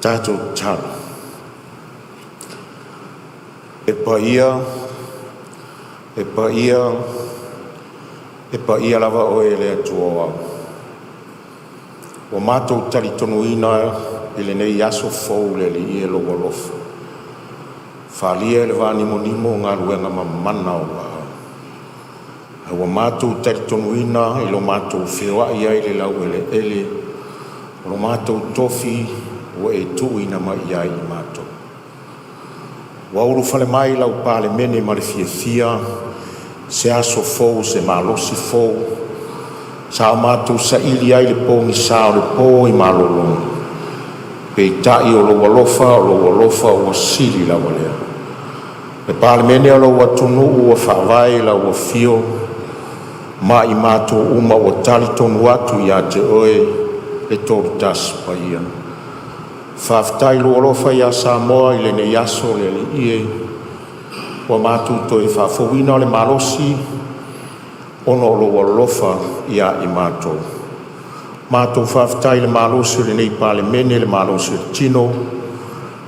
Tatou tatalo. E paia, e paia, e paia lava Oe le Atua o Ao, ua matou talitonuina i lenei aso fou le Alii e Lou alofa, faalia i le vaanimonimo galuega mamana a Ou aao. Ae ua matou talitonuina i lo matou feoai ai i le laueleele o lo matou tofi ua e tuuina mai ia i matou. Ua ulufale mai lau Palemene ma le fiafia, i se aso fou, se malosi fou sa o matou saili ai le pogisa o le po i malologa, peitai o lou alofa, o lou alofa ua sili lava lea. Le Palemene o lou atunuu ua faavae i lau afio ma i matou uma ua talitonu atu ia te Oe le Tolotasi Paia. Faafetai i lou alofa ia Samoa i lenei aso le Alii e, ua matou toe faafouina le malosi ona o lou alofa ia i matou. Matou faafetai i le malosi o lenei Palemene, le malosi o le tino,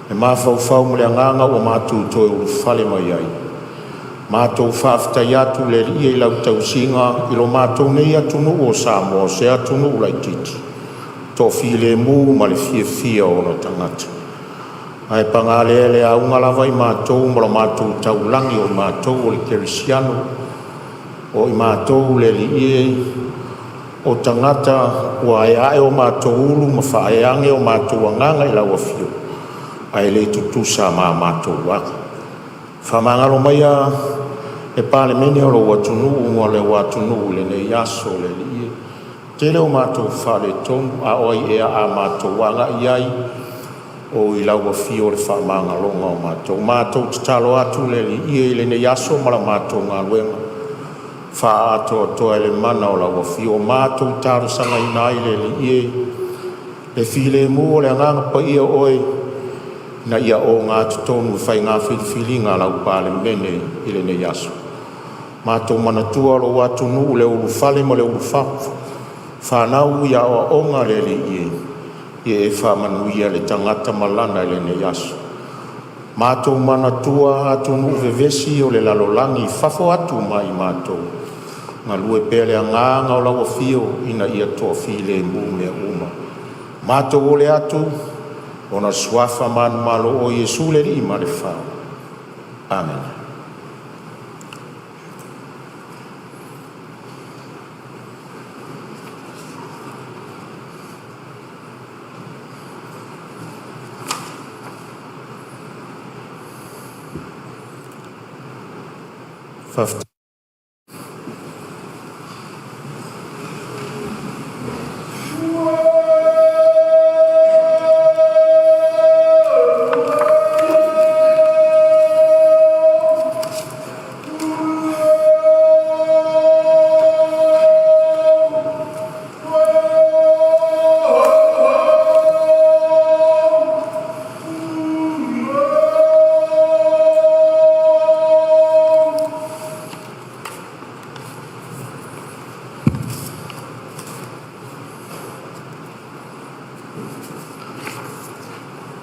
le mafaufau ma le agaga ua matou toe ulufale mai ai. Matou faafetai atu le Alii i lau tausiga i lo matou nei atunuu o Samoa, o se atunuu laitiiti toafilemu ma le fiafia o ona tagata. Ae paga lea, e auga lava i matou ma lo matou taulagi, o matou o le kerisiano, o i matou le Alii e, o tagata ua aeae o matou ulu ma faaeaina o matou agaga i lau afio, ae le tutusa ma a matou aga. Faamagalo maia le Palemene o lou atunuu ma lou atunuu i lenei aso le Alii e. Tele o matou faaletonu, a o ai ea a matou agai i ai o i lau afio le faamagaloga o matou. Matou tatalo atu le Alii e i lenei aso ma la matou galuega, faaatoatoa e le mana o lau Afio. Ua matou talosagaina ai le Alii e, le filemu o le Agaga Paia o Oe ina ia ogatotonu i faiga filifiliga a lau Palemene i lenei aso. Matou manatua lou atunuu i le ulufale ma le ulufafo, fanau i aoaoga le Alii e, ia e faamanuia le tagata malama i lenei aso. Matou manatua atunuu vevesi o le lalolagi i fafo atu ma i matou, galue pea le agaga o lau afio ina ia toafilemu mea uma. Matou ole atu ona o le suafa manumalo o Iesu le Alii ma le Fau. Amene.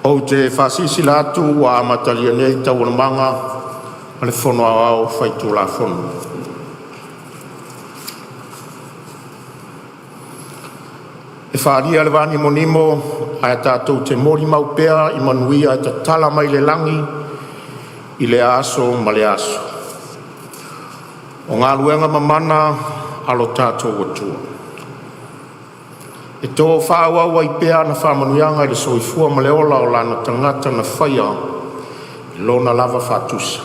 Ou te faasilasila atu ua amatalia nei Taualumaga a le Fono Aoao Faitulafono. E faaalia le vanimonimo ae tatou te molimau pea i manuia e tatala mai le lagi i lea aso ma lea aso. O galuega mamana a lo tatou Atua, e to faaauau ai pea ana faamanuiaga i le soifua ma le ola o lana tagata na faia i lona lava faatusa,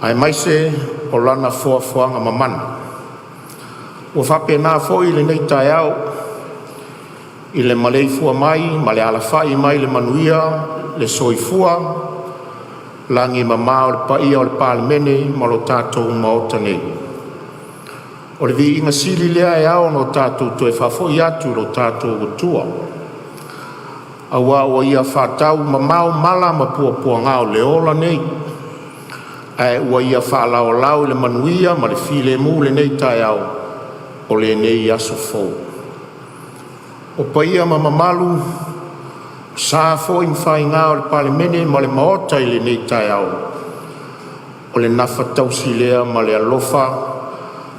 aemaise o lana foafoaga mamana. Ua faapena foi lenei taeao i le maleifua mai ma le alafai mai i le manuia le soifua lagi e mama o le paia o le Palemene ma lo tatou Maota nei. O le viiga sili lea e ao ona tatou toe faafoi atu i lo tatou Atua, aua ua Ia faataumamao mala ma puapuaga o le ola nei, ae ua Ia faalaolao i le manuia ma le filemu lenei taeao o lenei aso fou. O paia ma mamalu O sa foi ma faiga o le Palemene ma le Maota i lenei taeao, o le gafataulimaina lea ma le alofa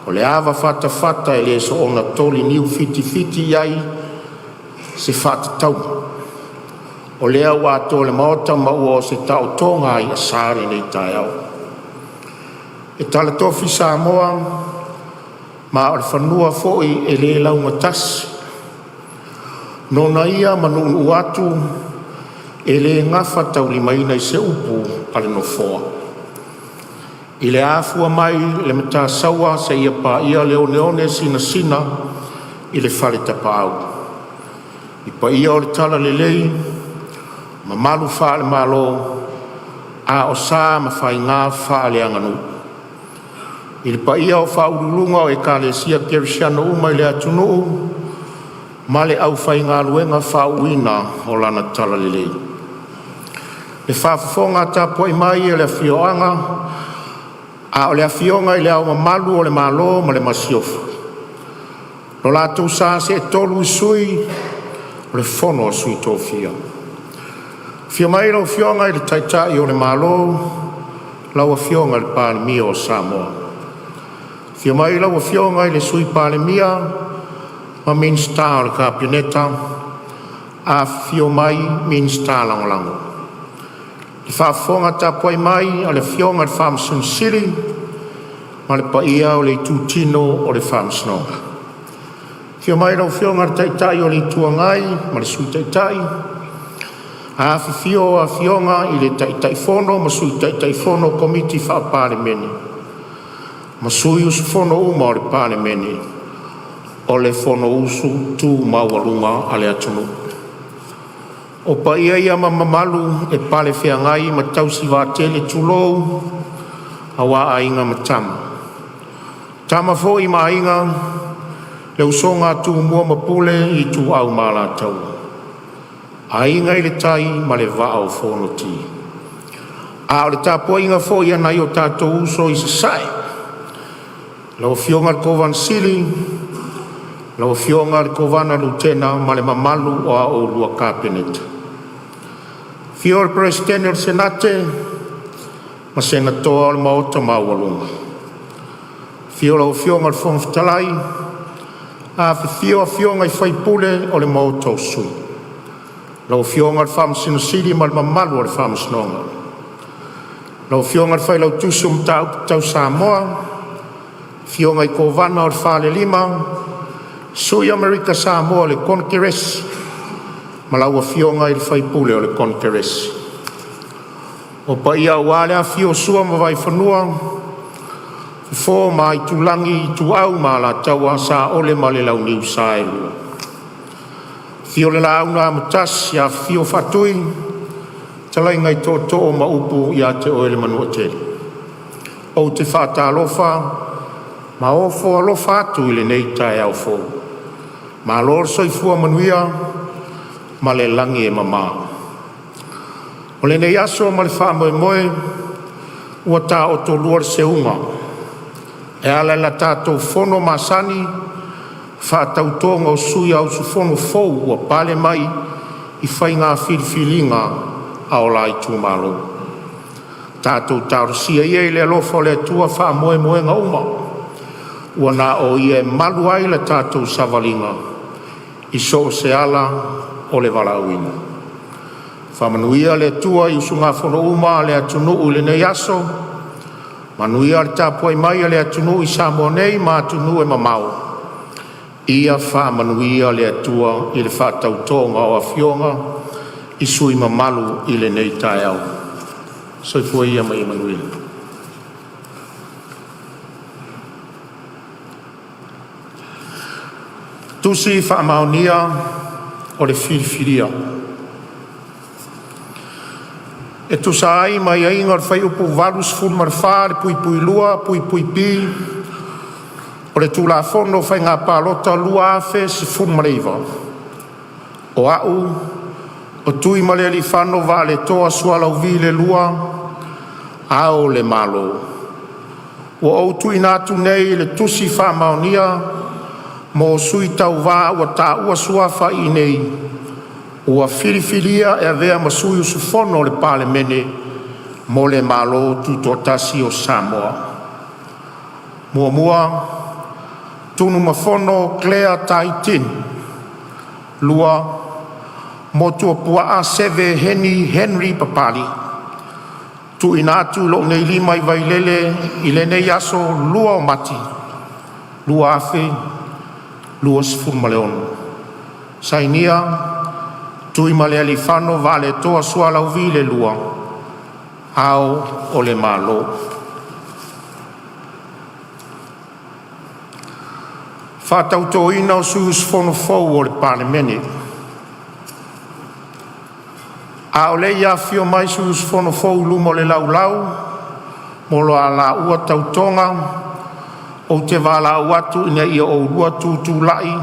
o le ava fatafata e le soona toli niu fitifiti i ai se faatatauga, o lea ua atoa i le Maota ma ua oo i se taotoga a i'asa lenei taeao. E talatofi Samoa ma o le fanua foi e le laugatasi. Nona ia ma nuunuu atu e le gafataulimaina i se upu a le Nofoa. I le afua mai le Matasaua seia paia le oneone sinasina i le Fale Tapaau, i paia o le talalelei ma mamalu faale-Malo, a o sa ma faiga faaleaganuu. I le paia o faauluuluga o Ekalesia Kerisiano uma i le atunuu ma le aufaigaluega faauuina o lana talalelei. Le faafofoga tapuai mai a le Afioga i Le Ao Mamalu o le Malo ma le Masiofo, lo latou sa seetolu i Sui o le Fono a Sui Tofia. Afio mai lau Afioga i le Taitai o le Malo, lau Afioga i le Palemia o Samoa. Afio mai lau Afioga i le Sui Palemia ma Minisita o le Kapeneta, afifio mai Minisita Lagolago. Le faafofoga tapuai mai a le Afioga i le Faamasino Sili ma le paia o le Itutino o le Faamasinoga. Afio mai lau Afioga i le Taitai o le Itu Agai ma le Sui Taitai, afifio Afioga i Taitaifono ma Sui Taitaifono o Komiti Faa-Palemene ma sui usufono uma o le Palemene o le Fonousu tu maualuga a le atunuu. O paia ia ma mamalu e palefeagai ma tausi vaatele, tulou, aua Aiga ma Tama, o Tama foi ma Aiga, le usoga a Tumua ma Pule, Ituau ma Alataua, Aiga i le Tai ma le Vaa o Fonoti. A o le tapuaiga foi a nai o tatou uso i Sasae, lau Afioga i le Kovana Sili, lau Afioga i le Kovana Lutena ma le mamalu o a oulua Kapeneta. Afio le Peresetene o le Senate ma Senatoa o le Maota maualuga. Afio lau Afioga i le Fofoga Fetalai, afifio afioga i faipule o le Maota o Sui, lau Afioga i le Faamasino Sili ma le mamalu o le Faamasinoga. Lau Afioga i le Failautusi o Mataupu Tau Samoa, afioga i Kovana o le Falelima, Sui o Amerika Samoa i le Konekeresi ma lau afioga i le faipule o le Konekeresi. O paia aua le afifio o Sua ma Vaifanua, Fofo ma Aitulagi, Ituau ma Alataua, Saole ma le Launiu Saelua. Afio le Laau na Amotasi, afifio Faatui, fetalaiga i Tootoo ma upu ia te oe le Manuatele. Ou te faatalofa ma ofo alofa atu i lenei taeao fou. Malo le soifua manuia ma le lagi e mama. O lenei aso ma le faamoemoe ua taotolua le seuga e ala i la tatou fono masani, faatautoga o sui usufono fou ua pale mai i faiga filifiliga a o la itumalo. Tatou talosia ia i le alofa o le Atua faamoemoega uma, ua na o Ia e malu ai la tatou savaliga i so o se ala o le valaauina. Faamanuia le Atua i usugafono uma a le atunuu i lenei aso, manuia le tapuai mai a le atunuu i Samoa nei ma atunuu e mamao. Ia faamanuia le Atua i le faatautoga o afioga i sui usufono mamalu i lenei taeao. Soifua ia ma ia manuia. Tusi Faamaonia o le Filifilia. E tusa ai ma aiaiga o le Fuaiupu 84(2)(b) o le Tulafono o Faiga Palota 2019, o Au, LUTUIMALEALIIFANO VAALETOA Sualauvi II, Ao o Le Malo, ua ou tuuina atu nei le Tusi Faamaonia mo Sui Tauva ua taua suafa i inei ua filifilia e avea ma sui usufono o le Palemene o le Malo Tutoatasi o Samoa: 1. Tunumafono Claire Tai Tin. 2. Motuopuaa Seve Heni Henry Papali. TUUINA ATU i lou nei Lima i Vailele i lenei aso 2 o Mati 2026. Sainia: Tuimalealiifano Vaaletoa Sualauvi II, Ao o le Malo. Faatautoina o Sui Usufono Fou o le Palemene. A o le i afifio mai sui usufono fou i luma o le Laulau mo la laua Tautoga, ou te valaau atu ina ia oulua tutulai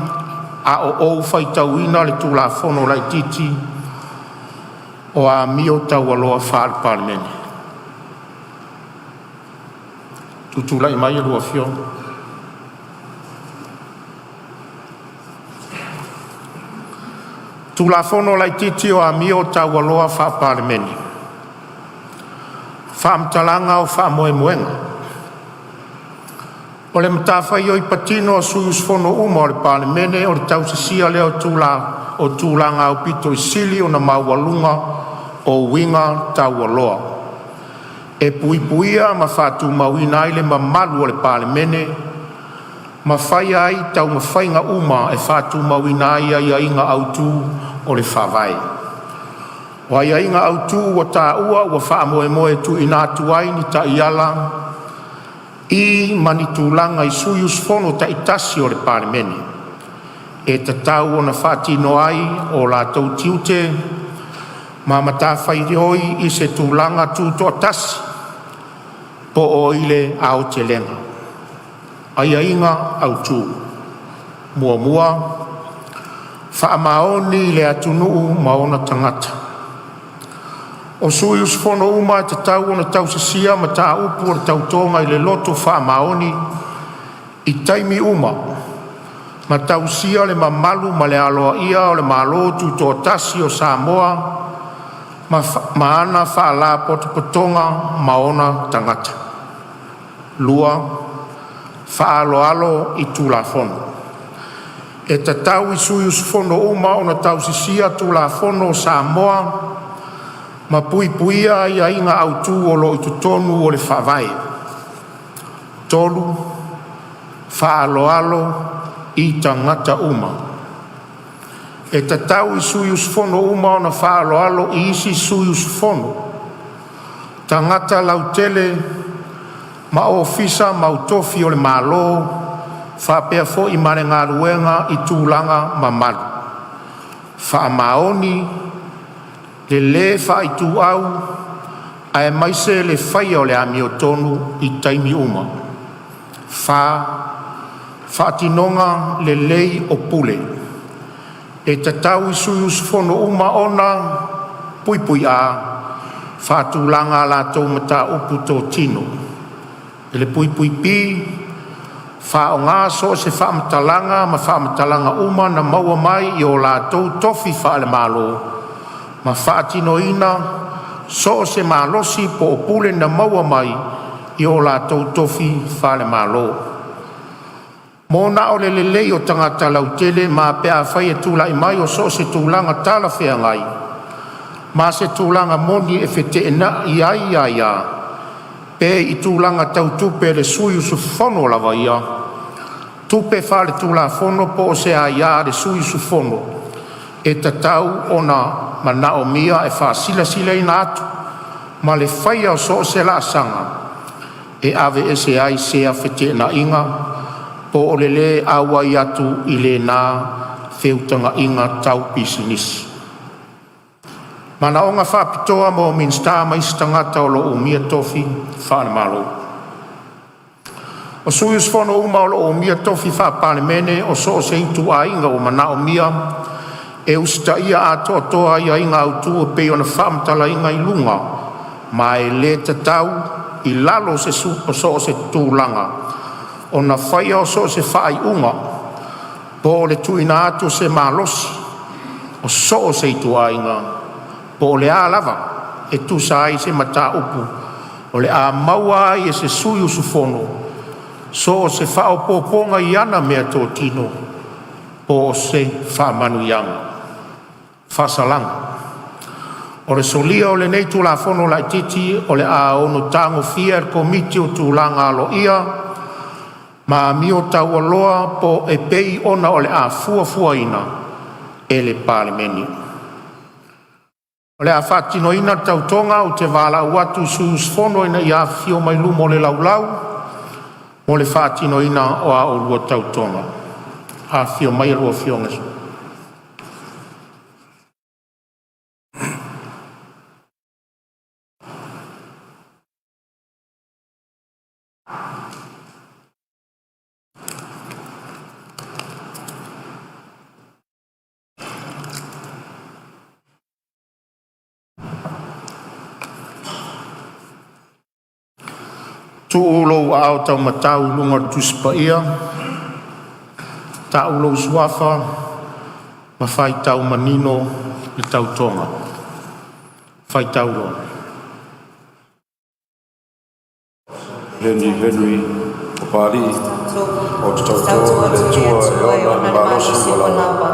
a o ou faitauina le Tulafono Laitiiti o Amio Taualoa Faale-Palemene. Tutulai mai a oulua afioga. TULAFONO LAITITI O Amio Taualoa Faa-Palemene. Faamatalaga o Faamoemoega. O le matafaioi patino a sui usufono uma o le Palemene o le tausisia lea o tulaga aupito sili ona maualuga o uiga taualoa e puipuia ma faatumauina ai le mamalu o le Palemene, ma faia ai taumafaiga uma e faatumauina ai aiaiga autu o le Faavae. O aiaiga autu ua taua ua faamoemoe e tuuina atu ai ni taiala i ma ni tulaga i sui usufono taitasi o le Palemene e tatau ona faatino ai o latou tiute ma matafaioi i se tulaga tutoatasi po o i le aotelega. Aiaiga Autu: 1. Faamaoni i le atunuu ma ona tagata. O sui usufono uma e tatau ona tausisia mataupu o le Tautoga i le loto faamaoni i taimi uma, ma tausia le mamalu ma le aloaia o le Malo Tutoatasi o Samoa ma ana Faalapotopotoga ma ona tagata. 2. Faaaloalo i Tulafono. E tatau i sui usufono uma ona tausisia Tulafono o Samoa ma puipuia aiaiga autu o lo o i totonu o le Faavae. 3. Faaaloalo i tagata uma. E tatau i sui usufono uma ona faaaloalo i isi sui usufono, tagata lautele ma ofisa o le Malo faapea foi ma le galuega i tulaga mamalu. Faamaoni, le le faaituau aemaise le faia o le amiotonu i taimi uma. 4. Faatinoga lelei o pule. E tatau i sui usufono uma ona: A. Faatulaga a latou mataupu totino. B. Faaaoga so o se faamatalaga ma faamatalaga uma na maua mai i o latou tofi faale-Malo, ma faatinoina so o se malosi po o pule na maua mai i o latou tofi faale-Malo, mo na o le lelei o tagata lautele ma pe afai e tulai mai so o se tulaga talafeagai ma se tulaga moni e feteenai ai aia, pe i tulaga tau tupe a le sui usufono lava ia, tupe faaletulafono po o se aia a le sui usufono, e tatau ona manaomia e faasilasila atu ma le faia o so o se laasaga e aveese ai sea feteenaiga po o le le auai atu i lena feutagaiga tau pisinisi. Manaoga Faapitoa mo Minisita ma isi Tagata o lo o Umia Tofi Faale-Malo. O sui usufono uma o lo o umia tofi faa-Palemene o so o se ituaiga ua manaomia e usitaia atoatoa aiaiga autu e pei ona faamatalaina i luga, ma e le tatau, i lalo o so o se tulaga, ona faia so o se faaiuga po o le tuuina atu o se malosi O so o se ituaiga po o le a lava e tusa ai ma se mataupu o le a maua ai e se sui usufono so o se faaopoopoga i ana meatotino po o se faamanuiaga. Faasalaga: O le solia o lenei Tulafono Laititi o le a ono tagofia e le Komiti o Tulaga Aloaia ma Amio Taualoa e pei ona o le a fuafuaina e le Palemene. O le a faatinoina le tautoga, ou te valaau atu i sui usufono ina ia afifio mai luma o le laulau mo le faatinoina o a oulua tautoga. Afifio mai a oulua afioga e Tuu lou aao taumatau i luga o le Tusi Paia, tau lou Suafa ma faitau manino le tautoga. Faitau loa. Heni Henry Papali'i, ou te tauto i le Atua e ona le malosi ua lava,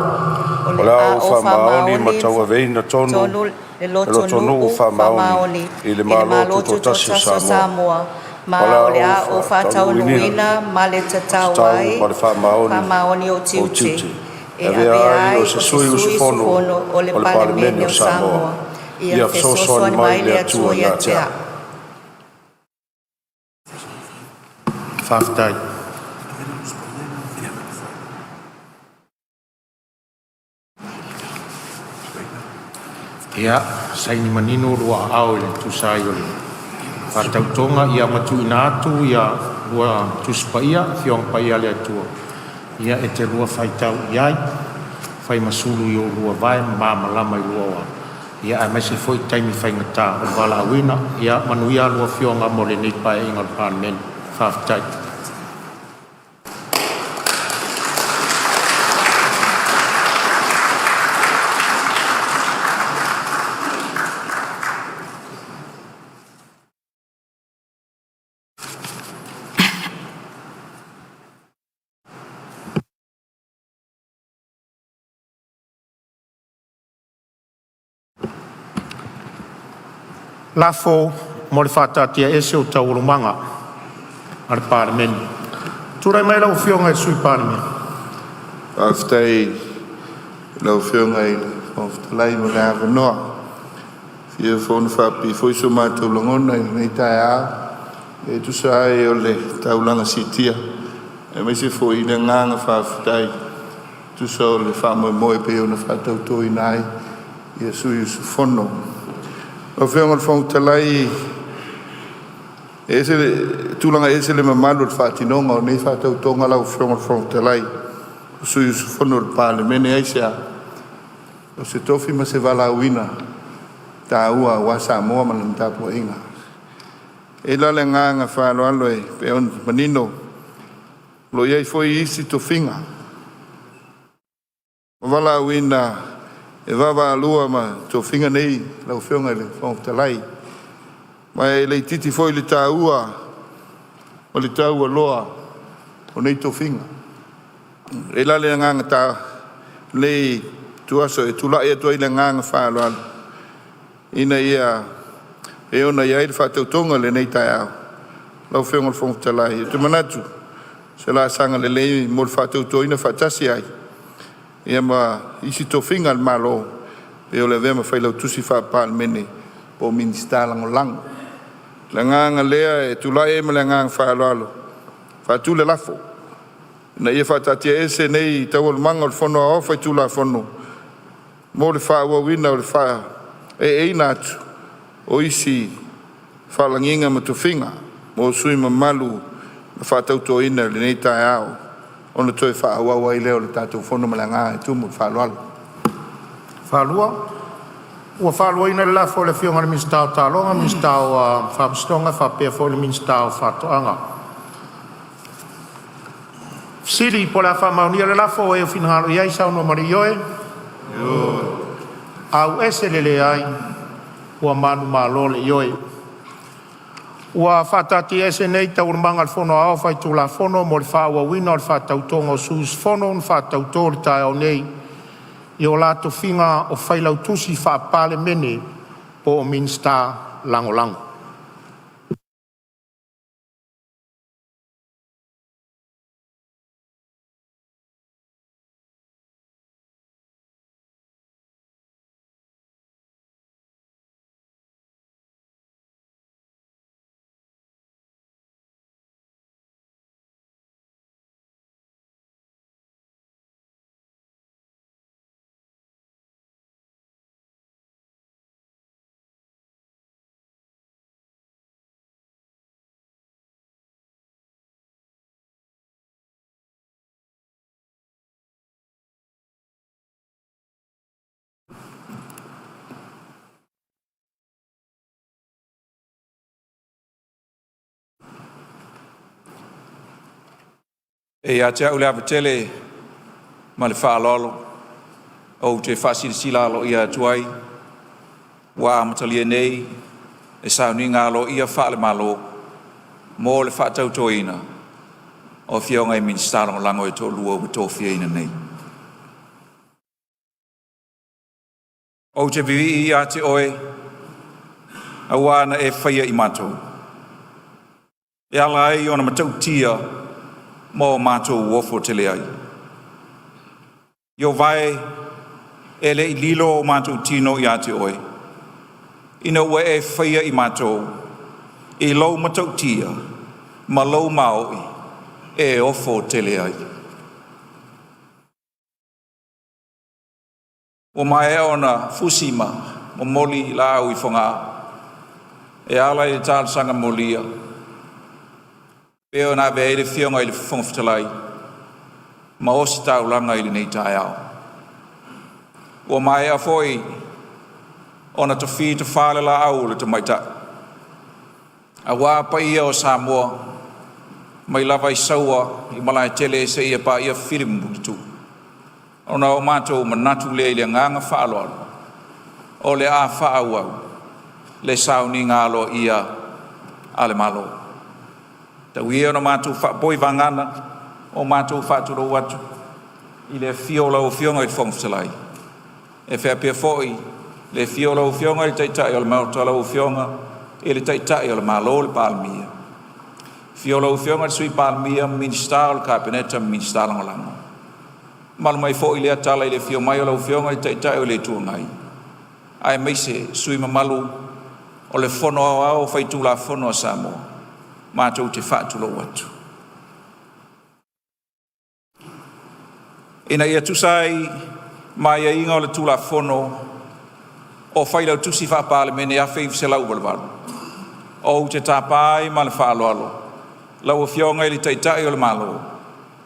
o le a ou faamaoni ma tauaveina tonu le lotonuu faamaoni i le Malo Tutoatasi o Samoa, ma o le a ou faataunuuina ma le tatau ma le faamaoni ou tiute e avea ai o se sui usufono o le Palemene o Samoa. Ia fesoasoani mai le Atua ia te a'u. Faafetai. Ia saini manino lua aao e tusa ai o le faatautoga ma tuuina atu ia lua Tusi Paia, Afioaga Paia a le Atua, e te lua faitau i ai, fai ma sulu i o oulua vae ma malamalama i lua ola, aemaise foi taimi faigata o le valaauina. Ia manuia a oulua afioga mo lenei Paeaiga o le Palemene. Faafetai. Lafo mo le faataatiaese o Taualumaga a le Palemene. Tulai mai lau Afioga i le Sui Palemia. Faafetai i lau Afioga i le Fofoga Fetalai mo le avanoa. E fia fonofaapipii foi so matou lagona i lenei taeao e tusa ai o le taulaga siitia aemaise foi le agaga faafetai e tusa o le faamoemoe e pei ona faatautoina ai ia sui usufono. Lau Afioga i le Fofoga Fetalai, e ese le tulaga e ese le mamalu o le faatinoga o nei faatautoga lau Afioga i le Fofoga Fetalai, o sui usufono o le Palemene. Aisea? O se tofi ma se valaauina taua aua Samoa ma lana tapuaiga. E i ai la le agaga faaaloalo e pei ona manino, o lo o i ai foi isi tofiga ua valaauina e vaavaalua ma tofiga nei lau Afioga i le Fofoga Fetalai, ma e le itiiti foi le taua ma le taualoa o nei tofiga. E i ai la le agaga o lenei ituaso e tulai atu ai i le agaga faaaloalo, ina ia pei ona i ai le faatautoga i lenei taeao. Lau Afioga i le Fofoga Fetalai, ou te manatu o se laasaga lelei mo le faatautoina faatasi ai ia ma isi tofiga a le Malo e pei o le avea ma Failautusi Faa-Palemene po o Minisita Lagolago. O le agaga lea e tulai ai ma le agaga faaaloalo e faatu le lafo, Ina ia faataatiaese nei Taualumaga o le Fono Aoao Faitulafono mo le faaauauina o le faaaeaina atu o isi faalagiga ma tofiga mo sui usufono mamalu na faatautoina i lenei taeao, ona toe faaauau ai lea o le tatou Fono. Ma le agaga e tumu i le faaaloalo. Ua faaluaina le lafo a le Afioga i le Minisita o Taaloga, Minisita o Faamasinoga faapea foi le Minisita o Faatoaga. O le a faamaonia le lafo, e finagalo i ai saunoa ma le ioe. A u ese le Leai, ua manumalo le Ioe. Ua faataatiaese nei Taualumaga a le Fono Aoao Faitulafono mo le faaauauina o le faatautoga o sui usufono na faatauto i le taeao nei i o la tofiga o Failautusi Faa-Palemene po o Minisita Lagolago. E ia te au le ava tele ma le faaaloalo ou te faasilasila aloaia atu ai ua amatalia nei le Sauniga Aloaia Faale-Malo mo le faatautoina o Afioga i Minisita Lagolago e toalua ua tofiaina nei. Ou te vivii ia te Oe aua na e faia i matou, e ala ai ona matautia ma o matou ofo tele ai. Ieova e, e le i lilo o matou tino ia te Oe, ina ua e faia i matou i lou matautia ma lou mao'i e ofo tele ai. Ua maea ona fusi ma momoli laau i Fogaa e ala i le talosaga molia e pei ona avea ai le Afioga i le Fofoga Fetalai ma ositaulaga i lenei taeao. Ua maea foi ona tofi tofa le laau o le Tamaitai aua paia o Samoa mai lava i Saua i Malaetele seia paia Fili ma Puletuu. Ona o matou manatu lea i le agaga faaaloalo, o le a faaauau le sauniga aloaia a le Malo. Tau ia ina matou faapoi vagana ua matou faatulou atu i le afio o lau Afioga i le Fofoga Fetalai, e faapea foi le afio o lau Afioga i le Taitai o le Maota, lau Afioga i le Taitai o le Malo le Palemia, afio lau Afioga i le Sui Palemia ma Minisita o le Kapeneta ma Minisita Lagolago. Mamalu mai foi lea tala i le afio mai o lau Afioga i le Taitai o le Itu Agai, aemaise sui usufono mamalu o le Fono Aoao Faitulafono a Samoa. Matou te faatulou atu. Ina ia tusa ai ma aiaiga o le Tulafono o Failautusi Faa-Palemene 1988, ou te tapa ai ma le faaaloalo lau Afioga i le Taitai o le Malo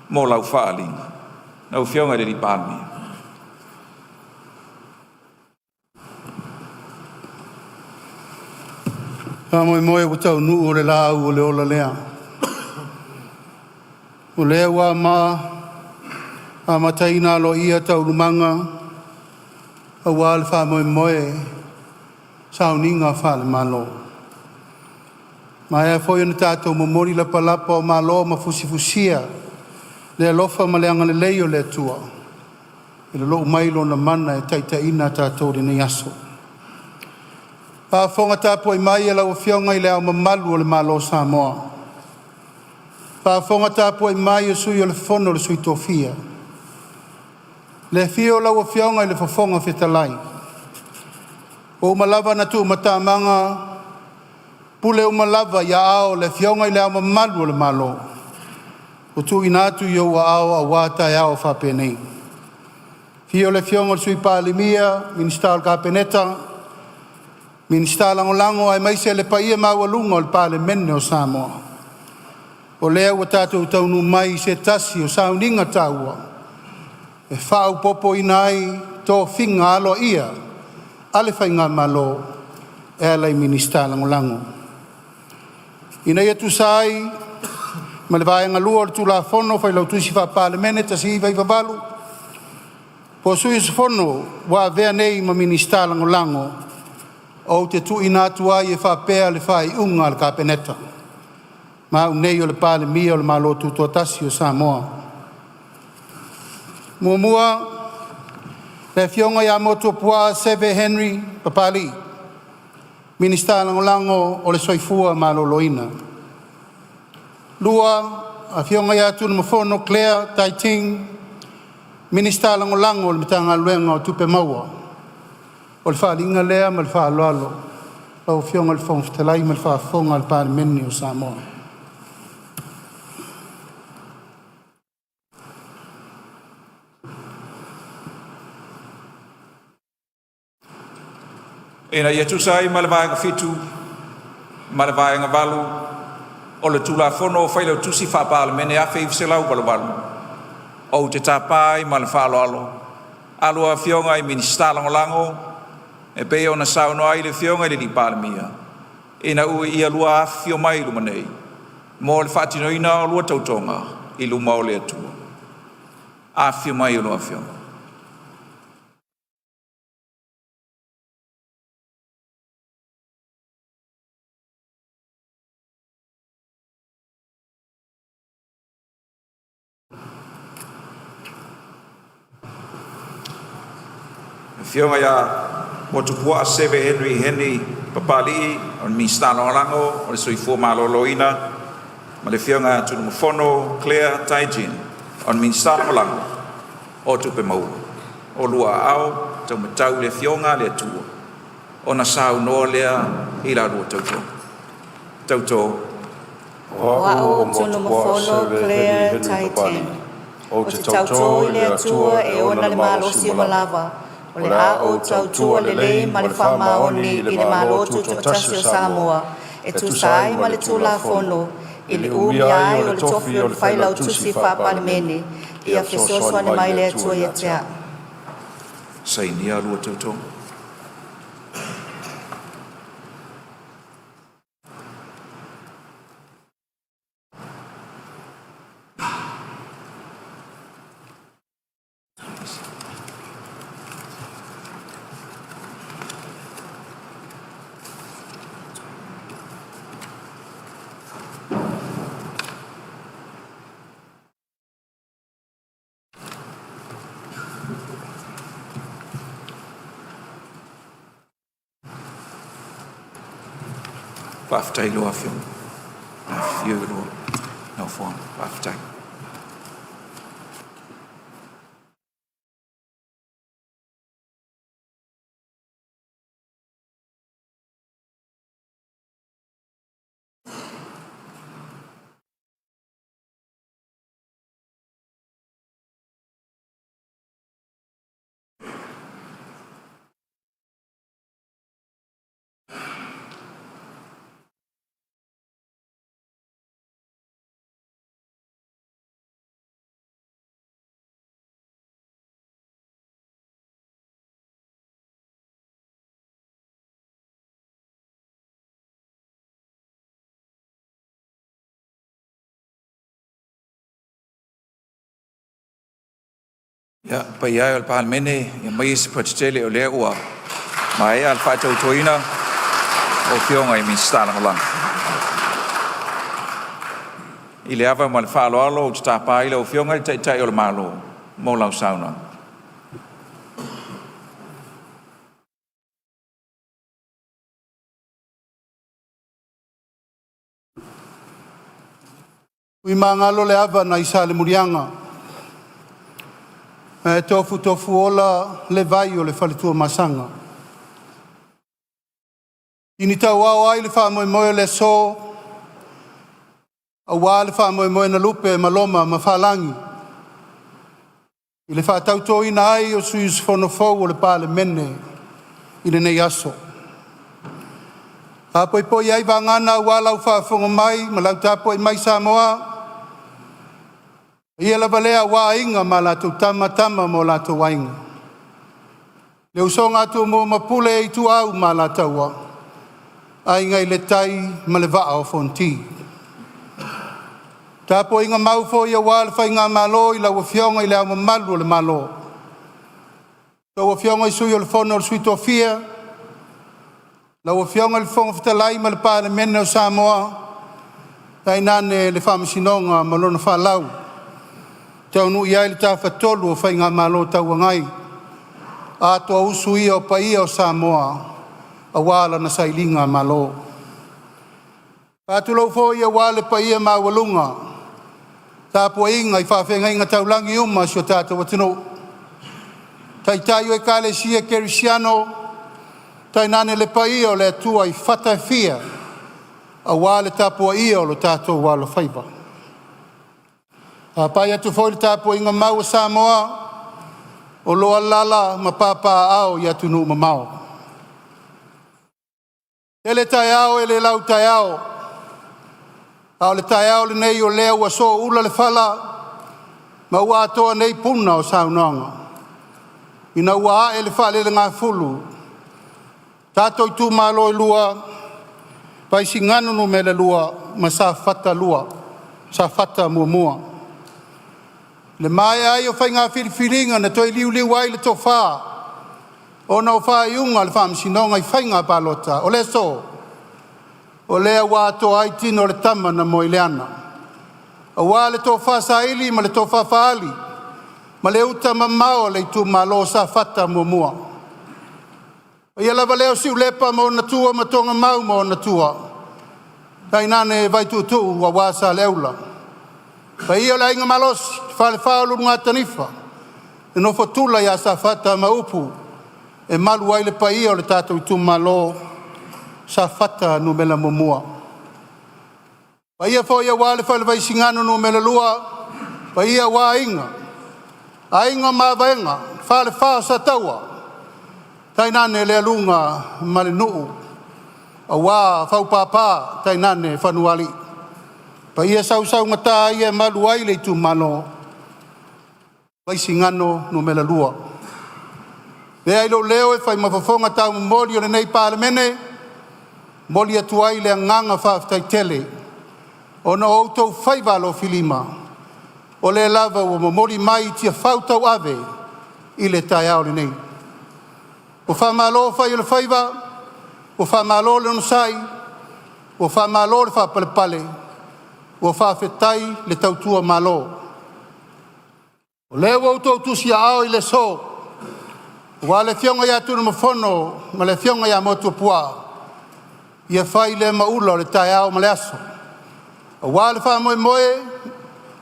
mo lau faaaliga. Lau Afioga i le Palemia. Faamoemoe ua taunuu o le laau o le ola lea. O lea ua amataina aloaia taualumaga aua le faamoemoe sauniga faale-Malo. Ua maea foi ona tatou momoli lapalapa o malo ma fusifusia le alofa ma le agalelei o le Atua e lolou mai lona mana e taitaiina tatou i lenei aso. Faafofoga tapuai mai a lau Afioga i Le Ao Mamalu o le Malo o Samoa, faafofoga tapuai mai a Sui o le Fono a Sui Tofia, le afio o lau Afioga i le Fofoga Fetalai, ua uma lava ona tuumatamaga pule uma lava i aao o le Afioga i Le Ao Mamalu o le Malo, ua tuuina atu i ou aao aua taeao faapenei. Afio le Afioga i le Sui Palemia, Minisita o le Kapeneta, Minisita Lagolago aemaise le paia maualuga o le Palemene o Samoa. O lea ua tatou taunuu mai i se tasi o sauniga taua e faaopopoina ai tofiga aloaia a le Faigamalo e ala i Minisita Lagolago. Ina ia tusa ai ma le Vaega 2 o le Tulafono o Failautusi Faa-Palemene 1998, Po o sui usufono ua avea nei ma Minisita Lagolago, ou te tuuina atu ai e faapea le faaiuga a le Kapeneta, ma Au nei o le Palemia o le Malo Tutoatasi o Samoa. 1. Le Afioga MOTUAPUAA Seve Henry Papali'i, Minisita Lagolago o le Soifua Maloloina. 2. Afioga TUNUMAFONO Claire Tai Ting, Minisita Lagolago o le Matagaluega o Tupe Maua. O le faaaliga lea ma le faaaloalo lau Afioga i le Fofoga Fetalai ma le faafofoga a le Palemene o Samoa. Ina ia tusa ai ma le Vaega 7 ma le Vaega 8 o le Tulafono o Failautusi Faa-Palemene 1988, ou te tapa ai ma le faaaloalo a lua Afioga i Minisita Lagolago e pei ona saunoa ai le Afioga i le Palemia, ina ia lua afifio mai i luma nei mo le faatinoina o a lua tautoga i luma o le Atua. Afifio mai a oulua Afioga. Afioga MOTUPUAA Seve Henry Henry Papali'i o le Minisita Lagolago o le Soifua Maloloina ma le Afioga TUNUMAFONO Claire Tai Jin o le Minisita Lagolago o Tupe Maua. O oulua aao taumatau i le Afioga a le Atua ona saunoa lea i la oulua tautoga. Tauto. O O A'u a'u o Motuopuaa Tunumafono Seve Henry Claire Henry Taitini, Papali'i, ou ou te te tauto tautō i i le le Atua Atua e e ona ona le le malosi malosi ua ua lava, lava, o o le le a a ou ou tautua tautua lelei lelei ma ma le le faamaoni faamaoni i le i le Malo Malo Tutoatasi Tutoatasi o o Samoa Samoa, e e tusa tusa ai ai ma ma le le Tulafono, Tulafono, i i le le umia umia ai o ai le o le tofi tofi o o le le Failautusi Failautusi Faa-Palemene. Faa-Palemene. Ia Ia fesoasoani fesoasoani mai mai le le Atua Atua ia ia te te a'u. a'u. Sainia a lua tautoga. Faafetai i lua afioga. Afifio i lua nofoaga. Faafetai. Ia, le paia e o le Palemene, ia maia se poto tele o lea ua maea le faatautoina o Afioga i Minisita Lagolago. I le ava ma le faaaloalo ou te tapa ai lau Afioga i le Taitai o le Malo mo lau saunoaga. Tuimagalo le ava nai Salemuliaga ae tofutofuola le vai o le faletuamasaga. Tini tauao ai le faamoemoe o le aso, aua le faamoemoe na lupe e Maloma ma Faalagi i le faatautoina ai o sui usufono fou o le Palemene i lenei aso. E poipoi ai vagana aua lau faafofoga mai ma lau tapuai mai Samoa, o paia lava lea aua Aiga ma latou Tama, Tama ma o latou Aiga, le usoga a Tumua ma Pule, Ituau ma Alataua, Aiga i le Tai ma le Vaa o Fonoti. Le tapuaiga mau foi aua le Faigamalo i lau Afioga i Le Ao Mamalu o le Malo, Tou Afioga i Sui o le Fono o Sui Tofia, lau Afioga i le Fofoga Fetalai ma le Palemene o Samoa, tainane le Faamasinoga ma lona faalau, taunuu i ai le Tafatolu o Faigamalo Tauagai, atoa usu ia o paia o Samoa aua lana sailiga malo. Faatulou foi aua le paia maualuga tapuaiga i faafeagaiga taulagi uma a si o tatou atunuu, taitai o ekalesia kerisiano, tainane le paia o le Atua i fata e fia aua le tapuaia o lo tatou alofaiva. Faapai atu foi i le tapuaiga mau a Samoa o lo o alaala ma papaaao i atunuu mamao. Lele taeao e le lau taeao, a o le taeao lenei o lea ua sooula le fala ma ua atoa nei puna o saunoaga ina ua ae le faalelegafulu tatou itumalo e lua, Vaisigano Nu.2 ma Safata 1. I le maea ai o faiga filifiliga na toe liuliu ai le tofa ona o faaiuga a le Faamasinoga i Faiga Palota, o le aso, o lea ua atoa ai tino o le tama na moe i le ana, aua le tofa saili ma le tofa faaali ma le uta mamao a le itumalo o Safata 1. O paia lava lea o Siulepa ma ona tua ma Togamau ma ona tua, tainane Vaituutuu aua Saleaula. Le paia o le Aiga Malosi, le Falefa o le Ulugatanifa, le Nofotula ia Safata ma upu e malu ai le paia o le tatou itumalo Safata 1. Paia foi aua le Fale Vaisigano Nu.2, paia aua Aiga, Aiga o Mavaega, Falefa o Sataua, tainane le aluga ma le nuu aua Faupapa tainane Fanualii. Paia sausaugata ia e malu ai le itumalo Vaisigano Nu.2. Avea ai lou leo e fai ma fofoga taumomoli o lenei Palemene, momoli atu ai le agaga faafetai tele ona o outou faiva alofilima o lea lava ua momoli mai i Tiafau tauave i le taeao lenei. Ua faamalo fai o le faiva, ua faamalo le onosai, ua faamalo le faapalepale, ua faafetai le tautua malo. O lea ua outou tusiaao i le aso, aua le afioga ia Tunumafono ma le afioga ia Motuopuaa, ia fai lea ma ula o le taeao ma le aso, aua le faamoemoe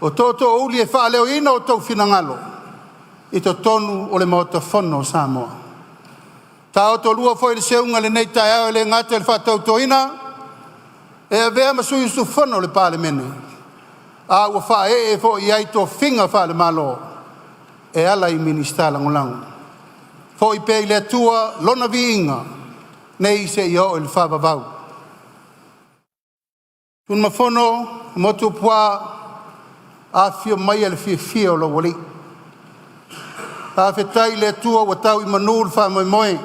o tootoouli e faaleoina outou finagalo i totonu o le Maota Fono o Samoa. Taotolua foi le seuga i lenei taeao e le gata i le faatautoina e avea ma sui usufono o le Palemene, a ua faaee foi i ai tofiga faale-Malo e ala i Minisita Lagolago. Foi pea i le Atua lona viiga nei seia oo i le faavavau. Tunumafono Motuopuaa, afifio maia le fiafia o lou alii. Faafetai i le Atua ua tau i manu le faamoemoe,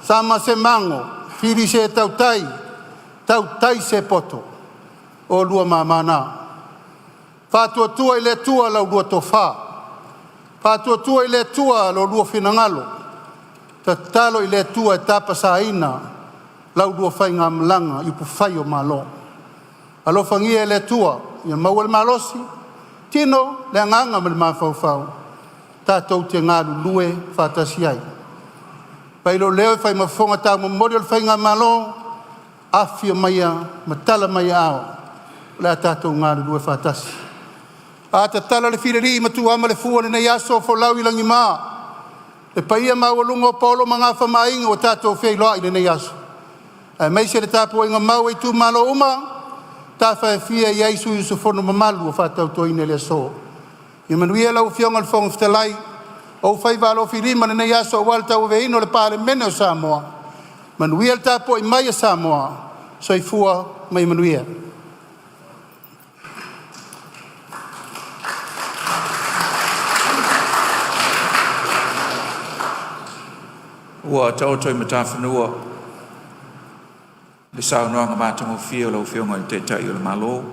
sama se mago, fili se tautai, tautai se poto, o oulua mama na. Faatuatua i le Atua la ulua tofa, faatuatua i le Atua lo oulua finagalo, tatalo i le Atua e tapasaina la ulua faigamalaga i upufai o Malo. Alofagia e le Atua ia maua le malosi, tino, le agaga ma le mafaufau tatou te galulue faatasi ai. Fai lou leo e fai ma fofoga taumomoli o le Faigamalo, afifio maia ma tala mai aao, o le a tatou galulue faatasi. A tatala le filialii ma tuuama le fua i lenei aso, folau i lagima le paia maualuga o paolo ma gafa ma aiga ua tatou feiloai i lenei aso, aemaise le tapuaiga mau a itumalo uma, tafa e fia i ai sui usufono mamalu o faatautoina i le aso. Ia manuia lau Afioga i le Fofoga Fetalai, o ou faiva alofilima i lenei aso aua le tauaveina o le Palemene o Samoa. Manuia le tapuai mai a Samoa. Soifua ma ia manuia. Ua taoto i matafanua le saunoaga matagofie a lau Afioga i le Taitai o le Malo,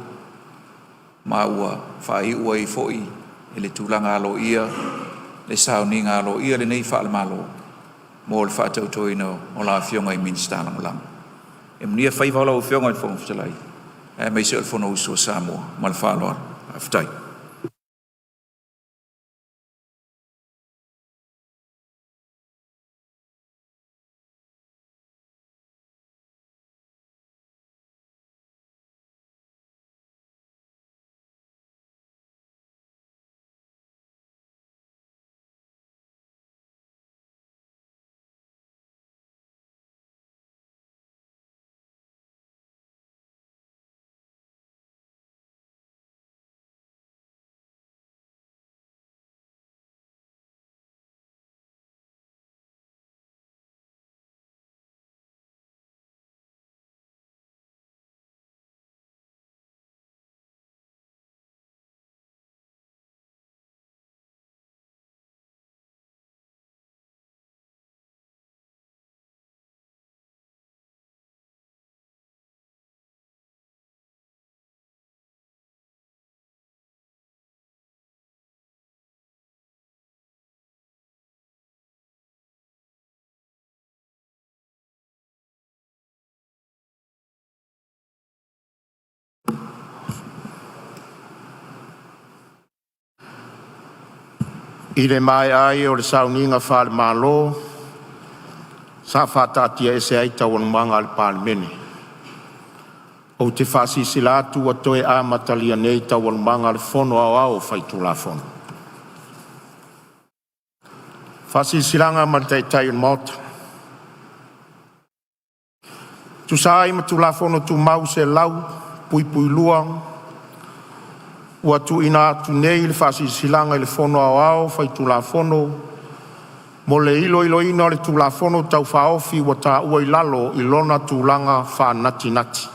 ma ua faaiu ai foi i le tulaga aloaia le sauniga aloaia lenei faale-Malo mo le faatautoina o la Afioga i Minisita Lagolago. E manuia faiva o lau Afioga i le Fofoga Fetalai aemaise o le Fonousu a Samoa. Ma le faaaloalo, faafetai. I le maea ai o le Sauniga Faale-Malo, sa faataatiaese ai Taualumaga a le Palemene. Ou te faasilasila atu ua toe amatalia nei Taualumaga a le Fono Aoao Faitulafono. Taitai o le Maota. E tusa ai ma Tulafono Tumau 100(2), ua tuuina atu nei le Faasilasilaga i le Fono Aoao Faitulafono mo le iloiloina o le Tulafono Tau Faaofi ua taua i lalo i lona tulaga faanatinati: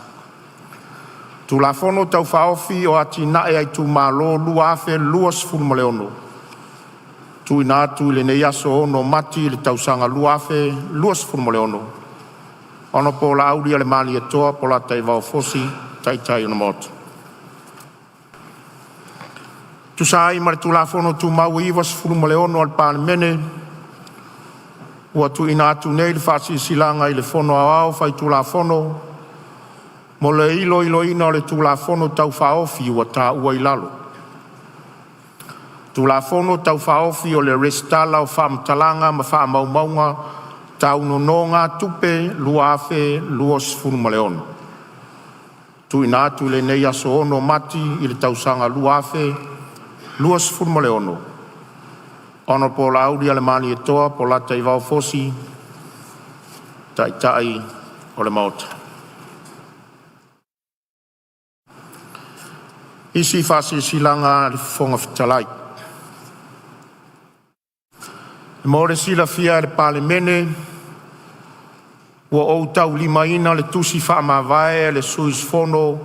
Tulafono Tau Faaofi o Atinae a Itumalo 2026, tuuina atu i lenei aso 6 Mati le tausaga 2026, Hon Laaulialemalietoa Polataivao Fosi, Taitai o le Maota. E tusa ai ma le Tulafono Tumau 96 a le Palemene, ua tuuina atu nei le Faasilasilaga i le Fono Aoao Faitulafono mo le iloiloina o le Tulafono Tau Faaofi ua taua i lalo: Tulafono Tau Faaofi o le Resitala o Faamatalaga ma Faamaumauga Tau Nonōgātupe 2026. TUUINA ATU i lenei aso 6 Mati le tausaga 2026, Hon Laaulialemalietoa Polataivao Fosi, Taitai o le Maota. Isi Faasilasilaga a le Fofoga Fetalai Mo le silafia e le Palemene, ua ou taulimaina le Tusi Faamavae a le Sui Usufono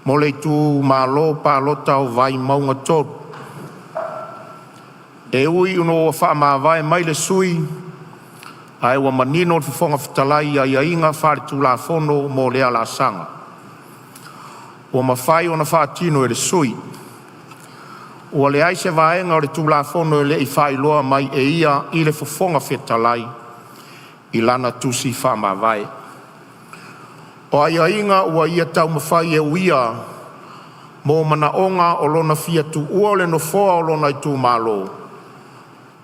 mo le Itumalo Palota o Vaimauga 3. E ui ina ua faamavae mai le sui, ae ua manino le Fofoga Fetalai i aiaiga faale-Tulafono mo lea laasaga, ua mafai ona faatino e le sui. Ua leai se vaega o le Tulafono e le i faailoa mai e ia i le Fofoga Fetalai i lana Tusi Faamavae. O aiaiga ua ia taumafai e uia mo manaoga o lona fia tuua o le nofoa o lona itumalo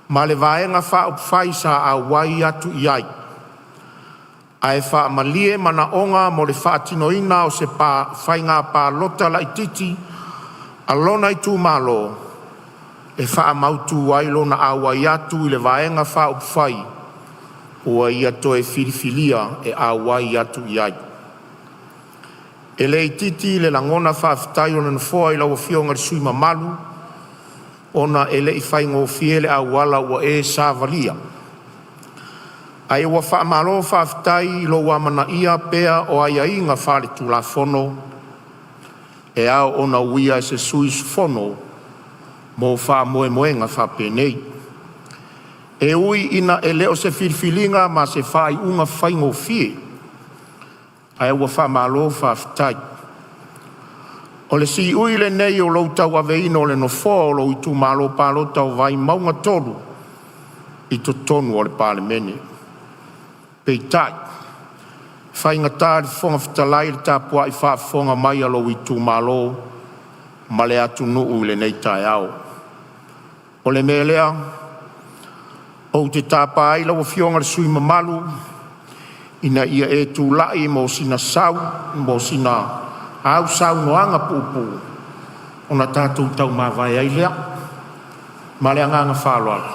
ma le Vaega Faaupufai sa auai atu i ai, ae faamalie manaoga mo le faatinoina o se faiga palota laitiiti a lona itumalo e faamautu ai lona auai atu i le Vaega Faaupufai ua ia toe filifilia e auai atu i ai. E le itiiti le lagona faafetai o le Nofoa i lau Afioga i le sui usufono mamalu, ona e le i faigofie le auala ua e savalia. Ae ua faamalo faafetai i lou amanaia pea o aiaiga faale-Tulafono e ao ona uia e se sui usufono mo faamoemoega faapenei. E ui ina e le o se filifiliga ma se faaiuga faigofie, ae ua faamalo faafetai. O le siui lenei o lou tauaveina o le Nofoa o lou Itumalo Palota o Vaimauga 3 i totonu o le Palemene. Peitai, e faigata i le Fofoga Fetalai le tapuai faafofoga mai a lou itumalo ma le atunuu i lenei taeao. O le mea lea, ou te tapa ai lau Afioga i le sui usufono mamalu ina ia e tulai mo sina au saunoaga puupuu ona tatou tau mavae ai lea. Ma le agaga faaaloalo.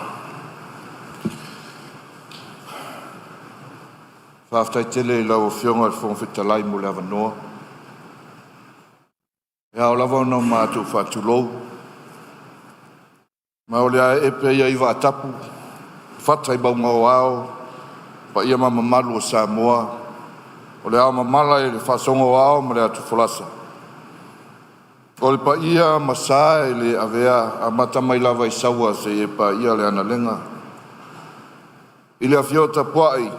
Faafetai tele i lau Afioga i le Fofoga Fetalai mo le avanoa. E ao lava ona matou faatulou, ma o le a ee pea ia i vaatapu fata i mauga o ao paia ma mamalu o Samoa, o le aomamala i le faasooga o ao ma le atufolasa. O le paia ma sa e le avea, amata mai lava i Saua seia paia le Analega. I le afio tapuai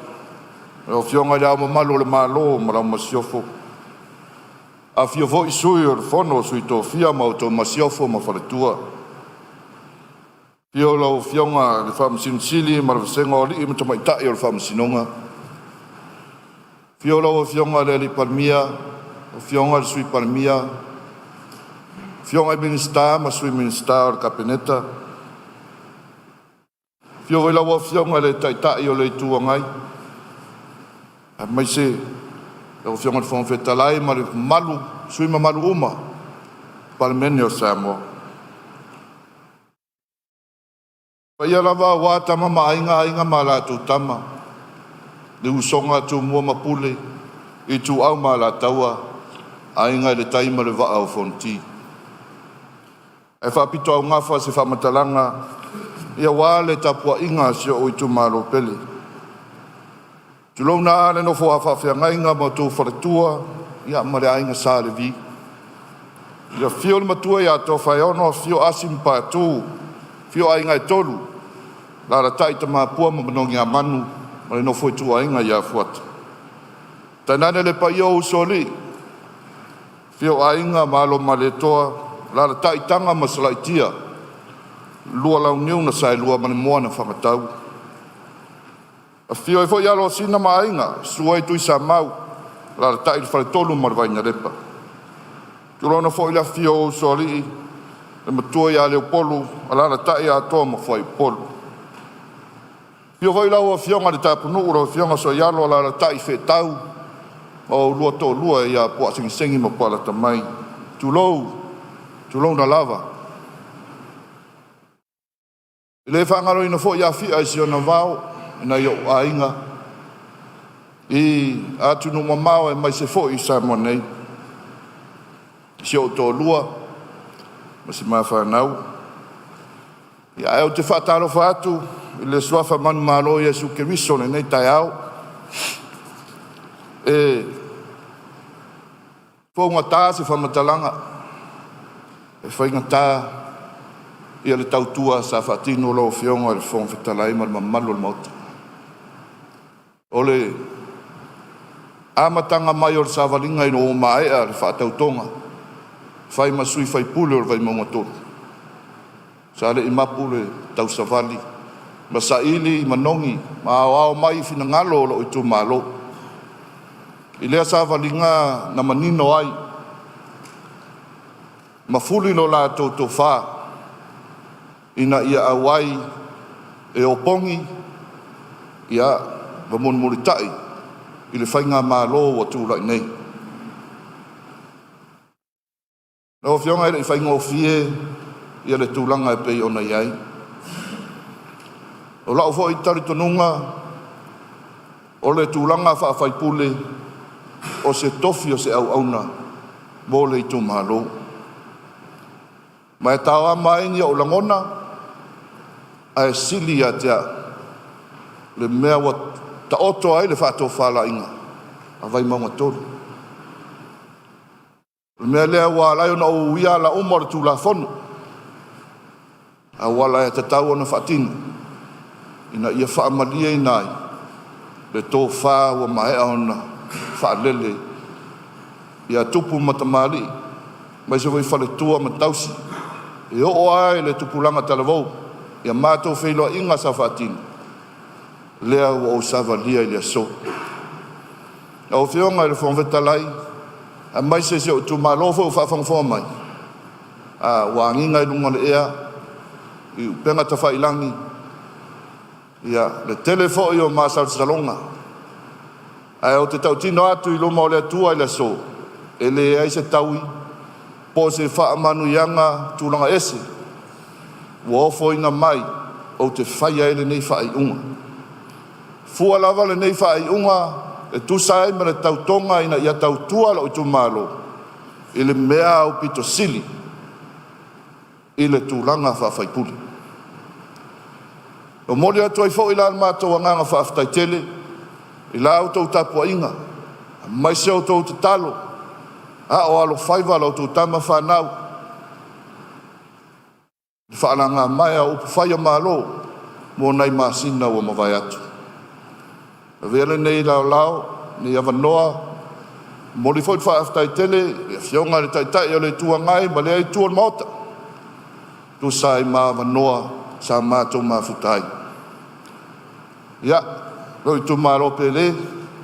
lau Afioga i Le Ao Mamalu o le Malo ma lau Masiofo, afio foi Sui o le Fono a Sui Tofia ma outou Masiofo ma Faletua. Afio lau Afioga i le Faamasino Sili ma le vasega o alii ma tamaitai o le Faamasinoga. Afio lau Afioga i le Palemia, afioga i le Sui Palemia, afioga i Minisita ma Sui Minisita o le Kapeneta. Afio foi lau Afioga i le Taitai o le Itu Agai, aemaise lau Afioga i le Fofoga Fetalai ma le mamalu o sui usufono mamalu uma o le Palemene o Samoa. O paia lava aua Tama ma Aiga, Aiga ma latou Tama, le usoga a Tumua ma Pule, Ituau ma Alataua, Aiga i le Tai ma le Vaa o Fonoti. Ae faapitoaugafa se faamatalaga aua le tapuaiga a si ou itumalo pele. Tulouna le nofo a faafeagaiga ma outou faletua ma le aiga Sa Levi, le afio o le matua ia Tofaeono, afio Asi ma Patu, afio aiga e tolu, alaalatai Tamapua ma Manogiamanu ma le nofo a ituaiga ia Fuata. Tainane le paia o usoalii, afio Aiga ma alo o Malietoa, alaalatai Taga ma Salaitia, lua Launiu na Saelua ma le Moa na Fagatau. Afio ai foi Alosina ma Aiga, Susu ai Tuisamau, alaalatai le faletolu ma le Vainalepa. Tulouna foi le afifio o usoalii, le matua ia Leupolu, alaalatai Atoa ma Fuaiupolu. Afio foi lau Afioga i le Tapunuu, lau afioga Sooialo alaalatai Feetau ma oulua toalua ia Puaasegisegi ma Puaalatamai. Tulou, tulouna lava. E le faagaloina foi Afia i si ona vao, i nai ou aiga i atunuu mamao aemaise foi Samoa nei, si ou toalua ma si ma fanau. Ae ou te faatalofa atu i le suafa manumalo o Iesu Keriso i lenei taeao. E fougata se faamatalaga, e faigata ia le tautua sa faatino lau Afioga i le Fofoga Fetalai ma le mamalu o le Maota. O le amataga mai o le savaliga ina ua maea le faatautoga, fai ma sui faipule o le Vaimauga 3, sa le i mapu le tausavali ma saili manogi ma aoao mai finagalo o lou itumalo. I lea savaliga na manino ai ma fuli lo latou tofa ina ia auai e opogi ia ma mulimulitai i le faigamalo ua tulai nei. Lau Afioga e le i faigofie ia le tulaga e pei ona i ai. O lau foi talitonuga o le tulaga faa-faipule, o se tofi o se auauna mo le itumalo. Ma e taoama ai ni ou lagona ae sili ia te au le mea ua taoto ai le faatofalaiga a Vaimauga 3. O le mea lea ua ala ai ona ou uia ala uma o le Tulafono, auala e tatau ona faatino ina ia faamalieina ai le tofa ua maea ona faalele ia tupu ma tamalii. aemaise foi faletua ma tausi, e oo lava i le tupulaga talavou ia matou feiloaiga sa faatino, lea ua ou savalia i le aso. Lau Afioga i le Fofoga Fetalai, aemaise si ou itumalo foi o faafogafoga mai, a ua agiga i luga o le ea i upega tafailagi ia le tele foi o masalosaloga. Ae ou te tautino atu i luma o le Atua i le aso, e leai se taui po o se faamanuiaga tulaga ese ua ofoina mai ou te faia ai lenei faaiuga. Fua lava lenei faaiuga e tusa ai ma le tautoga ina ia tautua lou itumalo i le mea aupito sili i le tulaga faa-faipule. E momoli atu ai foi la le matou agaga faafetai tele i la outou tapuaiga, aemaise o outou tatalo a o alofaiva la outou tama fanau i le faalagamaea o upufai o Malo mo nai masina ua mavae atu. Avea lenei laolao, lenei avanoa, momoli foi le faafetai tele i le Afioga i le Taitai o le Itu Agai ma lea itu o le Maota, tusa ai ma avanoa sa matou mafuta ai. Ia, lou itumalo pele,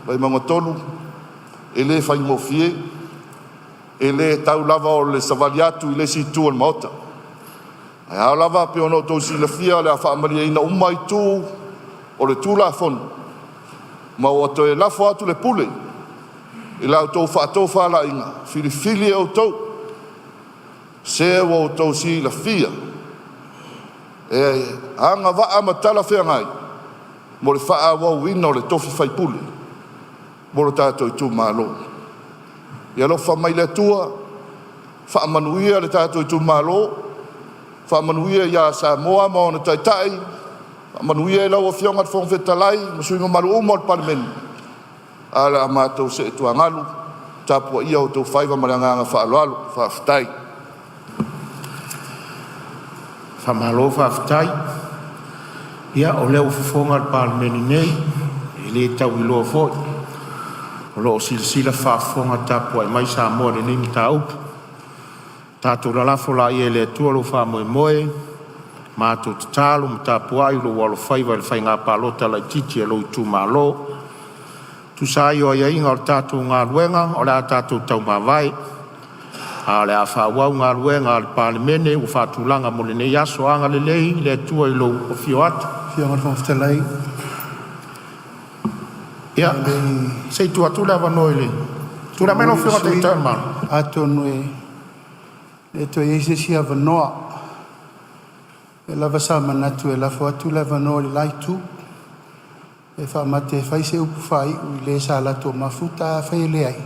Vaimauga 3, e le faigofie, e le tau lava o le savali atu i le isi itu o le Maota. Ae ao lava pei ona outou silafia, o le a faamalieina uma itu o le Tulafono, ma ua toe lafo atu le pule i la outou faatofalaiga filifili e outou se ua outou silafia e agavaa ma talafeagai mo le faaauauina o le tofi faipule mo lo tatou itumalo. Ia alofa mai le Atua faamanuia le tatou itumalo, faamanuia ia Samoa ma ona taitai, faamanuia i lau Afioga i le Fofoga Fetalai ma sui usufono mamalu uma o le Palemene. Ae o le a matou see tuagalu, tapuaia outou faiva ma le agaga faaaloalo. Faafetai. Faamalo faafetai. Ia o lea ua fofoga le Palemene nei, e le tauiloa foi, o lo o silasila faafofoga tapuai mai Samoa i lenei mataupu. Tatou lalafo laia i le Atua lou faamoemoe, matou tatalo ma tapuai lou alofaiva i le faiga palota laitiiti a lou itumalo. E tusa ai o aiaiga o le tatou galuega, o le a tatou taumavae, ae o le a faaauau galuega a le Palemene ua faatulaga mo lenei aso. Agalelei le Atua i lou afio atu. Afioga i le Fofoga Fetalai, Ia, a o le i se i tuu atu le avanoa i le tulai mai lau momoli le Afioga i le sui Taitai o le Malo. Atonu e le toe i ai se isi avanoa, o lea lava sa manatu e lafo atu le avanoa i le la itu pe faamate e fai se upu faaiu i le sa latou mafuta. Ae afai e leai,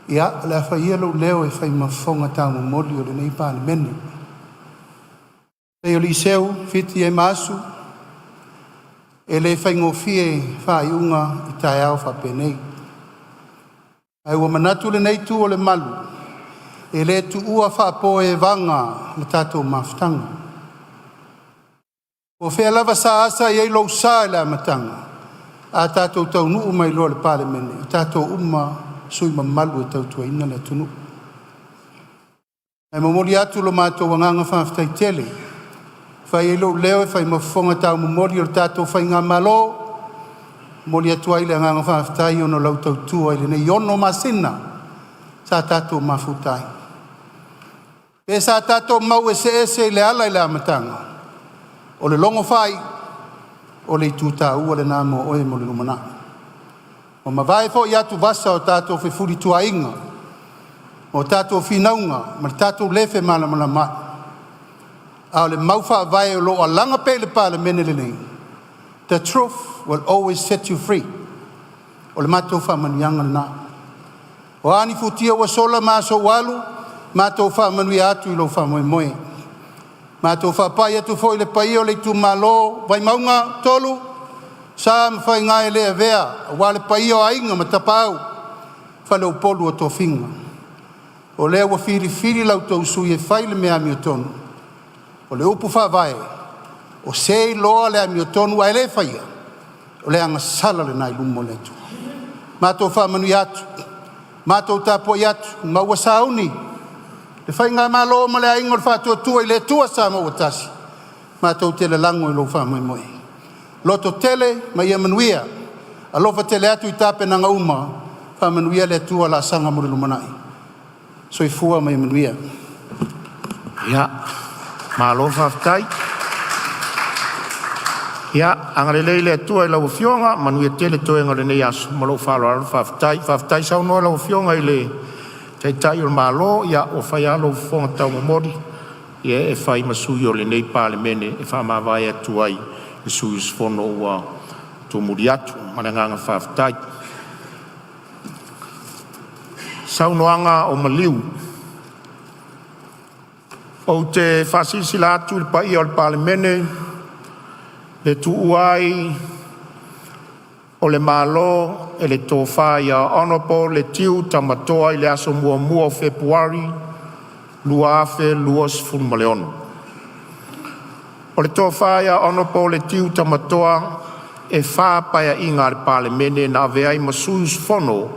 ia o le a fai ia lou leo e fai ma fofoga taumolimoli o lenei Palemene. E pei o Fiti e ma Asu, e le faigofie faaiuga i taeao faapenei. Ae ua manatu lenei itu o le malu, e le tuua faapoevaga le tatou mafutaga. Po o fea lava sa asa i ai lou sa i le amataga, a tatou taunuu mai loa i le Palemene, o tatou uma sui usufono mamalu e tautuaina le atunuu. Ae momoli atu lo matou agaga faafetai tele, e fai ai lou leo e fai ma fofoga taumomoli o le tatou faigamalo, momoli atu ai le agaga faafetai ona o lau tautua i lenei 6 masina sa tatou mafuta ai. Pe sa tatou mau eseese i le ala i le amataga, o le logo faaiu, o le itu taua lena mo oe mo le lumanai. Ua mavae foi atuvasa o tatou fefulituaaiga, o tatou finauga ma le tatou le femalamalamaai, a o le mau faavae o lo o alaga pea i le Palemene lenei, the truth will always set you free. O le matou faamanuiaga lena. O a ni futia ua sola ma aso ua alu, matou faamanuia atu i lou faamoemoe. Matou faapai atu foi i le paia o le itumalo Vaimauga 3, sa ma faiga e le avea aua le paia o Aiga ma Tapaau, Faleupolu o Tofiga. O lea ua filifili la outou sui usufono e fai le mea amiotonu, o le upu faavae, o se e iloa le amiotonu ae le faia, o le agasala lena i luma o le Atua. Matou faamanuia atu, matou tapuai atu ma ua sauni Le Faigamalo ma le Aiga o le Faatuatua i le Atua Samoa ua Tasi, matou te lalago i lou faamoemoe. Lototele ma ia manuia. Alofa tele atu i tapenaga uma, faamanuia le Atua i laasaga mo le lumanai. Soifua ma ia manuia. Ia, malo faafetai. Ia agalelei le Atua i lau Afioga, manuia tele toega o lenei aso ma lou faaaloalo faafetai. Faafetai saunoa i lau Afioga i le Taitai o le Malo, ia ua fai lava lou fofoga taumomoli ia e fai ma sui o lenei Palemene e faamavae atu ai i le sui usufono ua tumuli atu. Ma le agaga faafetai. Ou te faasilasila atu i le paia o le Palemene le tuua ai o le Malo e le Tofa Hon Letiu Tamatoa i le aso 1 Fepuari 2026. O le Tofa Hon Letiu Tamatoa e fa Paeaiga a le Palemene na avea ai ma sui usufono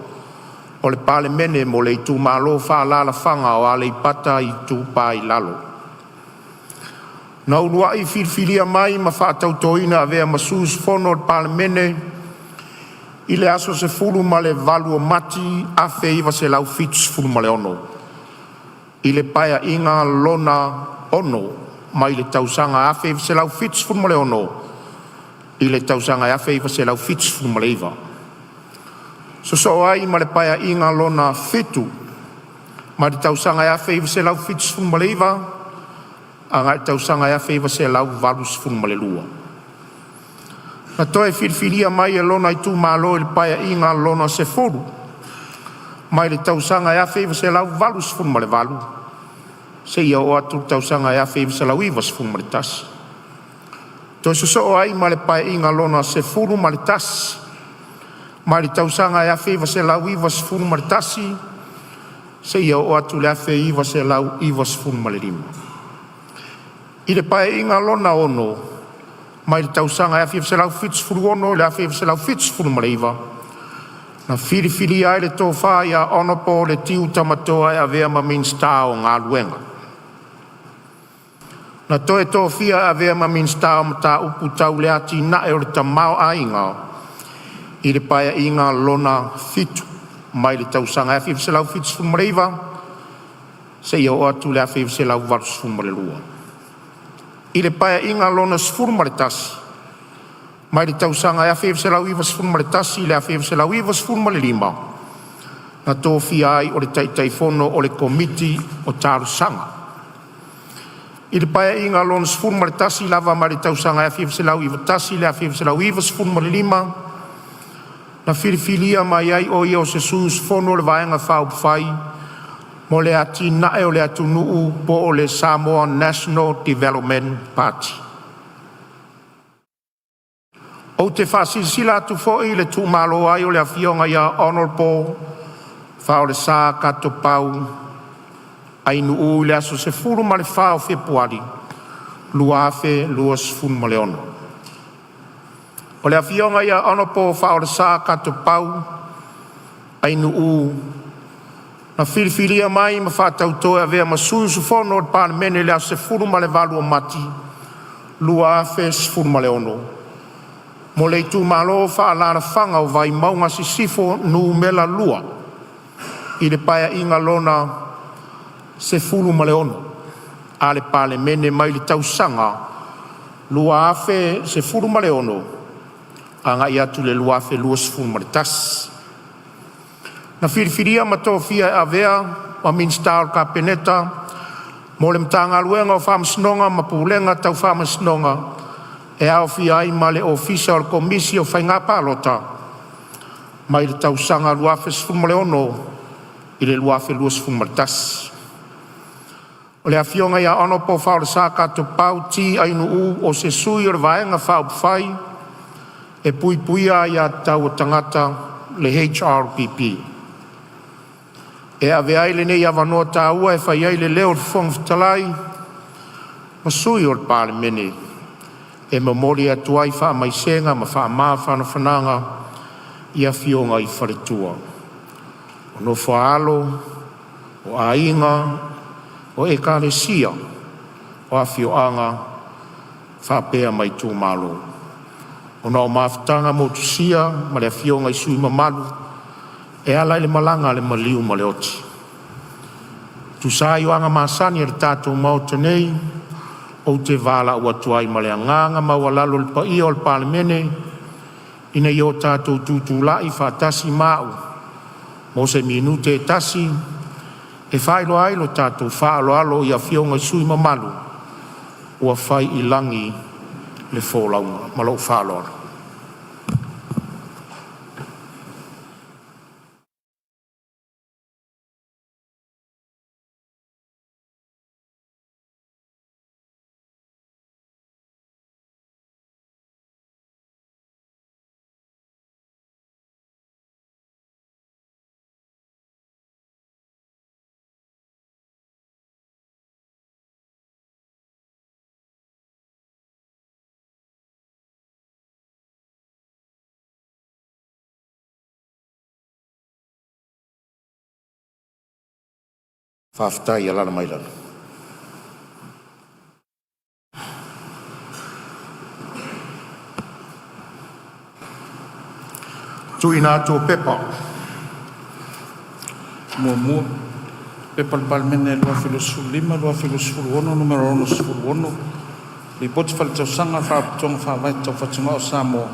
o le Palemene mo le Itumalo Faaalaalafaga o Aleipata Itupa i Lalo. Na uluai filifilia mai ma faatautoina e avea ma sui usufono o le Palemene i le aso 18 Mati 1976 i le Paeaiga Lona VI mai le tausaga 1976 i le tausaga 1979. Sosoo ai ma le Paeaiga Lona VII mai le tausaga 1979 agai le tausaga 1982. Na toe filifilia mai e lona itumalo i le Paeaiga Lona X mai le tausaga 1988 seia oo atu i le tausaga 1991. Toe sosoo ai ma le Paeaiga Lona XI mai le tausaga 1991 seia oo atu i le 1995. I le Paeaiga Lona VI mai le tausaga 1976 i le 1979, na filifilia ai le Tofa Hon Letiu Tamatoa e avea ma Minisita o Galuega. Na toe tofia e avea ma Minisita o Mataupu Tau le Atinae o le Tamaoaiga i le Paeaiga Lona VII mai le tausaga 1979 seia oo atu i le 1982. I le Paeaiga Lona XI mai le tausaga 1991 i le 1995, na tofia ai o le Taitaifono o le Komiti o Talosaga. I le Paeaiga Lona XI lava mai le tausaga 1991 i le 1995, na filifilia mai ai o ia o se sui usufono o le Vaega Faaupufai mo le Atinae o le Atunuu po o le Samoa National Development Party. Ou te faasilasila atu foi le tuumalo ai o le Afioga Hon Faaolesa Katopau Ainuu i le aso 14 Fepuari 2026. O le Afioga Hon Faaolesa Katopau Ainuu na filifilia mai ma faatauto e avea ma sui usufono o le Palemene i le aso 18 Mati 2016 mo le Itumalo Faaalaalafaga o Vaimauga Sisifo Nu.2 i le Paeaiga Lona XVI a le Palemene mai le tausaga 2016 agai atu i le 2021. Na filifilia ma tofia e avea ma Minisita o le Kapeneta mo le Matagaluega o Faamasinoga ma Pulega Tau Faamasinoga e aofia ai ma le Ofisa o le Komisi o Faiga Palota mai le tausaga 2016 i le 2021. O le Afioga Hon Faaolesa Katopau T. Ainuu o se sui o le Vaega Faaupufai e Puipuia Aia Tatau a Tagata HRPP. E avea ai lenei avanoa taua e fai ai le leo o le Fofoga Fetalai ma Sui o le Palemene e momoli atu ai faamaisega ma faamafanafanaga i Afioga i Faletua, Nofo a alo, Aiga, o Ekalesia, o afioaga faapea ma itumalo. Ona o mafutaga motusia ma afioga i sui usufono mamalu e ala i le malaga a le maliu ma le oti. E tusa ai o aga masani a le tatou Maota nei, ou te valaau atu ai ma le agaga maualalo i le paia o le Palemene ina ia o tatou tutulai filemu ma au mo se minute e tasi, e faailoa ai lo tatou faaaloalo i Afioga i sui usufono mamalu ua fai i lagi le folauga. Ma lou faaaloalo. Faafetai. Alaala mai lalo. Tuuina atu o Pepa. 1. P.P.2025/2026 Nu.66, Lipoti Faaletausaga a le Faalapotopotoga Faavae Tau Fatugao a Samoa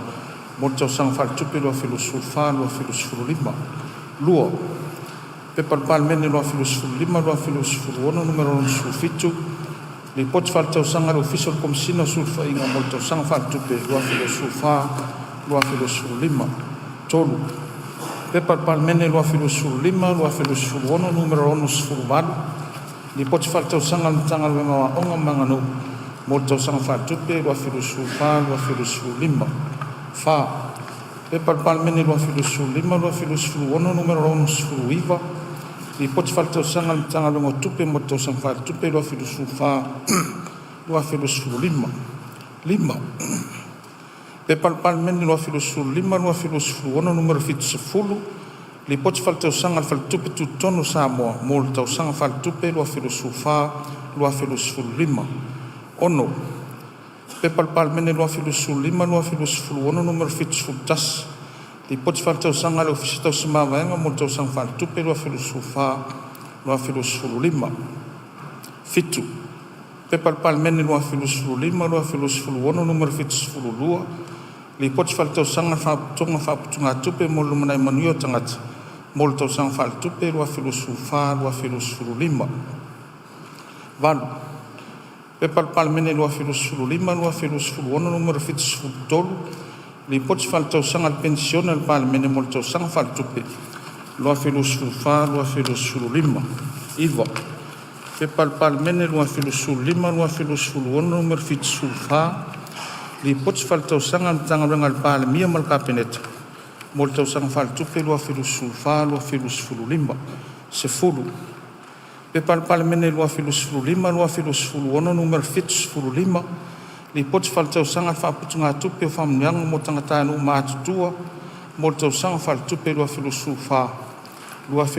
mo le Tausaga Faaletupe 2024/2025. 2. P.P.2025/2026 Nu.67, Lipoti Faaletausaga a le Ofisa o le Komesina o Sulufaiga mo le Tausaga Faaletupe 2024/2025. 3. P.P.2025/2026 Nu.68, Lipoti Faaletausaga a le Matagaluega o Aoga ma Aganuu mo le Tausaga Faaletupe 2024/2025. 4. P.P.2025/2026 Nu.69, Lipoti Faaletausaga a le Matagaluega o Tupe mo le Tausaga Faaletupe 2024/2025. 5. P.P.2025/2026 Nu.70, Lipoti Faaletausaga a le Faletupe Tutotonu o Samoa mo le Tausaga Faaletupe 2024/2025. 6. P.P.2025/2026 Nu.71, Lipoti Faaletausaga a le Ofisa Tausi Mavaega mo le Tausaga Faaletupe 2024/2025. 7. P.P.2025/2026 Nu.72, Lipoti Faaletausaga a le Faalapotopotoga Faaputugatupe mo le Lumanai Manuia o Tagata mo le Tausaga Faaletupe 2024/2025. 8. P.P.2025/2026 Nu.73, Lipoti Faaletausaga a le Penisione a le Palemene mo le Tausaga Faaletupe 2024/2025. 9. P.P.2025/2026 Nu.74, Lipoti Faaletausaga a le Matagaluega a le Palemia ma le Kapeneta mo le Tausaga Faaletupe 2024/2025. 10. P.P.2025/2026 Nu.75, Lipoti Faaletausaga a le Faaputugatupe o Faamanuiaga mo Tagatanuu Matutua mo le Tausaga Faaletupe 2024/2025. 11.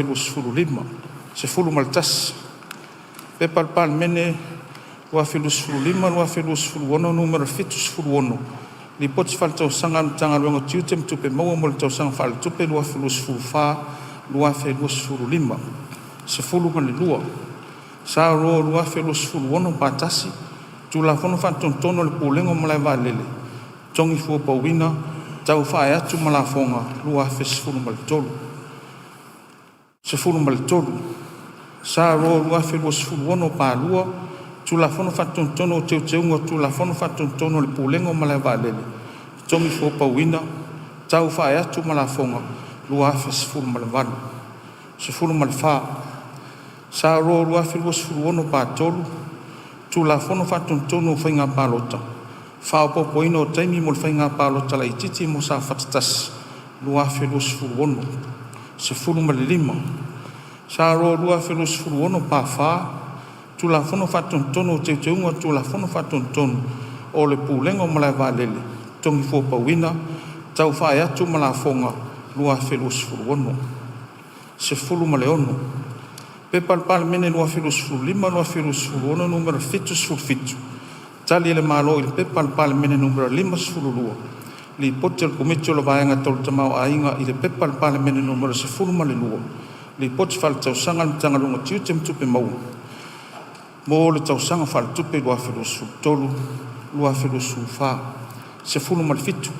P.P.2025/2026 Nu.76, Lipoti Faaletausaga a le Matagaluega o Tiute ma Tupe Maua mo le Tausaga Faaletupe 2024/2025. 12. S.R 2026/1, Tulafono Faatonutonu a le Pulega o Malae Vaalele (Totogi Fua Pauina Tau Faaee atu ma Lafoga) 2013. 13. S.R 2026/2, Tulafono Faatonutonu o Teuteuga o Tulafono Faatonutonu a le Pulega o Malae Vaalele (Totogi Fua Pauina Tau Faaee atu ma Lafoga) 2018. 14. S.R 2026/3, Tulafono Faatonutonu o Faiga Palota (Faaopoopoina o Taimi mo le Faiga Palota Laitiiti mo Safata 1 2026). 15. S.R 2026/4, Tulafono Faatonutonu o Teuteuga o Tulafono Faatonutonu o le Pulega o Malae Vaalele (Totogi Fua Pauina Tau Faaee atu ma Lafoga) 2016. 16. P.P.2025/2026 Nu.77, Tali a le Malo i le Pepa a le Palemene Nu.52, Lipoti a le Komiti o le Vaega Tau le Tamaoaiga i le Pepa a le Palemene Nu.12, Lipoti Faaletausaga a le Matagaluega o Tiute ma Tupe Maua mo le Tausaga Faaletupe 2023/2024. 17.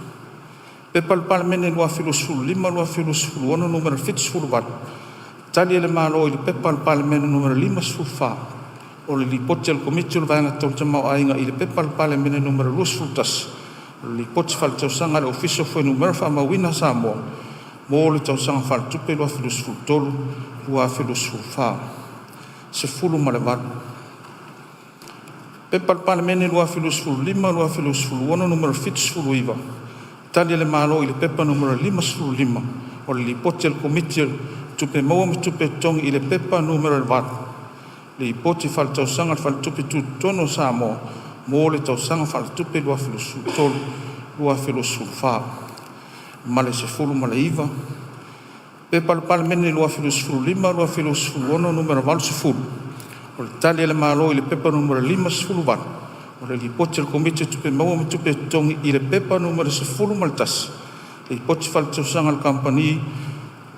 P.P.2025/2026 Nu.78, Tali a le Malo i le Pepa a le Palemene Nu.54, o le Lipoti a le Komiti o le Vaega Tau le Tamaoaiga i le Pepa a le Palemene Nu.21, o le Lipoti Faaletausaga a le Ofisa o Fuainumera Faamauina a Samoa mo le Tausaga Faaletupe 2023/2024. 18. P.P.2025/2026 Nu.79, Tali a le Malo i le Pepa Nu.55, o le Lipoti a le Komiti o Tupe Maua ma Tupe Totogi i le Pepa Nu.8, Lipoti Faaletausaga a le Faletupe Tutotonu o Samoa mo le Tausaga Faaletupe 2023/2024. Ma le 19. P.P.2025/2026 Nu.80, o le Tali a le Malo i le Pepa Nu.58, o le Lipoti a le Komiti o Tupe Maua ma Tupe Totogi i le Pepa Nu.11, Lipoti Faaletausaga a le Kamupani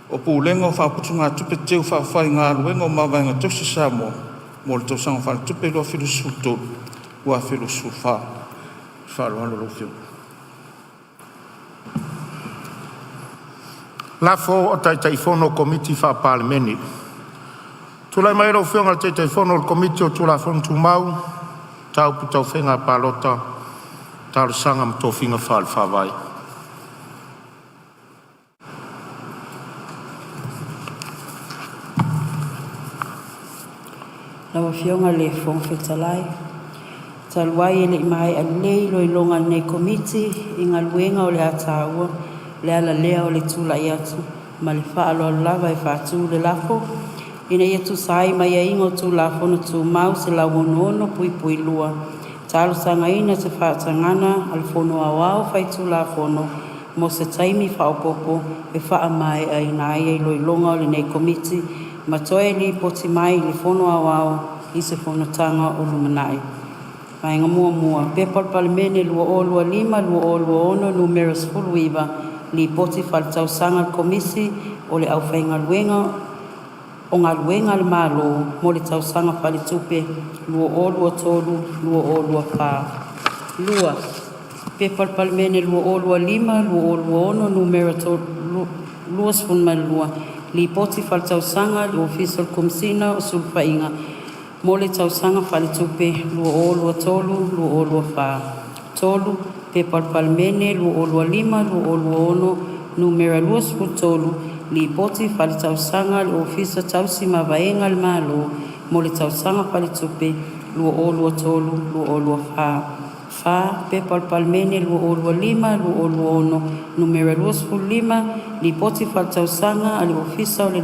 o Pulega o Faaputugatupe Teu Faafaigaluega o Mavaega Tausi a Samoa mo le Tausaga Faaletupe 2023/2024. Faaaloalo lau Afioga. Lafo a Taitaifono o Komiti Faa-Palemene. Tulai mai lau Afioga i le Taitaifono o le Komiti o Tulafono Tumau, Mataupu Tau Faiga Palota, Talosaga ma Tofiga Faale-Faavae. Lau Afioga i le Fofoga Fetalai, talu ai e lei maea lelei iloiloga a lenei Komiti i galuega o le a taua, o le ala lea o le tulai atu ma le faaaloalo lava e faatu le lafo, Ina ia tusa ai ma aiaiga o Tulafono Tumau 166(2), E talosagaina se faatagaga a le Fono Aoao Faitulafono mo se taimi faaopoopo e faamaeaina ai iloiloga o lenei Komiti ma toe lipoti mai i le Fono Aoao i se Fonotaga o lumanai. 1. P.P.2025/2026 Nu.19, Lipoti Faaletausaga a le Komisi o le Aufaigaluega o Galuega a le Malo mo le Tausaga Faaletupe 2023/2024. 2. P.P.2025/2026 Nu.22, Lipoti Faaletausaga a le Ofisa o le Komesina o Sulufaiga mo le Tausaga Faaletupe 2023/2024. 3. P.P.2025/2026 Nu.23, Lipoti Faaletausaga a le Ofisa Tausi Mavaega a le Malo mo le Tausaga Faaletupe 2023/2024. 4. P.P.2025/2026 Nu.25, Lipoti Faaletausaga a le Ofisa o le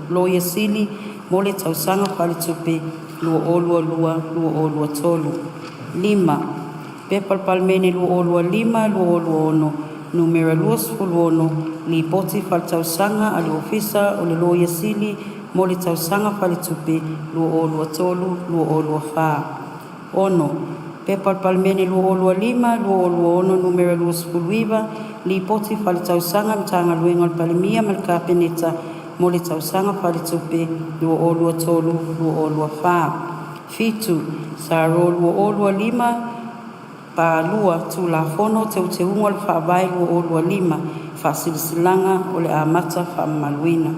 Loia Sili mo le Tausaga Faaletupe 2022/2023. 5. P.P.2025/2026 Nu.26, Lipoti Faaletausaga a le Ofisa o le Loia Sili mo le Tausaga Faaletupe 2023/2024. 6. P.P.2025/2026 Nu.29, Lipoti Faaletausaga a le Matagaluega a le Palemia ma le Kapeneta mo le Tausaga Faaletupe 2023/2024. 7. S.R 2025/2 Tulafono o Teuteuga o le Faavae 2025 Faasilasilaga o le Amata Faamamaluina.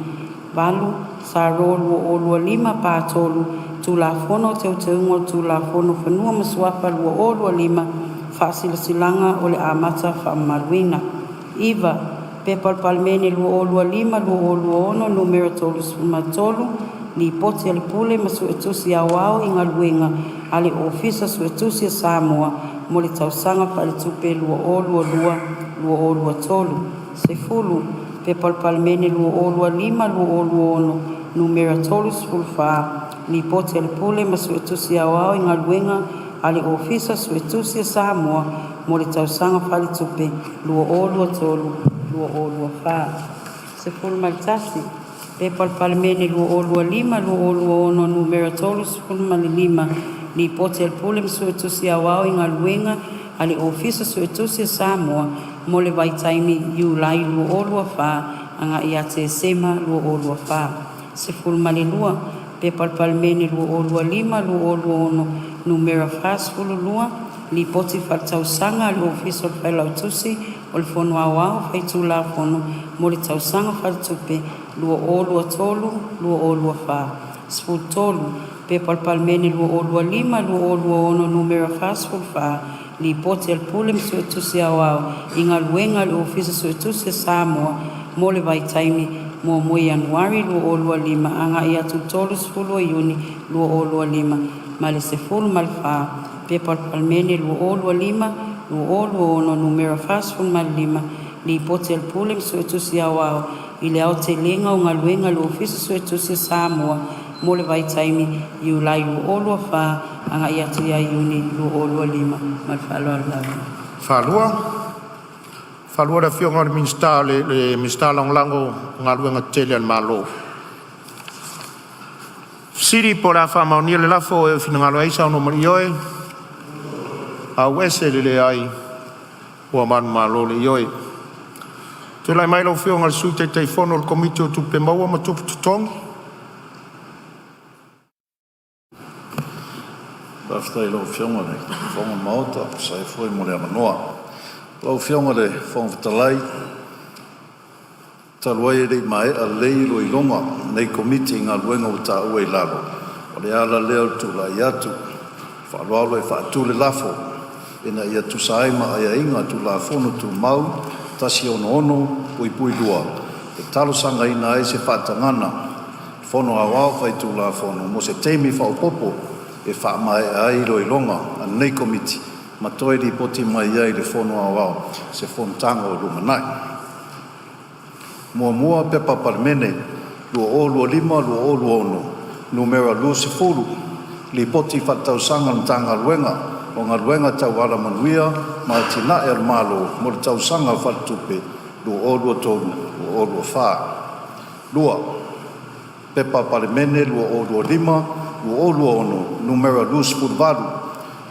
8. S.R 2025/3 Tulafono o Teuteuga o le Tulafono o Fanua ma Suafa 2025 Faasilasilaga o le Amata Faamamaluina. 9. P.P.2025/2026 Nu.33, Lipoti a le Pule ma Suetusi Aoao i Galuega a le Ofisa Suetusi a Samoa mo le Tausaga Faaletupe 2022/2023. 10. P.P.2025/2026 Nu.34, Lipoti a le Pule ma Suetusi Aoao i Galuega a le Ofisa Suetusi a Samoa mo le Tausaga Faaletupe 2023/2024. 11. P.P.2025/2026 Nu.35, Lipoti a le Pule ma Suetusi Aoao i Galuega a le Ofisa Suetusi a Samoa mo le vaitaimi Iulai 2024 agai ia Tesema 2024. 12. P.P.2025/2026 Nu.42, Lipoti Faaletausaga a le Ofisa o le Failautusi o le Fono Aoao Faitulafono mo le Tausaga Faaletupe 2023/2024. 13. P.P.2025/2026 Nu.44, Lipoti a le Pule ma Suetusi Aoao i Galuega a le Ofisa Suetusi a Samoa mo le vaitaimi 1 Ianuari 2025 agai atu i le 30 Iuni 2025 ma le 14. P.P.2025/2026 Nu.45, Lipoti a le Pule ma Suetusi Aoao i le Aotelega o Galuega a le Ofisa Suetusi a Samoa mo le vaitaimi Iulai 2024 agai atu ia Iuni 2025. Ma le faaaloalo lava. Faalua le Afioga i le Minisita Lagolago o Galuega Tetele a le Malo. Po o le a faamaonia le lafo, ua e finagalo ai saunoa ma le ioe, a'u e le leai, ua manumalo le ioe. Tulai mai lau Afioga i le Sui Taitaifono o le Komiti o Tupe Maua ma Tupe Totogi. Faafetai i lau Afioga i le Fofoga o le Maota e tusa ai foi mo le avanoa. Lau Afioga i le Fofoga Fetalai, talu ai e le i maea lelei iloiloga a lenei Komiti i galuega ua taua i lalo, o le ala lea o le tulai atu faaaloalo e faatu le lafo, Ina ia tusa ai ma aiaiga o Tulafono Tumau 166(2), e talosagaina ai se faatagaga a le Fono Aoao Faitulafono mo se taimi faaopoopo e faamaea ai iloiloga a lenei Komiti ma toe lipoti mai ai i le Fono Aoao i se Fonotaga o lumanai. 1. P.P.2025/2026 Nu.20, Lipoti Faaletausaga a le Matagaluega o Galuega Tau Alamanuia ma Atinae a le Malo mo le Tausaga Faaletupe 2023/2024. 2. P.P.2025/2026 Nu.28,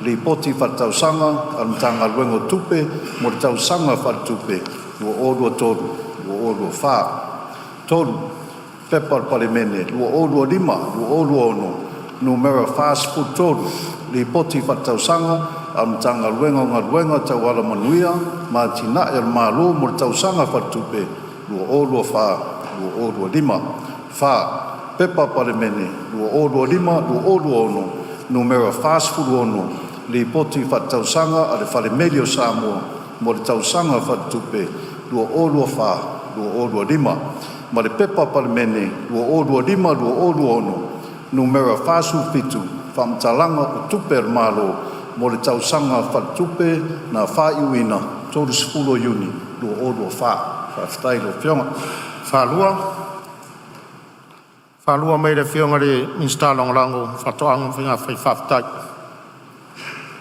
Lipoti Faaletausaga a le Matagaluega o Tupe mo le Tausaga Faaletupe 2023/2024. 3. P.P.2025/2026 Nu.43, Lipoti Faaletausaga a le Matagaluega o Galuega Tau Alamanuia ma Atinae a le Malo mo le Tausaga Faaletupe 2024/2025. 4. P.P.2025/2026 Nu.46, Lipoti Faaletausaga a le Fale Meli o Samoa mo le Tausaga Faaletupe 2024/2025 ma le P.P.2025/2026 Nu.47, Faamatalaga o Tupe a le Malo mo le Tausaga Faaletupe na faaiuina 30 Iuni 2024. Faafetai i lau Afioga. Faalua mai le Afioga i le Minisita Lagolago o Faatoaga ma Faiga Faiva. Faafetai.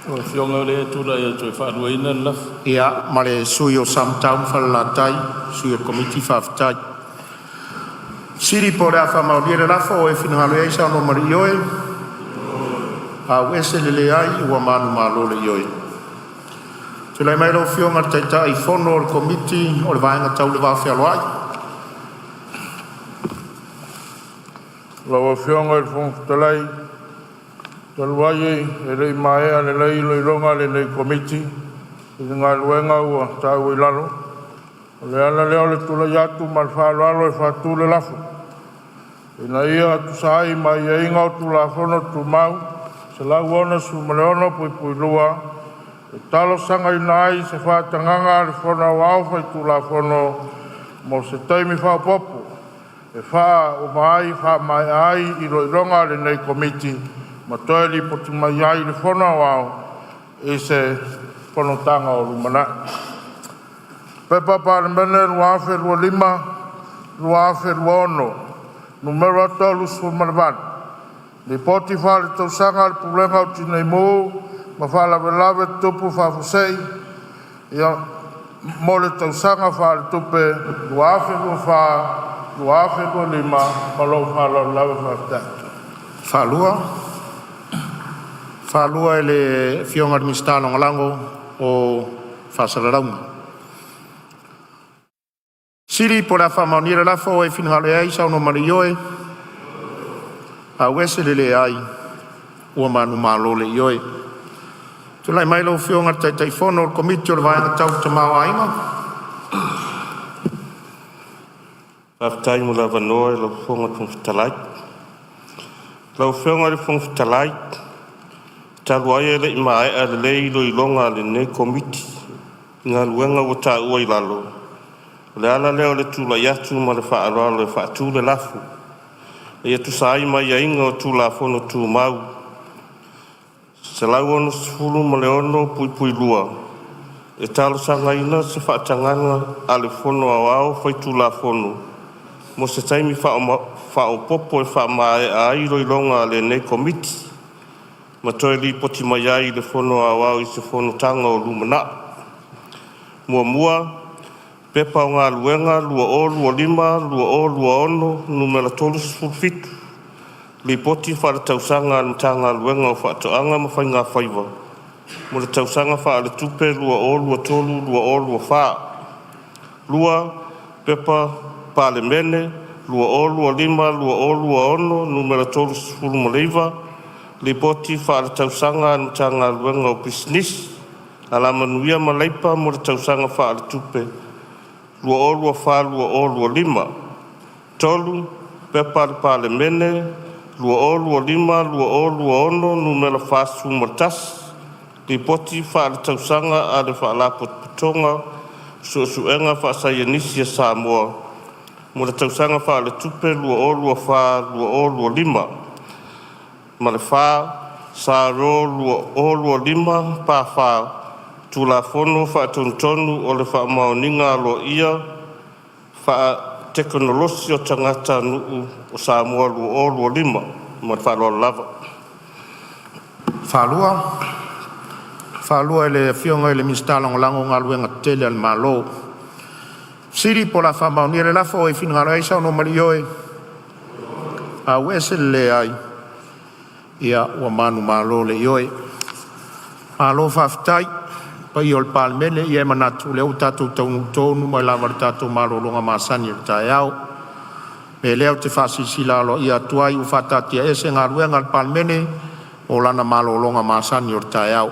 Lau Afioga o lea e tulai atu e faaluaina le lafo. Ia ma le sui usufono o Samatau ma Falelatai, sui o le Komiti, faafetai. Po o le a faamaonia le lafo, ua e finagalo ai saunoa ma le ioe. E leai. Ua manumalo le Ioe. Tulai mai lau Afioga i le Taitaifono o le Komiti o le Vaega Tau le Va Fealoai. Lau Afioga i le Fofoga Fetalai, talu ai e le i maea lelei iloiloga a lenei Komiti i le Galuega ua taua i lalo, o le ala lea o le tulai atu ma le faaaloalo e faatu le lafo, Ina ia tusa ai ma aiaiga o Tulafono Tumau 166(2), e talosagaina ai se faatagaga a le Fono Aoao Faitulafono mo se taimi faaopoopo e faamaea ai iloiloga a lenei Komiti ma toe lipoti mai ai i le Fono Aoao i se Fonotaga o lumanai. P.P.2025/2026 Nu.38, Lipoti Faaletausaga a le Pulega o Tinei Mu ma Faalavelave Tutupu Faafuasei mo le Tausaga Faaletupe 2025. Ma lou faaaloalo lava. Faafetai. Faalua, e le Afioga i le Minisita Lagolago o Faasalalauga. Po o le a faamaonia le lafo, ua e finagalo ai saunoa ma le ioe, a'u ese le leai, ua manumalo le ioe. Tulai mai lau Afioga i le Taitaifono o le Komiti o le Vaega Tau le Tamaoaiga. Faafetai mo le avanoa i lau Afioga i le Fofoga Fetalai. Lau Afioga i le Fofoga Fetalai, talu ai e le i maea lelei iloiloga a lenei Komiti i Galuega ua taua i lalo, o le ala lea o le tulai atu ma le faaaloalo e faatu le lafo, Ina ia tusa ai ma aiaiga o Tulafono Tumau 166(2), e talosagaina se faatagaga a le Fono Aoao Faitulafono mo se taimi faaopoopo e faamaea ai iloiloga a lenei Komiti ma toe lipoti mai ai i le Fono Aoao i se Fonotaga o lumanai. 1. P.P.2025/2026 Nu.37, Lipoti Faaletausaga a le Matagaluega o Faatoaga ma Faiga Faiva mo le Tausaga Faaletupe 2023/2024. 2. P.P.2025/2026 Nu.39, Lipoti Faaletausaga a le Matagaluega o Pisinisi, Alamanuia ma Leipa mo le Tausaga Faaletupe 2024/2025. 3. P.P.2025/2026 Nu.41, Lipoti Faaletausaga a le Faalapotopotoga o Suesuega Faasaienisi a Samoa mo le Tausaga Faaletupe 2024/2025. Ma le 4. S.R 2025 Pa 4, Tulafono Faatonutonu o le Faamaoniga Aloaia Faatekonolosi o Tagatanuu o Samoa 2025. Ma le faaaloalo lava. Faalua, e le Afioga i le Minisita Lagolago o Galuega Tetele a le Malo. Fesili po o le a faamaonia le lafo. Ua e finagalo ai saunoa ma le ioe, a ua ese le leai. Ia ua manumalo le ioe. Malo faafetai i le paia o le Palemene, e manatu o lea ua tatou taunuu tonu mai lava i le tatou malologa masani o le taeao. O le mea lea ou te faasilasila aloaia atu ai, ua faataatiaese Galuega a le Palemene mo lana malologa masani o le taeao.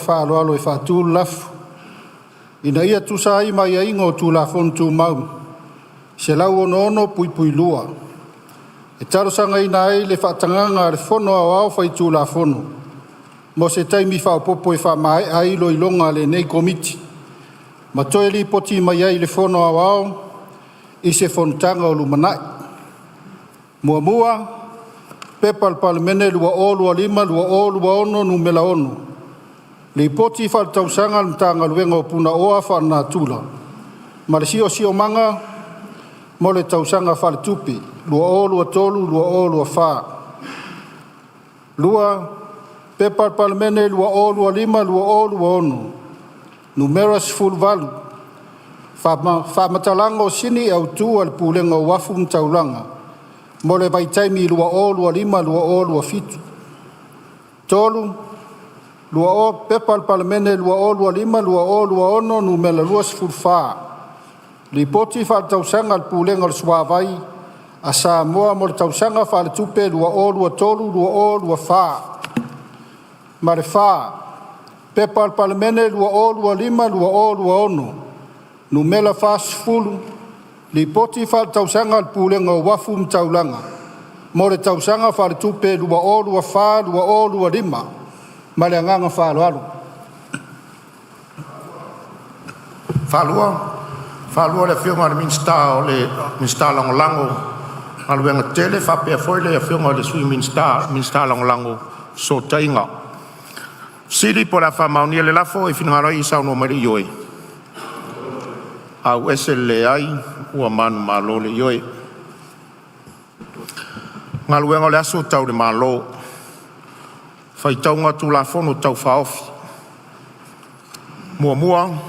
faaaloalo e faatu le lafo, Ina ia tusa ai ma aiaiga o Tulafono Tumau 166(2), e talosagaina ai le faatagaga a le Fono Aoao Faitulafono mo se taimi faaopoopo e faamaea ai iloiloga a lenei Komiti ma toe lipoti mai ai i le Fono Aoao i se Fonotaga o lumanai. 1. P.P.2025/2026 Nu.6, Lipoti Faaletausaga a le Matagaluega o Punaoa Faalenatura ma le Siosiomaga mo le Tausaga Faaletupe 2023/2024. 2. P.P.2025/2026 Nu.18, Faamatalaga o Sini Autu a le Pulega o Uafu ma Taulaga mo le vaitaimi 2025-2027. 3. P.P.2025/2026 Nu.24, Lipoti Faaletausaga a le Pulega o le Suavai a Samoa mo le Tausaga Faaletupe 2023/2024. Ma le 4. P.P.2025/2026 Nu.40, Lipoti Faaletausaga a le Pulega o Uafu ma Taulaga mo le Tausaga Faaletupe 2024/2025. Ma le agaga faaaloalo. Faalua, le Afioga i le Minisita Lagolago o Galuega Tetele, faapea foi le Afioga i le Sui Minisita Lagolago o Fesootaiga. Po o le a faamaonia le lafo, e finagalo ai e saunoa mai le ioe. Leai. Ua manumalo le Ioe. Galuega Tau le Malo, Faitauga o Tulafono Tau Faaofi. 1.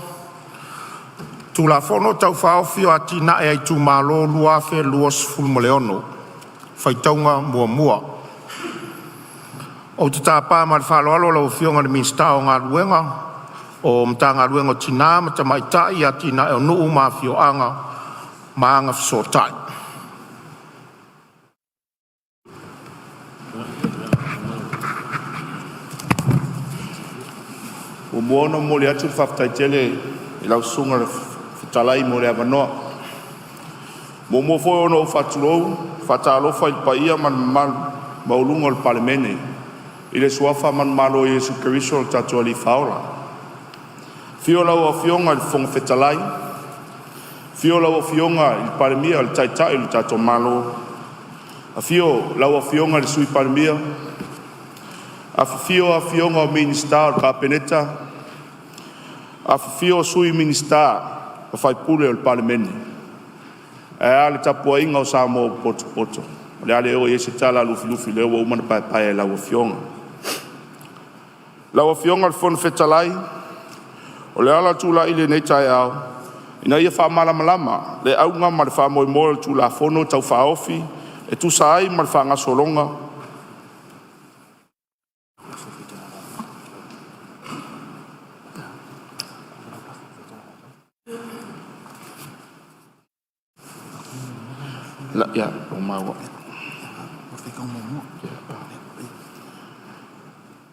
Tulafono Tau Faaofi o Atinae a Itumalo 2026 – Faitauga Muamua. Ou te tapa ma le faaaloalo lau Afioga i le Minisita o Galuega, Matagaluega o Tina ma Tamaitai, Atinae o Nuu ma Afioaga ma Agafesootai. Muamua ona momoli atu le faafetai tele i lau Susuga i le Fofoga Fetalai mo le avanoa. Muamua foi ona ou faatulou ma faatalofa i le paia ma le mamalu maualuga o le Palemene i le suafa manumalo o Iesu Keriso o lo tatou Alii Faaola. Afio lau Afioga i le Fofoga Fetalai, afio lau Afioga i le Palemia o le Taitai o le tatou Malo, afio lau Afioga i le Sui Palemia, afifio afioga i Minisita o le Kapeneta, afifio Sui Minisita ma sui usufono o le Palemene. Ae a le tapuaiga o Samoa ua potopoto. O le a le oo i ai se tala a Lufilufi o lea ua uma ona paepae e lau Afioga. Lau Afioga i le Fofoga Fetalai, o le ala o le tulai i lenei taeao, ina ia faamalamalama le auga ma le faamoemoe o le Tulafono Tau Faaofi e tusa ai ma le faagasologa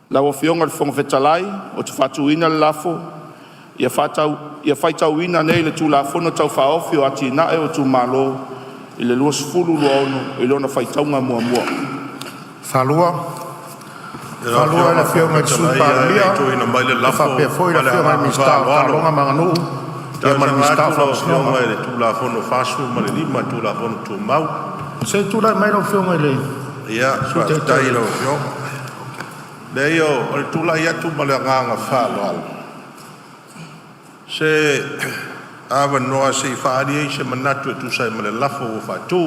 Lau Afioga i le Fofoga Fetalai, ou te faatuina le lafo, Ia faitauina nei le Tulafono Tau Faaofi o Atinae o Itumalo 2026 i lona faitauga muamua. Lau Faalua Faalua le le Afioga i le Sui Fetalai, ae le i Palemia, tuuina mai le e lafo faapea foi ma le le Afioga i le agaga Minisita o faaaloalo, Taaloga ma Aganuu e ma le talosaga Minisita o atu lau Faamasinoga. Afioga i le Tulafono 45 o le Tulafono Tumau. Se i tulai mai lau Afioga i le Ia, Sui faafetai Taitai i o lau le Afioga. Leai o le tulai atu ma le agaga faaaloalo, se avanoa se i faaali ai se manatu e tusa ai ma le lafo ua faatu, e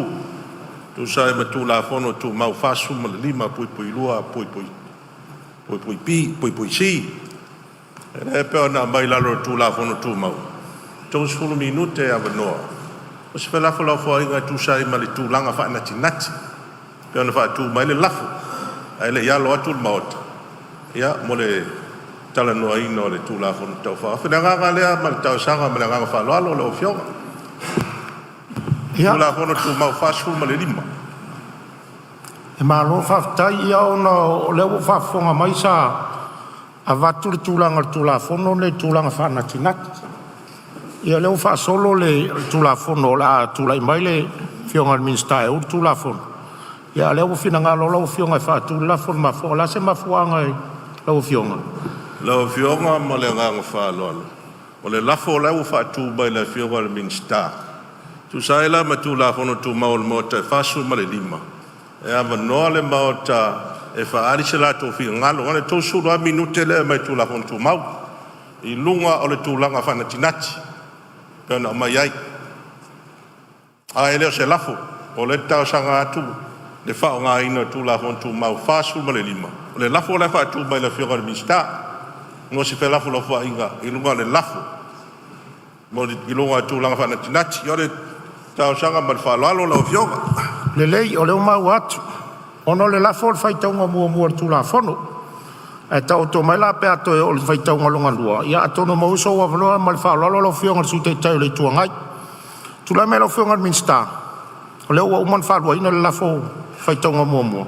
tusa ai ma Tulafono Tumau 45(2)(b)(c). Lea e pei ona aumai i lalo o le Tulafono Tumau, e 30 minute e avanoa mo se felafolafoaiga e tusa ai ma le tulaga faanatinati e pei ona faatu mai ai le lafo, ae le i alo atu le Maota mo le talanoaina o le Tulafono Tau Faaofi. O le agaga lea ma le talosaga ma le agaga faaaloalo lau Afioga. Ia, Tulafono Tumau 45. e malo faafetai. Ia ona o lea ua ou faafofoga mai sa avatu le tulaga o le Tulafono lenei i le tulaga faanatinati. Ia o lea ua faasolo le Tulafono o le a tulai mai le Afioga i le Minisita e ou le Tulafono, a o lea ua finagalo lau Afioga e faatu le lafo. O le a se mafuaaga i lau Afioga? Lau Afioga ma le agaga faaaloalo, o le lafo la ua faatu mai e le Afioga i le Minisita, e tusa ai la ma Tulafono Tumau a le Maota e 45, e avanoa le Maota e faaali so latou finagalo, na o le 30 lava minute lea e aumai i le Tulafono Tumau i luga o le tulaga faanatinati e pei ona aumai ai. Ae le o se lafo, o lea ou te talosaga atu i le faaaogaina o le Tulafono Tumau 45, o le lafo la e faatu mai e le Afioga i le Minisita mo se felafolafoaiga i luga o le lafo i luga o le tulaga faanatinati. O le talosaga ma le faaaloalo lau Afioga. Lelei o lea ua maua atu, ona o le lafo o le faitauga muamua o le Tulafono. Ae taoto mai la pe a toe oo i le faitauga lona lua, ia atonu e maua sou avanoa. Ma le faaaloalo lau Afioga i le Sui Taitai o le Itu Agai. Tulai mai lau Afioga i le Minisita, o lea ua uma ona faaluaina le lafo i le faitauga muamua.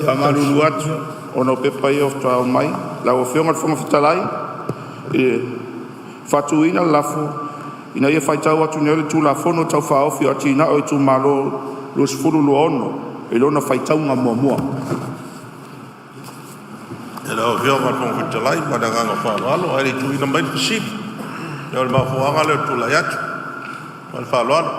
Faamalulu atu ona o pepa ia faatoa aumai. Lau Afioga i le Fofoga Fetalai, e faatuina le lafo, Ina ia faitau atu nei le Tulafono Tau Faaofi o Atinae o Itumalo 2026 i lona faitauga muamua. Lau Afioga i le Fofoga Fetalai ma le agaga faaaloalo, ae le i tuuina mai le fesili, o le mafuaaga lea o le tulai atu ma le faaaloalo.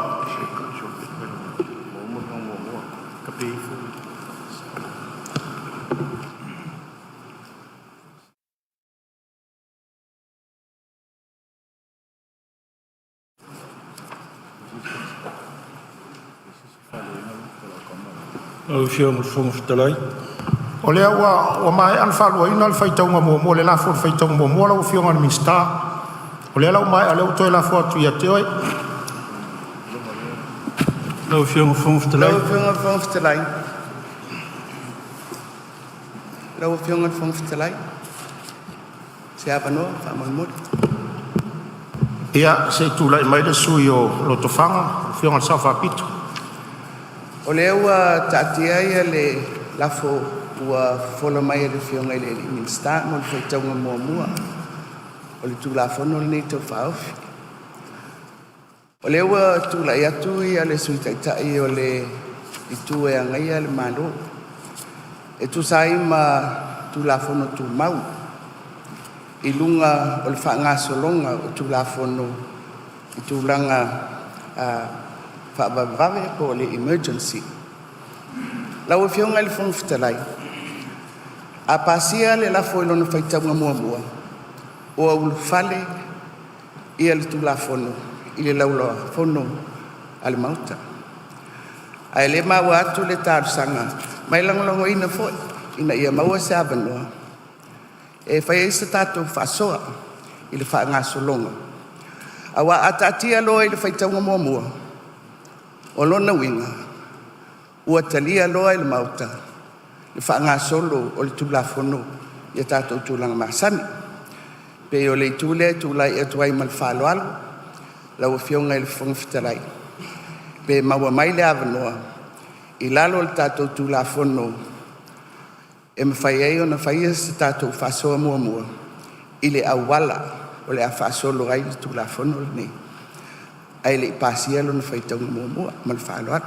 O lea ua maea ona faaluaina le faitauga muamua i le lafo i le faitauga muamua lau Afioga i le Minisita. O lea la ua maea, o lea ua toe lafo atu ia te oe. Lau Afioga i le Fofoga Fetalai. Lau Afioga i le Fofoga Fetalai, se avanoa faamolemole. Ia se i tulai mai le sui usufono mo Lotofaga, lau Afioga i le Sao Faapito. O lea ua taatia le lafo ua fofola mai e le Afioga i le Minisita mo le faitauga muamua o le Tulafono lenei Tau Faaofi. O lea ua tulai atu le Sui Taitai o le Itu e Agaia le Malo e tusa ai ma Tulafono Tumau i luga o le faagasologa o Tulafono i tulaga faavavevave po o le emergency. Lau Afioga i le Fofoga Fetalai, a pasia le lafo i lona faitauga muamua, ua ulufale le Tulafono i le Laulau a Fono a le Maota. Ae o lea e maua atu le talosaga ma e lagolagoina foi ina ia maua se avanoa e fai ai se tatou faasoa i le faagasologa. Aua a taatia loa i le faitauga muamua, o lona uiga ua talia loa e le Maota le faagasolo o le Tulafono i a tatou tulaga masani. E pei o le itu lea e tulai atu ai ma le faaaloalo lau Afioga i le Fofoga Fetalai, pe maua mai le avanoa i lalo o le tatou Tulafono e mafai ai ona faia se tatou faasoa muamua i le auala o le a faasolo ai le Tulafono lenei ae le i pasia lona faitauga muamua. Ma le faaaloalo.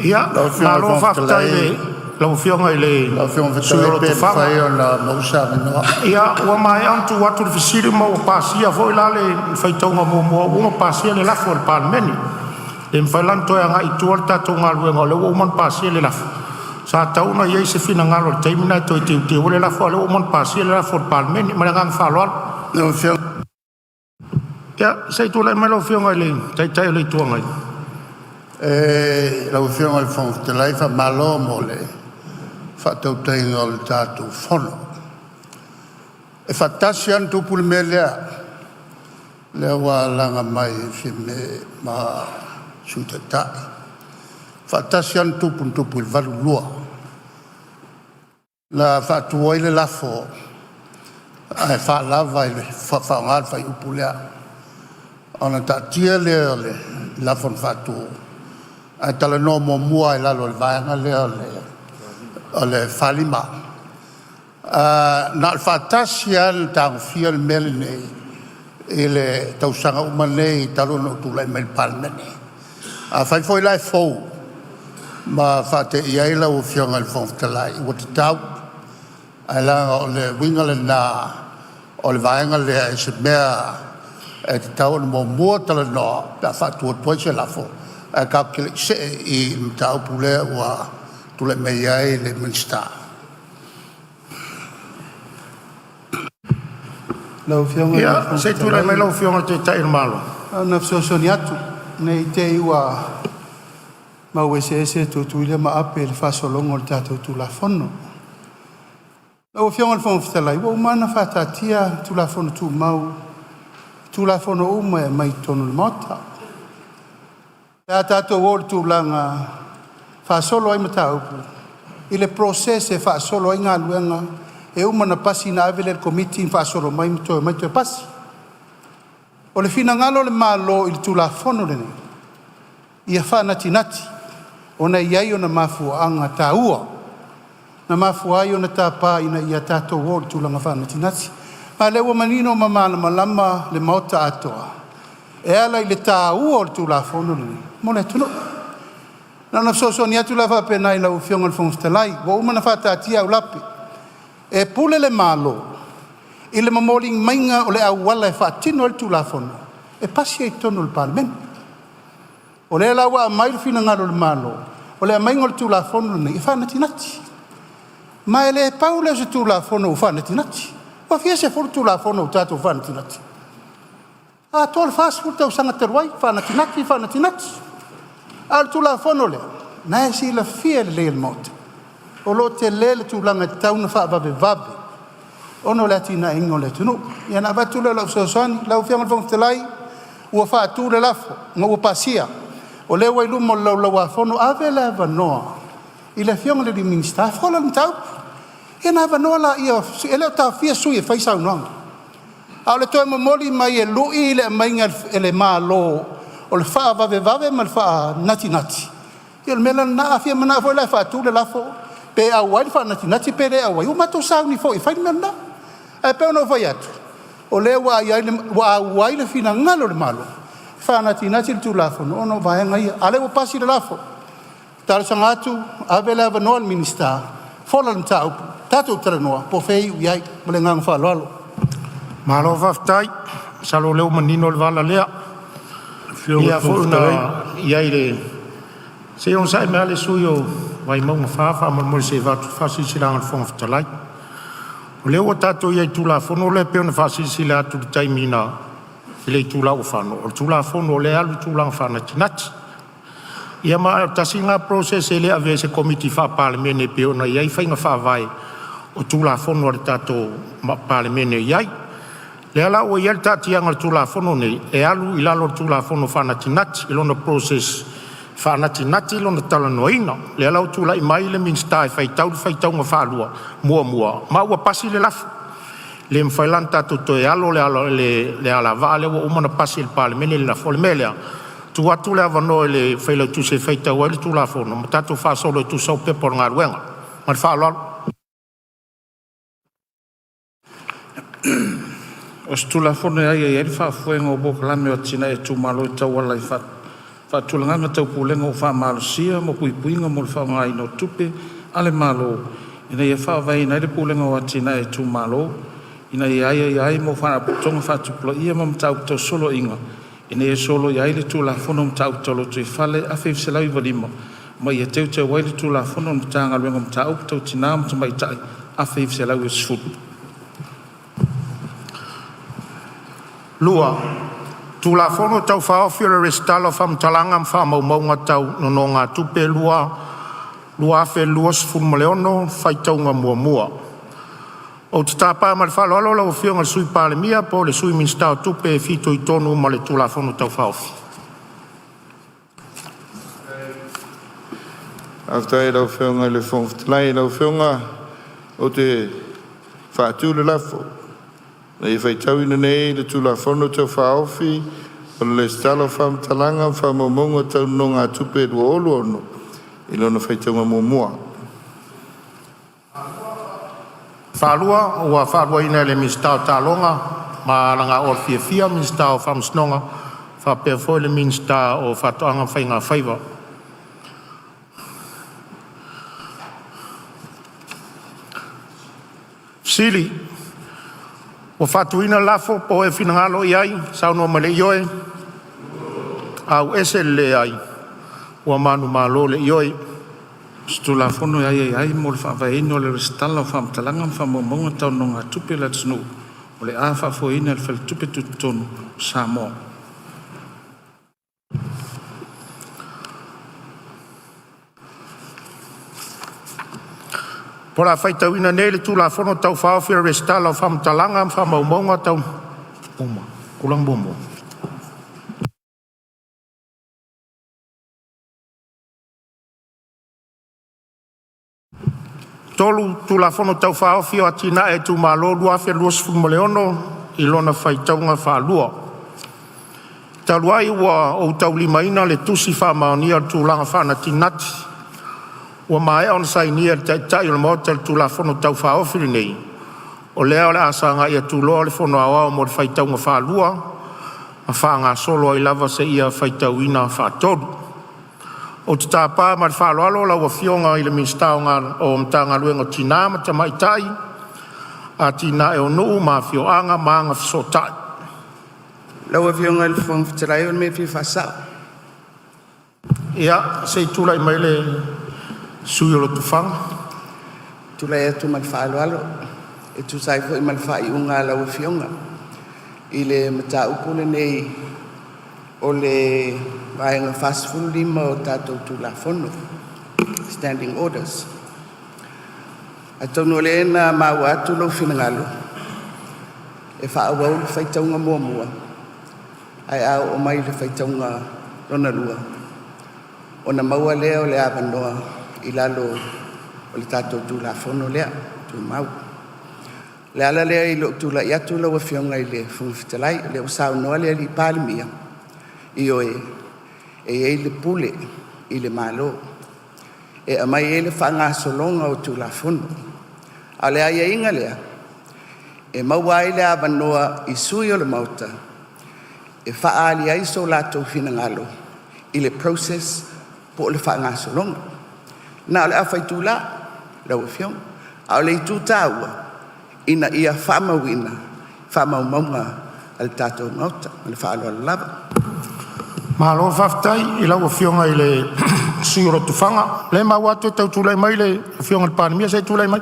Ia, Lau Afioga i le malo Fofoga faafetai Fetalai, i lau Afioga i le lau Afioga i le Fofoga sui usufono Fetalai o pe Lotofaga. mafai ona maua se avanoa. Ia, ua maea ona tuu atu le fesili ma ua pasia foi la le faitauga muamua, ua uma ona pasia le lafo a le Palemene. E le mafai la ona toe agai i tua le tatou galuega o lea ua uma ona pasia le lafo. Sa tatau ona i ai se finagalo i le taimi lena e toe teuteu ai le lafo, a o lea ua uma ona pasia le lafo a le Palemene. Ma le agaga faaaloalo. Lau Afioga Ia, se i tulai mai lau Afioga i le Taitai o le Itu Agai. Lau Afioga i le Fofoga Fetalai, faamalo mo le faatautaiga o le tatou Fono. E faatasi lava ona tupu le mea lea. Lea ua alaga mai e Fiame ma Sui Taitai. Faatasi lava na tupu na tupu i le 1982, na faatu ai le lafo ae faalava i le faaaoga le fuaiupu lea. Ona taatia lea o le lafo na faatu ae talanoa muamua lava i lalo o le Vaega lea o le 45. Na o le faatasi lava na tagofia le mea lenei i le tausaga uma nei talu ona ou tulai mai i le Palemene. Afai foi la e fou ma faateia ai lau Afioga i le Fofoga Fetalai, ua tatau, ae leaga o le uiga lena o le vaega lea i se mea e tatau ona muamua talanoa pe a faatu atu ai se lafo, ae tatou te le i see i le mataupu lea ua tulai mai ai le Minisita. Lau Afioga i le Ia, Fofoga se i tulai Fetalai, mai lau Afioga i le Taitai o le Malo. na ona fesoasoani atu ne i te i ua mau eseese Tutuila ma Ape i le faasologa o le tatou Tulafono. Lau Afioga i le Fofoga Fetalai, ua uma ona faataatia Tulafono Tumau i Tulafono uma e aumai i totonu o le Maota. Pe a tatou oo i le tulaga e faasolo ai mataupu i le process e faasolo ai galuega e uma ona pasi ona ave lea i le Komiti ma faasolo mai ma toe omai toe pasi. O le finagalo o le Malo i le Tulafono lenei, ia faanatinati ona e i ai ona mafuaaga taua na mafua ai ona tapa ina ia tatou o i le tulaga faanatinati. Ma o lea ua manino ma malamalama le Maota atoa e ala i le taua o le Tulafono lenei mo le atunuu. Na ona fesoasoani atu la faapena i lau Afioga i le Fofoga Fetalai, ua uma ona faataatia aulape. E pule le Malo i le momoliga maiga o le auala e faatino ai le Tulafono e pasi ai i totonu o le Palemene. O lea la ua aumai le finagalo o le Malo, o le aumaiga o le Tulafono lenei e faanatinati. Ma e le pau lea o se Tulafono ua faanatinati. Ua fia sefulu Tulafono ua tatou faanatinati? Atoa le 40 tausaga talu ai, faanatinati, faanatinati. A o le Tulafono lea, o lena e silafia lelei e le Maota, o lo o tele le tulaga e tatau ona faavavevave ona o le atinaeina o le atunuu. Ia ona avatu lea o lau fesoasoani. Lau Afioga i le Fofoga Fetalai, ua faatu le lafo ma ua pasia, o lea ua i luma o le Laulau a Fono. Ave le avanoa i le Afioga i le Minisita e fola le mataupu, ia ona avanoa lea, e le o taofia sui usufono e fai saunoaga. A o le toe momoli mai e lui le aumaiga e le Malo o le faavavevave ma le faanatinati, ia o le mea la lena. A fia manao foi la e faatu le lafo, pe auai le faanatinati pe le auai, ua matou sauni foi e fai le mea lena. Ae pei ona ou fai atu, o lea ua auai le finagalo o le Malo e faanatinati le Tulafono ona o vaega ia. A o lea ua pasi le lafo, e talosaga atu, ave le avanoa i le Minisita, fola le mataupu, tatou talanoa po o fea e iu i ai. Ma le agaga faaaloalo. Malo faafetai. Masalo o lea ua manino le vala lea. Afioga i le Ia Fofoga foi na Fetalai. i ai le… Se i onosai mai lava le sui usufono o Vaimauga 4 faamolemole se i avatu le faasilasilaga a le Fofoga Fetalai. O lea ua tatou i ai i le Tulafono lea pei ona faasilasila atu i le taimi na i le itula ua fano, o le Tulafono o lea e alu i le tulaga faanatinati. Ia ma o le tasi lena process e le avea i se Komiti Faa-Palemene e pei ona i ai faiga faavae o Tulafono a le tatou Palemene e i ai. Lea la ua i ai le taatiaga o le Tulafono lenei, e alu i lalo o le Tulafono Faanatinati i lona process faanatinati lona talanoaina. Lea la ua tulai mai le Minisita e faitau le faitauga faalua muamua ma ua pasi le lafo. E le mafai la ona tatou toe alo le alavaa lea ua uma ona pasi e le Palemene le lafo. O le mea lea, e tuu atu le avanoa i le Failautusi e faitau ai le Tulafono ma tatou faasolo e tusa o Pepa o Luga. Ma le faaaloalo. O se Tulafono e aiaia ai le faafoega o polokalame o atinae a itumalo e tauala i faatulagaga tau pulega ua faamalosia mo puipuiga mo le faaaogaina o tupe a le Malo ina ia faavaeina ai le Pulega o Atinae a Itumalo, ina ia aiaia ai mo faalapotopotoga faatupulaia ma mataupu tau soloaiga, ina ia soloia ai le Tulafono o Mataupu Tau Lotoifale 1995, ma ia teuteu ai le Tulafono a le Matagaluega o Mataupu Tau Tina ma Tamaitai 1990. Tulafono Tau Faaofi o le Resitala o Faamatalaga ma Faamaumauga Tau Nonogatupe 2026 – Faitauga Muamua. Ou te tapa ma le faaaloalo lau Afioga i le Sui Palemia po o le Sui Minisita o Tupe e fitoitonu ma le Tulafono Tau Faaofi. Faafetai i lau Afioga i le Fofoga Fetalai. Lau Afioga ou te faatu le lafo, Ina ia faitauina nei le Tulafono Tau Faaofi o le Lesitala o Faamatalaga ma Faamaumauga Tau Nonogatupe 2020 i lona faitauga muamua. Ua faaluaina e le Minisita o Taaloga ma Agafua Fiafia, Minisita o Faamasinoga faapea foi le Minisita o Faatoaga ma Faiga Faiva. Ua faatuina le lafo, Po o ai e finagalo i ai saunoa mai i le ioe, auese le leai. Ua manumalo le Ioe. O se Tulafono e aiaia ai mo le faavaeina o le Lesitala o Faamatalaga ma Faamaumauga Tau Nonogatupe a le Atunuu o le a faafoeina e le Faletupe Tutotonu o Samoa. O le a faitauina nei le Tulafono Tau Faaofi o le Resitala o Faamatalaga ma Faamaumauga Tau Nonogatupe 2026 Tau Faaofi o Atinae a Itumalo 2026 i lona faitauga faalua. Talu ai ua ou taulimaina le Tusi Faamaonia o le Tulaga Faanatinati ua maea ona sainia e le Taitai o le Maota i le Tulafono Tau Faaofi lenei, o lea o le a sagai atu loa le Fono Aoao mo le faitauga faalua ma faagasolo ai lava seia faitauina faatolu. Ou te tapa ma le faaaloalo lau Afioga i le Minisita o Matagaluega o Tina ma Tamaitai, Atinae o Nuu ma Afioaga ma Agafesootai. Lau Afioga i le Fofoga Fetalai o le mea e fia faasao. Ia se i tulai mai le sui usufono mo Lotofaga. Tulai atu ma le faaaloalo e tusa ai foi ma le faaiuga a lau Afioga i le mataupu lenei o le Vaega 45 o tatou Tulafono, Standing Orders. Atonu o lea na maua atu lou finagalo e faaauau le faitauga muamua, ae a oo mai i le faitauga lona lua ona maua lea o le avanoa i lalo o le tatou Tulafono lea Tumau. O le ala lea i lou tulai atu lau Afioga i le Fofoga Fetalai, o lea ua saunoa le Palemia, ioe, e i ai le pule i le Malo e aumai ai le faagasologa o Tulafono. A o le aiaiga lea, e maua ai le avanoa i sui usufono o le Maota e faaali ai so latou finagalo i le process po o le faagasologa. Na o le afa itula lau Afioga, a o le itu taua ina ia faamauina faamaumauga a le tatou Maota. Ma le faaaloalo lava. Malo faafetai i lau Afioga i le sui usufono mo Lotofaga. O lea ua maua atu e tau tulai mai le Afioga i le Palemia. Se i tulai mai.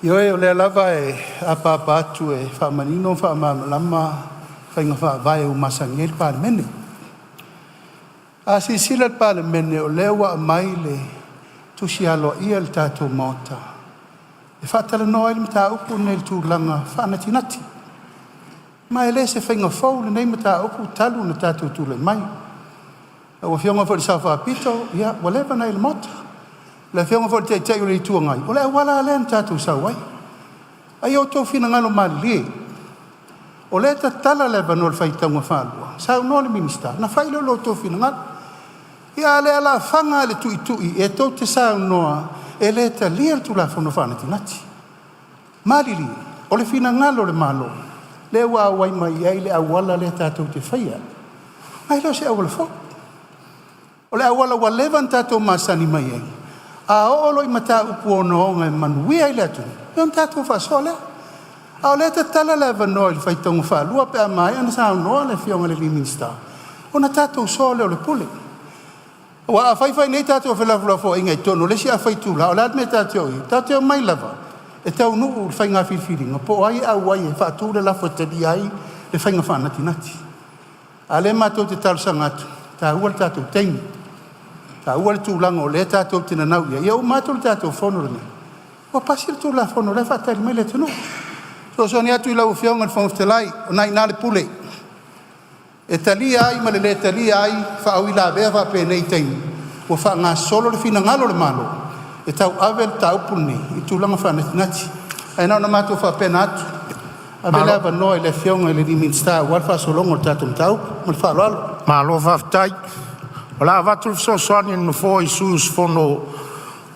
Ioe, o lea lava e apaapa atu e faamanino ma faamalamalama faiga faavae ua masani ai le Palemene. A silasila le Palemene o lea ua aumai le tusi aloaia i le tatou Maota e faatalanoa ai le mataupu lenei i le tulaga faanatinati. Ma e le o se faiga fou lenei mataupu talu ona tatou tulai mai. Lau Afioga foi i le Sao Faapito, ia ua leva ona e i le Maota. Le Afioga foi i le Taitai o le Itu Agai, o le auala lava lea na tatou sau ai. A ia outou finagalo malilie, o lea e tatala le avanoa i le faitauga faalua, saunoa le Minisita ona fai lea o lo outou finagalo. Ia a o le alafaga lava i le tuitui e tou te saunoa e le talia le Tulafono Faanatinati. Malilie, o le finagalo o le Malo lea ua auai mai ai le auala lea tatou te faia, ma e le o se auala fou. O le auala ua leva ona tatou masani mai ai, a oo loa i mataupu ogaoga e manuia ai le atunuu, ia ona tatou faasoa lea. A o lea e tatala le avanoa i le faitauga faalua pe a maea ona saunoa le Afioga i le Minisita, ona tatou soa lea o le pule. Aua afai foi nei tatou felafolafoaiga i totonu o le isi afa itula, o le a le mea tatou te o i ai? Tatou te omai lava e taunuu le faiga filifiliga po o ai e auai e faatu le lafo e talia ai le faiga faanatinati. A o lea matou te talosaga atu, e taua le tatou taimi, e taua le tulaga o lea tatou te nanau i ai, ia uma atu le tatou fono lenei Ua pasi le Tulafono o la e faatali mai le atunuu. Fesoasoani atu i lau Afioga i le Fofoga Fetalai, o lena e i ina le pule, e talia ai ma le le talia ai faauilavea faapenei i taimi ua faagasolo le finagalo o le Malo e tauave le mataupu lenei i tulaga faanatinati. Ae na ona matou faapena atu, ave le avanoa i le Afioga i le Minisita aua le faagasologa o le tatou mataupu. Ma le faaaloalo. Malo faafetai. O le a avatu le fesoasoani a le Nofoa i sui usufono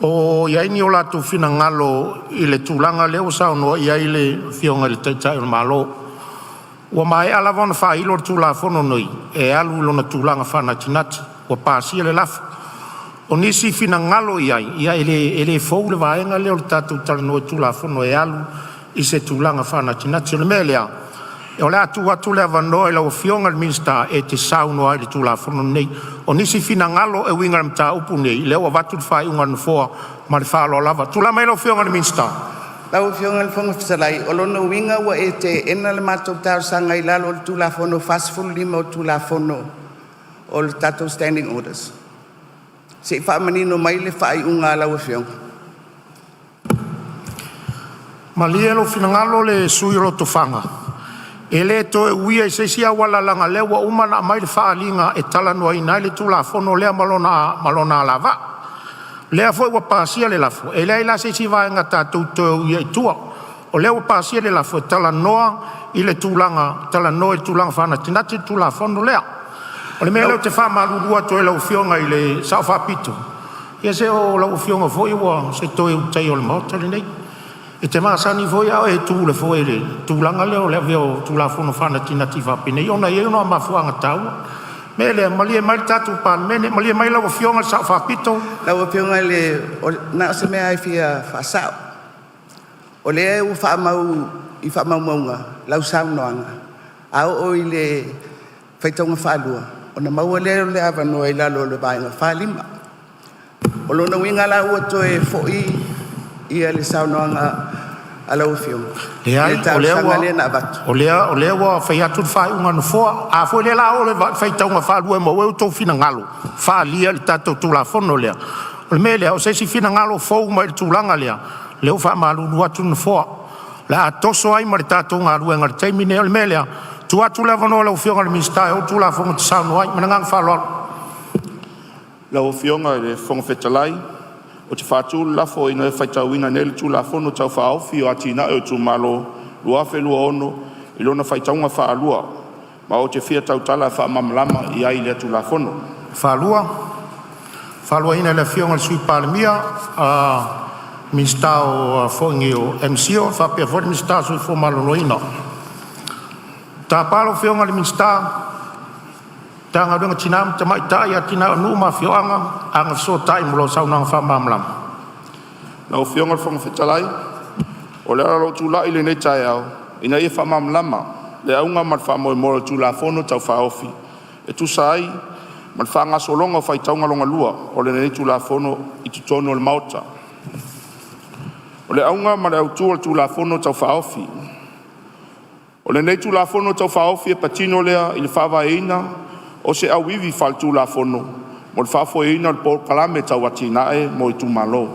o i ai ni o latou finagalo i le tulaga lea ua saunoa i ai le Afioga i le Taitai o le Malo. Ua maea lava ona faailo le Tulafono lenei e alu i lona tulaga faanatinati, ua pasia le lafo. O nisi finagalo i ai, ia e le fou le vaega lea o le tatou talanoa i Tulafono e alu i se tulaga faanatinati. O le mea lea, o le a tuu atu le avanoa i lau Afioga i le Minisita e te saunoa ai i le Tulafono lenei. O nisi finagalo e uiga i le mataupu lenei, lea ua avatu le faaiuga a le Nofoa ma le faaaloalo lava. Tulai mai lau Afioga i le Minisita. Lau Afioga i le Fofoga Fetalai, o lona uiga ua e teena le matou talosaga i lalo o le Tulafono 45 o le Tulafono o le tatou Standing Orders? Se i faamanino mai le faaiuga a lau Afioga. Malie lou finagalo le sui usufono o Lotofaga, e le toe uia i se isi auala leaga o lea ua uma ona aumai le faaaliga e talanoaina ai le Tulafono lea ma lona alavaa. O lea foi ua pasia le lafo, e leai la se isi vaega tatou te toe uia i tua. O lea ua pasia le lafo, e talanoa i le tulaga faanatinati le Tulafono lea. O le mea lea ou te faamalulu atu ai i lau Afioga i le Sao Faapito, ia se o lau Afioga foi o se Toe Ulutaia o le Maota lenei. E te masani foi a o e tu i le foe i le tulaga lea o le avea o Tulafono faanatinati faapenei ona e i ai ona mafuaaga taua. O le mea lea, malie mai le tatou Palemene, malie mai lau Afioga i le Sao Faapito. Lau Afioga i le… Na o se mea lava e fia faasao. O lea ua faamau i faamaumauga lau saunoaga, a oo i le faitauga faalua ona maua lea o le avanoa i lalo o le Vaega 45. O lona uiga la ua toe foi le saunoaga a lau Afioga i le talosaga lea na avatu. Leai, o lea ua fai atu le faaiuga a le Nofoa. A foi lea o le a oo i le faitauga faalua e maua ai outou finagalo faaalia i le tatou Tulafono lea, o le mea lea, o se isi finagalo fou mai le tulaga lea, o lea ua faamalulu atu le Nofoa, o le a toso ai ma le tatou galuega i le taimi lenei. O le mea lea, e tuu atu le avanoa i lau Afioga i le Minisita e ou le Tulafono e te saunoa ai. Ma le agaga faaaloalo. Lau Afioga i le Fofoga Fetalai, ou te faatu le lafo, Ina ia faitauina nei le Tulafono Tau Faaofi o Atinae o Itumalo 2026 i lona faitauga faalua, ma ou te fia tautala e faamalamalama i ai i lea Tulafono. Faaluaina e le Afioga i le Sui Palemia, Minisita o MCIL faapea foi le Minisita o le Soifua Maloloina. Tapa lau Afioga i le Minisita o Tina ma Tamaitai, Atinae o Nuu ma Afioaga Agafesootai mo lau saunoaga faamalamalama. Lau Afioga i le Fofoga Fetalai, o le ala o lou tulai i lenei taeao, ina ia faamalamalama le auga ma le faamoemoe o le Tulafono Tau Faaofi e tusa ai ma le faagasologa o faitauga lona lua o lenei Tulafono i totonu o le Maota. O le auga ma le autu o le Tulafono Tau Faaofi. O lenei Tulafono Tau Faaofi e patino lea i le faavaeina o se auivi faale-Tulafono mo le faafoeina o le polokalame tau atinae mo itumalo.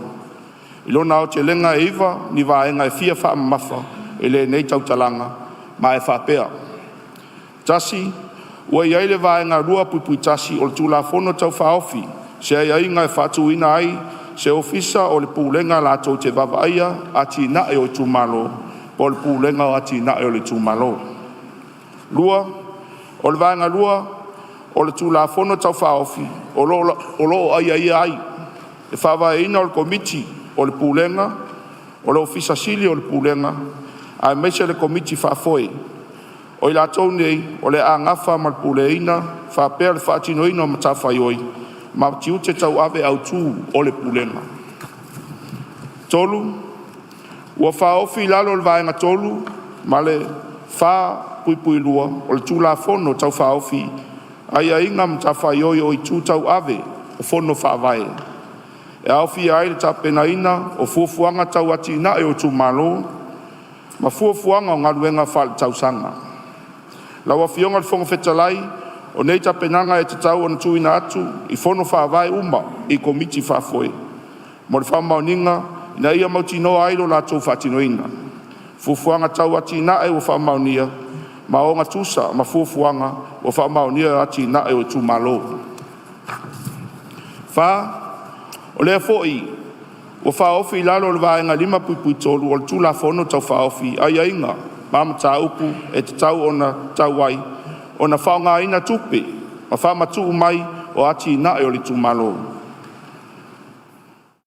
I lona aotelega, e iva ni vaega e fia faamamafa i lenei tautalaga, ma e faapea: 1. Ua i ai le Vaega 2(1) o le Tulafono Tau Faaofi se aiaiga e faatuina ai se Ofisa o le Pulega latou te vaavaaia atinae o itumalo po o le Pulega o Atinae o Itumalo. 2. O le Vaega 2 o le Tulafono Tau Faaofi, o lo o aiaia ai le faavaeina o le Komiti o le Pulega, o le Ofisa Sili o le Pulega aemaise le Komiti Faafoe. O i latou nei o le a nafa ma le puleaina faapea le faatinoina o matafaioi ma tiute tauave autu o le Pulega. 3. Ua faaofi i lalo o le Vaega 3 ma le 4(2) o le Tulafono Tau Faaofi aiaiga o matafaioi o itu tauave o Fono Faavae, e aofia ai le tapenaina o fuafuaga tau atinae o itumalo ma fuafuaga o galuega faaletausaga. Lau Afioga i le Fofoga Fetalai, o nei tapenaga e tatau ona tuuina atu i Fono Faavae uma i Komiti Faafoe mo le faamaoniga. ina ia mautinoa ai lo latou faatinoina. Fuafuaga tau atinae ua faamaonia ma o gatusa ma fuafuaga ua faamaonia o atinae o itumalo. 4. O lea foi ua faaofi i lalo o le Vaega 5(3) o le Tulafono Tau Faaofi aiaiga ma mataupu e tatau ai ona faaaogaina tupe ua faamatuu mai o atinae o itumalo.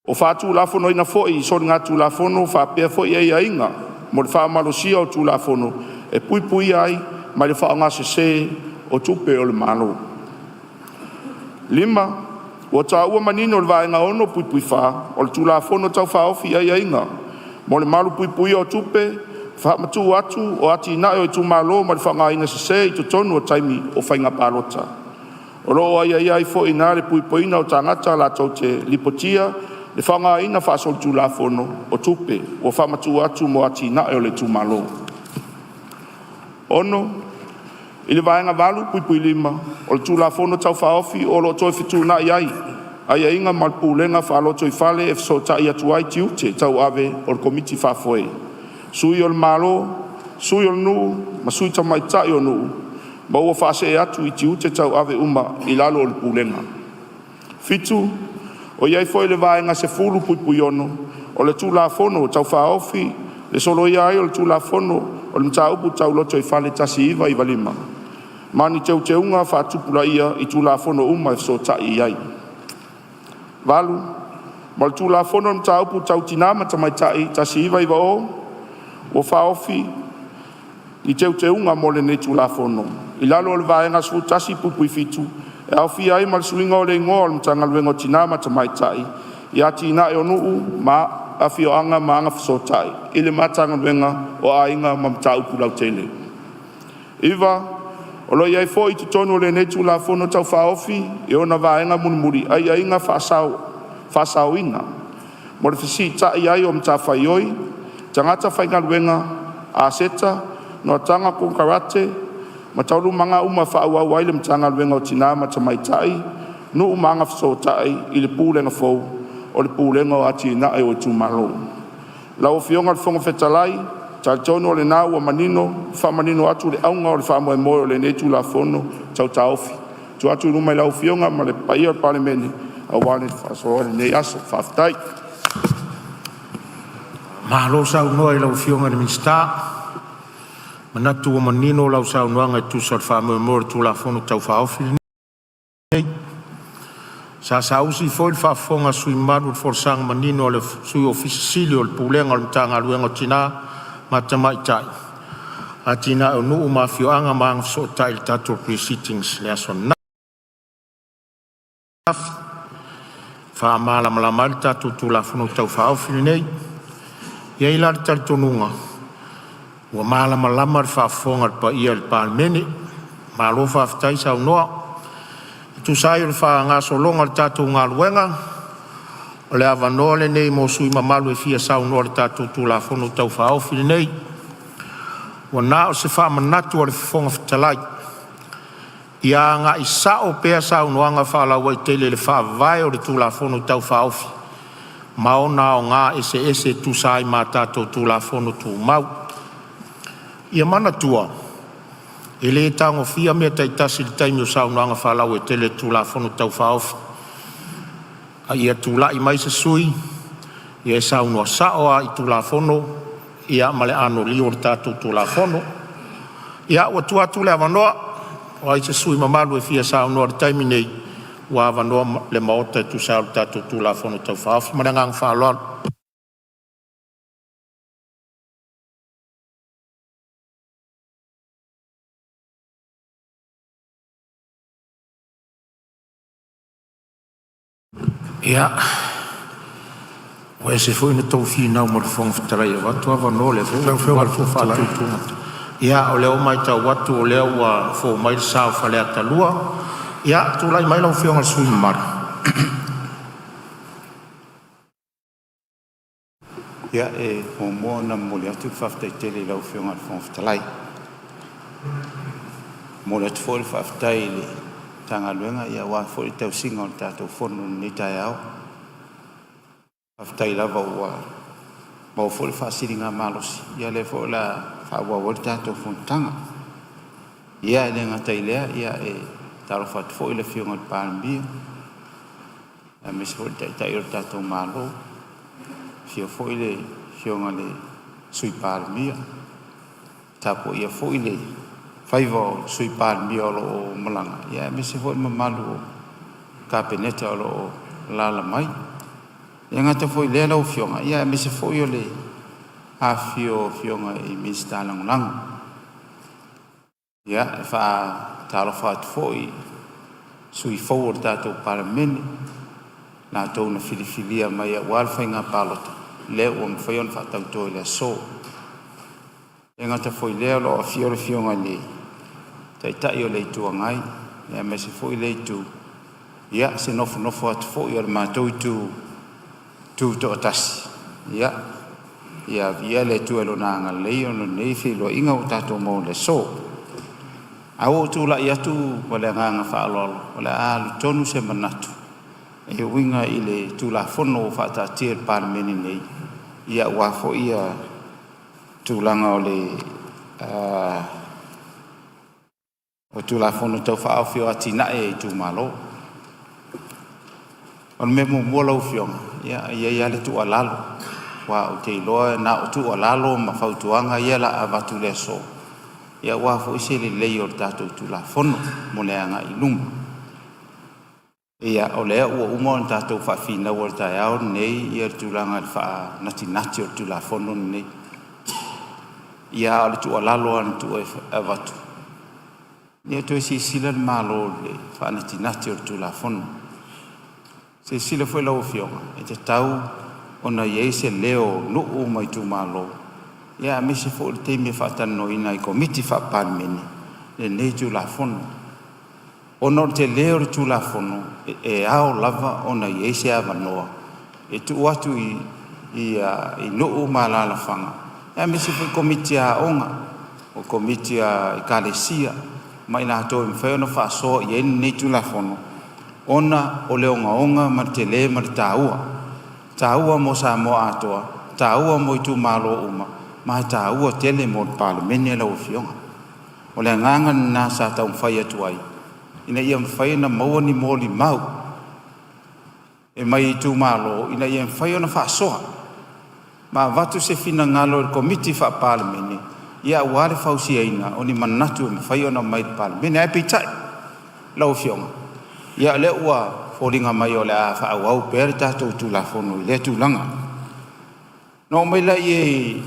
Ua faatulafonoina foi soligatulafono faapea foi aiaiga mo le faamalosia o Tulafono e puipuia ai mai le faaaoga sese o tupe a le Malo. 5. Ua taua manino i le Vaega 6(4) o le Tulafono Tau Faaofi aiaiga mo le malupuipuia o tupe faamatuu atu o atinae o itumalo mai le faaaogaina sese i totonu o taimi o faiga palota. O lo o aiaia ai foi i ina le puipuiga o tagata latou te lipotia le faaaogaina faasolitulafono o tupe ua faamatuu atu mo atinae o itumalo. 6. I le Vaega 8(5) o le Tulafono Tau Faaofi, o lo o toe fetuunai ai aiaiga mo le pulega faalotoifale e fesootai atu ai tiute tauave o le komiti faafoe, sui o le Malo, sui o le nuu ma sui tamaitai o nuu, ma ua faasee atu tiute tauave uma i lalo o le Pulega. 7. O i ai foi le Vaega 10(6) o le Tulafono Tau Faaofi le soloia ai o le Tulafono o le Mataupu Tau Lotoifale 1995, ma ni teuteuga faatupulaia i Tulafono uma e fesootai i ai. 8. Ma o le Tulafono o Mataupu Tau Tina ma Tamaitai 1990, ua faaofi ni teuteuga mo lenei Tulafono. I lalo o le Vaega 11(7), e aofia ai ma le suiga o le igoa o le Matagaluega o Tina ma Tamaitai, Atinae o Nuu ma Afioaga ma Agafesootai i le Matagaluega o Aiga ma Mataupu Lautele. 9. O lo o i ai foi i totonu o lenei Tulafono Tau Faaofi i ona vaega mulimuli aiaiga faasaoina mo le fesiitai i ai o matafaioi, tagata faigaluega, aseta, noataga, konekarate ma taualumaga uma e faaauau ai le Matagaluega o Tina ma Tamaitai, Nuu ma Agafesootai i le Pulega fou o le Pulega o Atinae o Itumalo. Lau Afioga i le Fofoga Fetalai, ou te talitonu o lena ua manino le faamanino atu o le auga o le faamoemoe o lenei Tulafono Tau Faaofi e tuu atu i luma i lau Afioga ma le paia o le Palemene aua le faasoa i lenei aso. Faafetai. Malo saunoa i lau Afioga i le Minisita, manatu ua manino lau saunoaga e tusa o le faamoemoe o le Tulafono Tau Faaofi lenei. Sa saausi foi le faafofoga a sui usufono mamalu i le folasaga manino a le Sui Ofisa Sili o Pulega o le Matagaluega o Tina ma Tamaitai, Atinae o Nuu ma Afioaga ma Agafesootai i le tatou Pre-sitting i le aso ananafi e faamalamalama ai le tatou Tulafono Tau Faaofi lenei. E i ai la le talitonuga ua malamalama le faafofoga a le paia o le Palemene. Malo faafetai saunoa. E tusa ai o le faagasologa o le tatou galuega, o le avanoa lenei mo sui usufono mamalu e fia saunoa i le tatou Tulafono Tau Faaofi lenei. Ua na o se faamanatu a le Fofoga Fetalai, ia agai sao pea saunoaga faalauaitele i le faavae o le Tulafono Tau Faaofi ma ona aoga eseese e tusa ai ma tatou Tulafono Tumau. Ia manatua, e le tagofia mea taitasi i le taimi o saunoaga faalauaitele i le Tulafono Tau Faaofi, a ia tulai mai se sui usufono e saunoa sao lava i Tulafono ma le anoliu o le tatou Tulafono. Ia, ua tuu atu le avanoa. O ai se sui usufono mamalu e fia saunoa i le taimi nei? Ua avanoa le Maota e tusa ai o le tatou Tulafono Tau Faaofi. Ma le agaga faaaloalo. Ia, ua ese foi le tou finau ma le Fofoga Fetalai e avatu avanoa, o lea foi ua Lau avatu faatutumutu. Ia, o lea ua matau atu o lea ua fou mai le sa o Faleata 2. Ia, tulai mai lau Afioga i le sui usufono mamalu. Ia, e muamua ona momoli atu le faafetai tele i lau Afioga i le Fofoga Fetalai. E momoli atu foi le faafetai i le Matagaluega aua foi le tausiga o le tatou fono i lenei taeao. Faafetai lava ua maua foi le faasiligamalosi, ia lea foi o le a faaauau ai le tatou fonotaga. Ia e le gata i lea, e faatalofa atu foi i le Afioga i le Palemia aemaise foi le Taitai o le tatou Malo, afio foi le Afioga i le Sui Palemia, tapuaia foi le faiva o le Sui Palemia o lo o malaga, aemaise foi le mamalu o le Kapeneta o lo o alaala mai. E le gata foi i lea lau Afioga, aemaise foi o le afifio o Afioga i Minisita Lagolago. Ia, e faatalofa atu foi i sui usufono fou o le tatou Palemene, latou na filifilia mai aua le faiga palota lea ua mafai ona faatauto i le aso. E le gata foi i lea o lo o afio le Afioga i le Taitai o le Itu Agai, aemaise foi lea Itu, ia se nofonofo atu foi a le matou Itu Tutoatasi, ia viia le Atua i Lona agalelei ona o lenei feiloaiga ua tatou maua i le aso. Ae ua ou tulai atu ma le agaga faaaloalo o le a alu tonu se manatu e uiga i le Tulafono ua faataatia i le Palemene nei, aua foi tulaga o le Tulafono Tau Faaofi o Atinae a Itumalo. O le mea muamua lau Afioga, e i ai lava le tuualalo, aua ou te iloa na o tuualalo ma fautuaga ia o le a avatu i le aso, aua foi se lelei o le tatou Tulafono mo le agai i luma. Ia, o lea ua uma ona tatou faafinaua i le taeao lenei le tulaga i le faanatinati o le Tulafono lenei. Ia, a o le tuualalo lava na tuu e avatu, ia toe silasila le Malo i le faanatinati o le Tulafono. Silasila foi lau Afioga, e tatau ona i ai se leo o nuu ma itumalo, aemaise foi o le taimi e faatalanoaina ai i Komiti Faa-Palemene lenei Tulafono. Ona o le tele o le Tulafono, e ao lava ona i ai se avanoa e tuu atu i nuu ma alaalafaga aemaise foi Komiti a aoga, o Komiti a Ekalesia ma i latou e mafai ona faasoa i ai lenei Tulafono, ona o le ogaoga ma le tele ma le taua, e taua mo Samoa atoa, e taua mo itumalo uma, ma e taua tele mo le Palemene lau Afioga. O le agaga lena sa taumafai atu ai ina ia mafai ona maua ni molimau e mai itumalo ina ia mafai ona faasoa ma avatu se finagalo i le Komiti Faa-Palemene aua le fausiaina o ni manatu e mafai ona aumai i le Palemene. Ae peitai lau Afioga, ia o lea ua foliga mai o le a faaauau pea le tatou Tulafono i lea tulaga. Ona oo mai lea e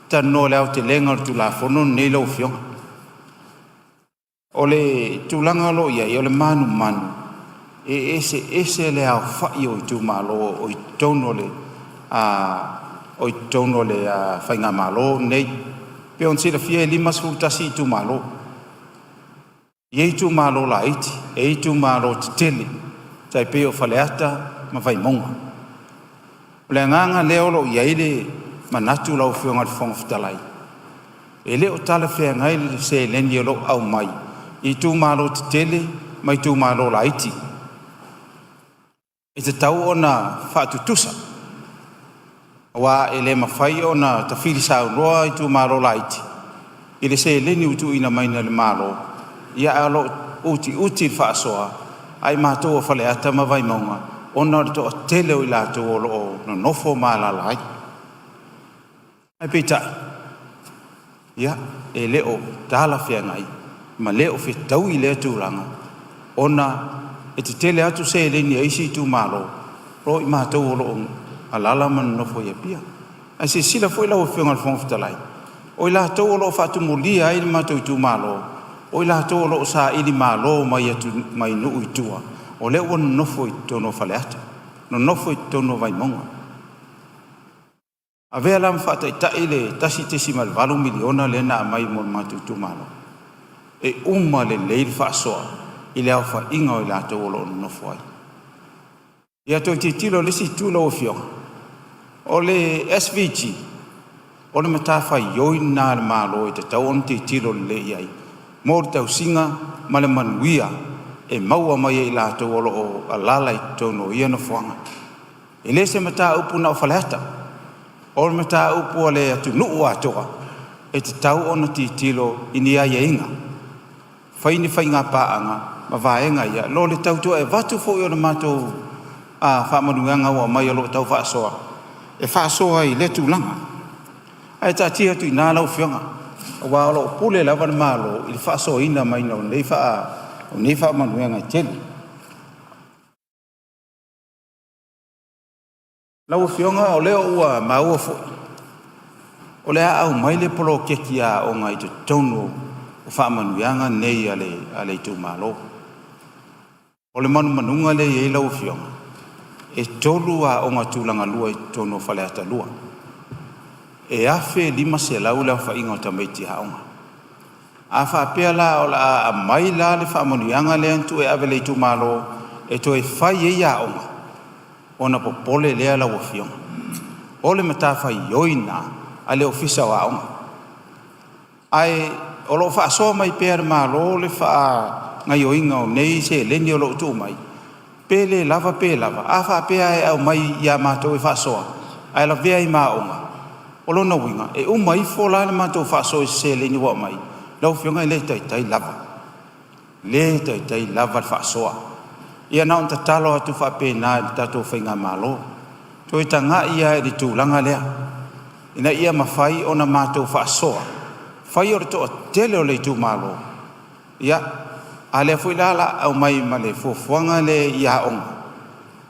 talanoa i le aotelega o le Tulafono lenei lau Afioga. O le tulaga o lo o i ai, o le manumanu e eseese le aofai o itumalo o i totonu o le Faigamalo lenei. E pei ona silafia e 51 itumalo. E i ai itumalo laiti, e i ai itumalo tetele tai pei o Faleata ma Vaimauga. O le agaga lea o lo o i ai le manatu lau Afioga i le Fofoga Fetalai, e le o talafeagai le seleni o lo o aumai i itumalo tetele ma itumalo laiti. E tatau ona faatutusa, aua e le mafai ona tafili saunoa itumalo laiti i le seleni ua tuuina mai e le Malo, ae o lo o utiuti le faasoa a i matou o Faleata ma Vaimauga ona o le toatele o i latou o lo o nonofo ma alaala ai. Ae peitai, ia, e le o talafeagai ma le o fetaui lea tulaga ona e tetele atu seleni a isi itumalo nai lo matou o lo o alaala ma nonofo i Apia. Ae silasila foi lau Afioga i le Fofoga Fetalai, o i latou o lo o faatumulia ai lo matou itumalo, o i latou o lo o sailimalo mai nuu i tua, o lea ua nonofo i totonu o Faleata, nonofo i totonu o Vaimauga. Avea la ma faataitai le $1.8 miliona lea na aumai mo le matou itumalo, e uma lelei le faasoa i le aofaiga o i latou o lo o nonofo ai. Ia toe tilotilo i le isi itu lau Afioga, o le SVG, o le matafaioi lena a le Malo e tatau ona tilotilo lelei i ai mo le tausiga ma le manuia e maua mai e i latou o lo o alaala i totonu o ia nofoaga. E le se mataupu na o Faleata, o le mataupu a le atunuu atoa e tatau ona tilotilo i ni aiaiga, fai ni faigapaaga ma vaega ia lo le tau toe avatu foi o le matou faamanuiaga ua aumai o lo o tau faasoa, e faasoa ai i lea tulaga. Ae taatia atu i ina lau Afioga, aua o lo o pule lava le Malo i le faasoaina mai o nei faamanuiaga e tele. Lau Afioga o lea ua maua foi o le a aumai le poloketi a aoga i totonu o faamanuiaga nei a le itumalo. O le manumanuga lea e i ai lau Afioga, e 3 aoga tulagalua i totonu o Faleata 2, e 1500 le aofaiga o tamaiti aoga. A faapea la o le a aumai la le faamanuiaga lea na tuu e ave i le itumalo e toe fai ai aoga, ona popole lea lau Afioga. O le matafaioi lena a le Ofisa o Aoga, ae o lo o faasoa mai pea e le Malo le faagaoioiga o nei seleni o lo o tuu mai, pe le lava pe lava. A faapea e aumai ia matou e faasoa ae lavea ai ma aoga, o lona uiga e uma ifo la le matou faasoa i se seleni ua aumai, lau Afioga e le taitai lava, le taitai lava le faasoa. Ia na ona tatalo atu faapena i le tatou Faigamalo, toe tagai lava i le tulaga lea ina ia mafai ona matou faasoa, fai o le toatele o le itumalo, ia a o lea foi la o le a aumai ma le fuafuaga lea i aoga,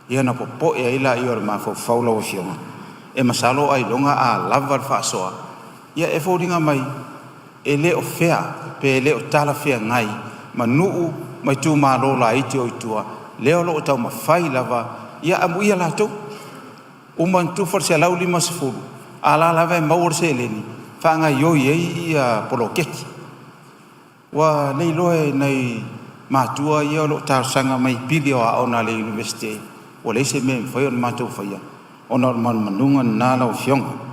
ia ona popoe ai lea o le mafaufau lau Afioga, e masalo ailoga a lava le faasoa, ia e foliga mai e le o fair pe le o talafeagai ma nuu ma itumalo laiti o i tua lea o lo o taumafai lava. Ia amuia latou, uma ona tufa le $150, a o la e lava e maua le seleni e faagaoioi ai poloketi. Ua leiloa e nai matua ia o lo o talosaga mai i pili o aoga a le Iunivesite, ua leai se mea e mafai ona matou faia ona o le manumanuga lena lau Afioga.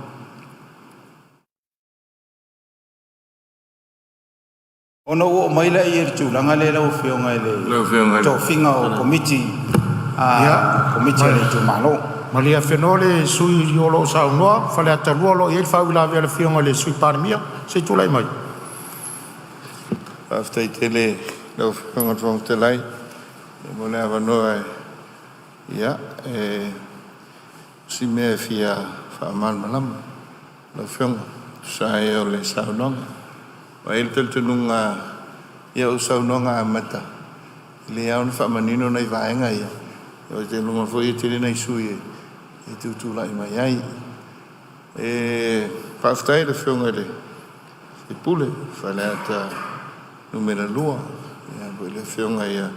Ona ou oo mai lea i le tulaga lea lau Afioga i le tofiga o Komiti a le itumalo. Malie afenoa le sui usufono o lo o saunoa Faleata 2 o lo o i ai le faauilavea a le Afioga i le Sui Palemia. Se i tulai mai. Faafetai tele i lau Afioga i le Fofoga Fetalai mo le avanoa e o si mea e fia faamalamalama lau Afioga e tusa ai o le saunoaga. Aua e i ai le talitonuga o saunoaga amata, e lelei lava ona faamanino nai vaega ia, ou te iloa foi e tele nai sui usufono e tutulai mai ai. E faafetai i le Afioga i le sui usufono o Faleata 2, le Afioga ia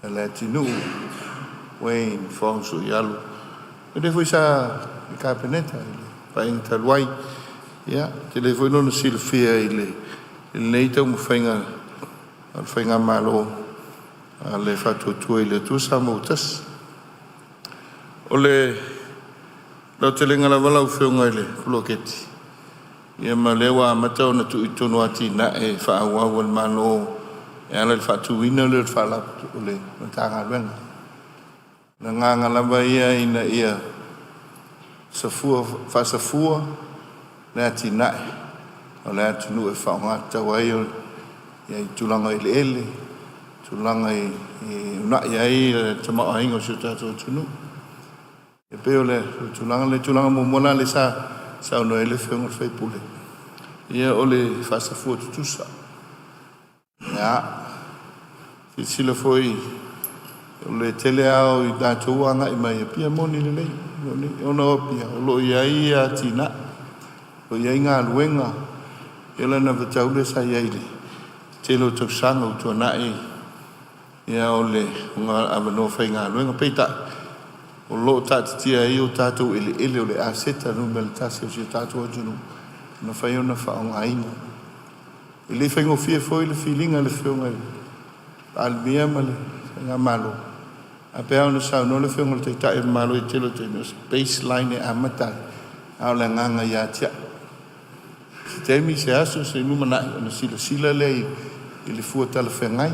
Leatinuu Wayne Fong Suyalo, o le foi sa i le Kapeneta i le Paeaiga talu ai. Ia, e tele foi lona silafia i lenei taumafaiga a le Faigamalo a le Faatuatua i le Atua Samoa ua Tasi. O le aotelega lava lau Afioga i le poloketi, ia ma o lea ua amata ona tuu i totonu o atinae faaauau a le Malo e ala i le faatuina lea o le Matagaluega. O le agaga lava ia ina ia faasafua le atinae o le atunuu e faaaoga tatau ai i tulaga o eleele, tulaga e uunai ai le tamaoaiga o si o tatou atunuu. E pei o le tulaga lea. O le tulaga muamua la lea sa saunoa i ai le Afioga i le sui usufono, ia o le faasafua tutusa. Ia, silasila foi o le tele lava o i latou ua agai mai Apia, e moni lelei, ona o Apia o lo o i ai atinae, o lo o i ai galuega, ia o le anavatau lea sa i ai i le tele o tausaga ua tuanai, ia o le avanoa faigaluega. Peitai, o lo o taatitia ai o tatou eleele o le aseta numera tasi o si o tatou atunuu e mafai ona faaaogaina. E le faigofie foi le filiga a le Afioga i le Palemia ma le Faigamalo, ae pei lava ona saunoa le Afioga i le Taitai o le Malo i le tele o taimi, o se baseline e amata ai, a o le agaga ia atiae. Se taimi, se aso i le lumanai ona silasila lea i le fua talafeagai.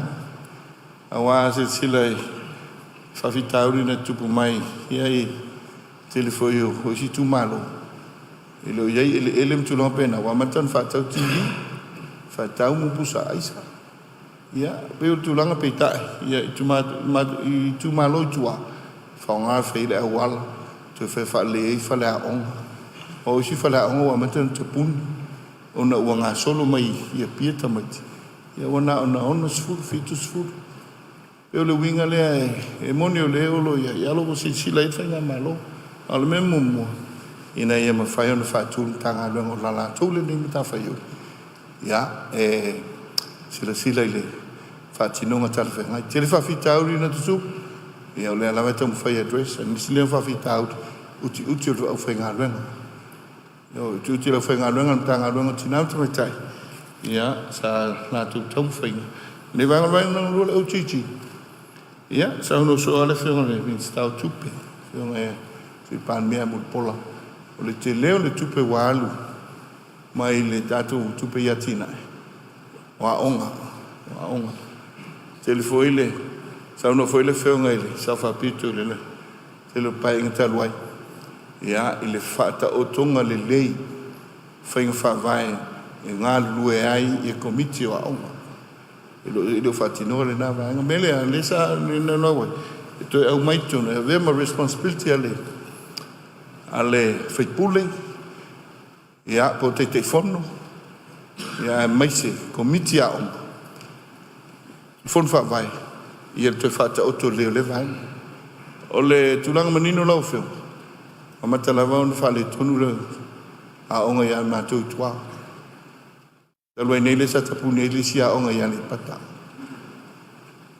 Aua a silasila Faafitauli na tutupu mai ia i tele foi o isi itumalo e le o i ai eleele ma tulaga faapena, ua amata ona faatau TV, faatau mo pusa aisa. Ia, pei o le tulaga peitai, ia i itumalo i tua, faaaoga e fai ai le auala, toe fai faalelei ai faleaoga. O isi faleaoga ua amata ona tapuni ona ua gasolo mai i Apia tamaiti, ia ua na ona 60, 70. Pei o le uiga lea e moni o lea o lo o i ai, ae o lo o ua silasila i ai le faigamalo. A o le mea muamua, ina ia mafai ona faatu le Matagaluega o le latou lenei matafaioi, ia, e silasila i le faatinoga talafeagai. Tele faafitauli na tutupu, ia o lea lava e taumafai e address. O nisi lea o faafitauli, utiuti o le aufaigaluega. O utiuti o le aufaigaluega a le Matagaluega o Tina ma Tamaitai, ia, sa latou taumafaiga. O le vaega lona lua o le OGG, ia, saunoa soo lava le Afioga i le Minisita o Tupe, le Afioga i le Sui Palemia Mulipola, o le tele o le tupe ua alu mai le tatou tupe i atinae, o aoga, o aoga. Tele foi le saunoa foi le Afioga i le Sao Faapito i le tele o Paeaiga talu ai, ia, i le faataotoga lelei faiga faavae e galulue ai ia Komiti o Aoga. E le o faatinoa lena vaega. O le mea lea, lea sa naunau ai, e toe aumai i totonu e avea ma responsibility a le sui usufono, ia, po o Taitaifono, ia, aemaise Komiti Aoga, Fono Faavae, ia le toe faataoto lelei o lea vaega. O le tulaga manino lau Afioga, amata lava ona faaletonu le aoga ia matou i tua. Talu ai nei lea sa tapuni ai le isi aoga i Aleipata.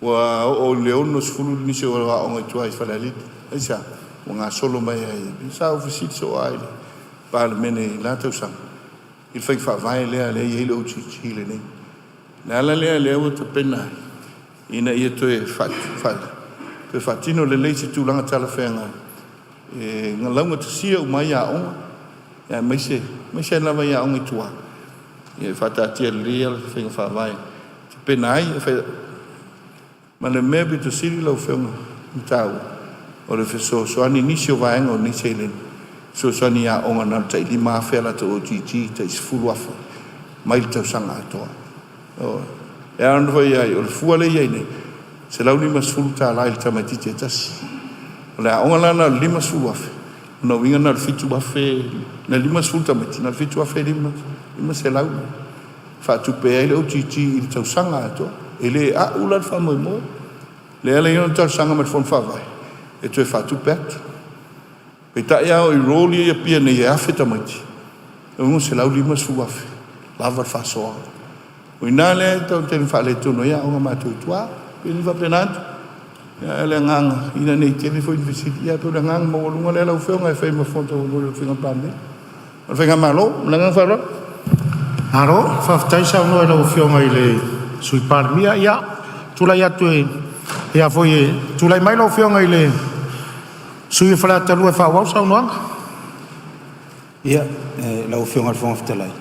Ua oo i le 60 nisi o aoga i tua i Falealili. Aisea? Ua gasolo mai ai. Sa ou fesili soo lava i le Palemene i la tausaga i le faiga faavae lea lea e i ai le OGG lenei. O le ala lea lea ua tapena ai ina ia toe faatino lelei se tulaga talafeagai e laugatasia uma ai aoga, aemaise aemaise lava i aoga i tua, ia faataatia lelei le faiga faavae e tapena ai. Ma le mea pito sili lau Afioga ona taua, o le fesoasoani i nisi o vaega o nei seleni, fesoasoani i aoga na o le tai $5,000 a latou OGG, tai $10,000 mai le tausaga atoa. E ala ona fai ai, o le fua lea e i ai nei, $150 i le tamaitiiti e tasi. O le aoga la na o le $50,000, o lona uiga na o le $7,000, na 50 tamaiti, na o le $7,500 faatupe ai le OGG i le tausaga atoa. E le a'u la le faamoemoe. Lea la e i ai ona talosaga mai le Fono Faavae e toe faatupe atu. Peitai a o i roll ia i Apia nei e 1,000 tamaiti, e $650,000 lava le faasoa. O i ina lea e taumafai e faaletonu ai aoga a matou i tua. E pei e faapena atu. Ae o le agaga, ina ne i tele foi ni fesili, ae pei o le agaga maualuga lea lau Afioga e fai ma fofoga taumolimoli o le Faigamalo. O le Faigamalo, ma le agaga faaaloalo. Malo faafetai saunoa i lau Afioga i le Sui Palemia. Ia, tulai atu e tulai mai lau Afioga i le sui usufono mo Faleata 2 e faaauau le saunoaga. Ia, lau Afioga i le Fofoga Fetalai,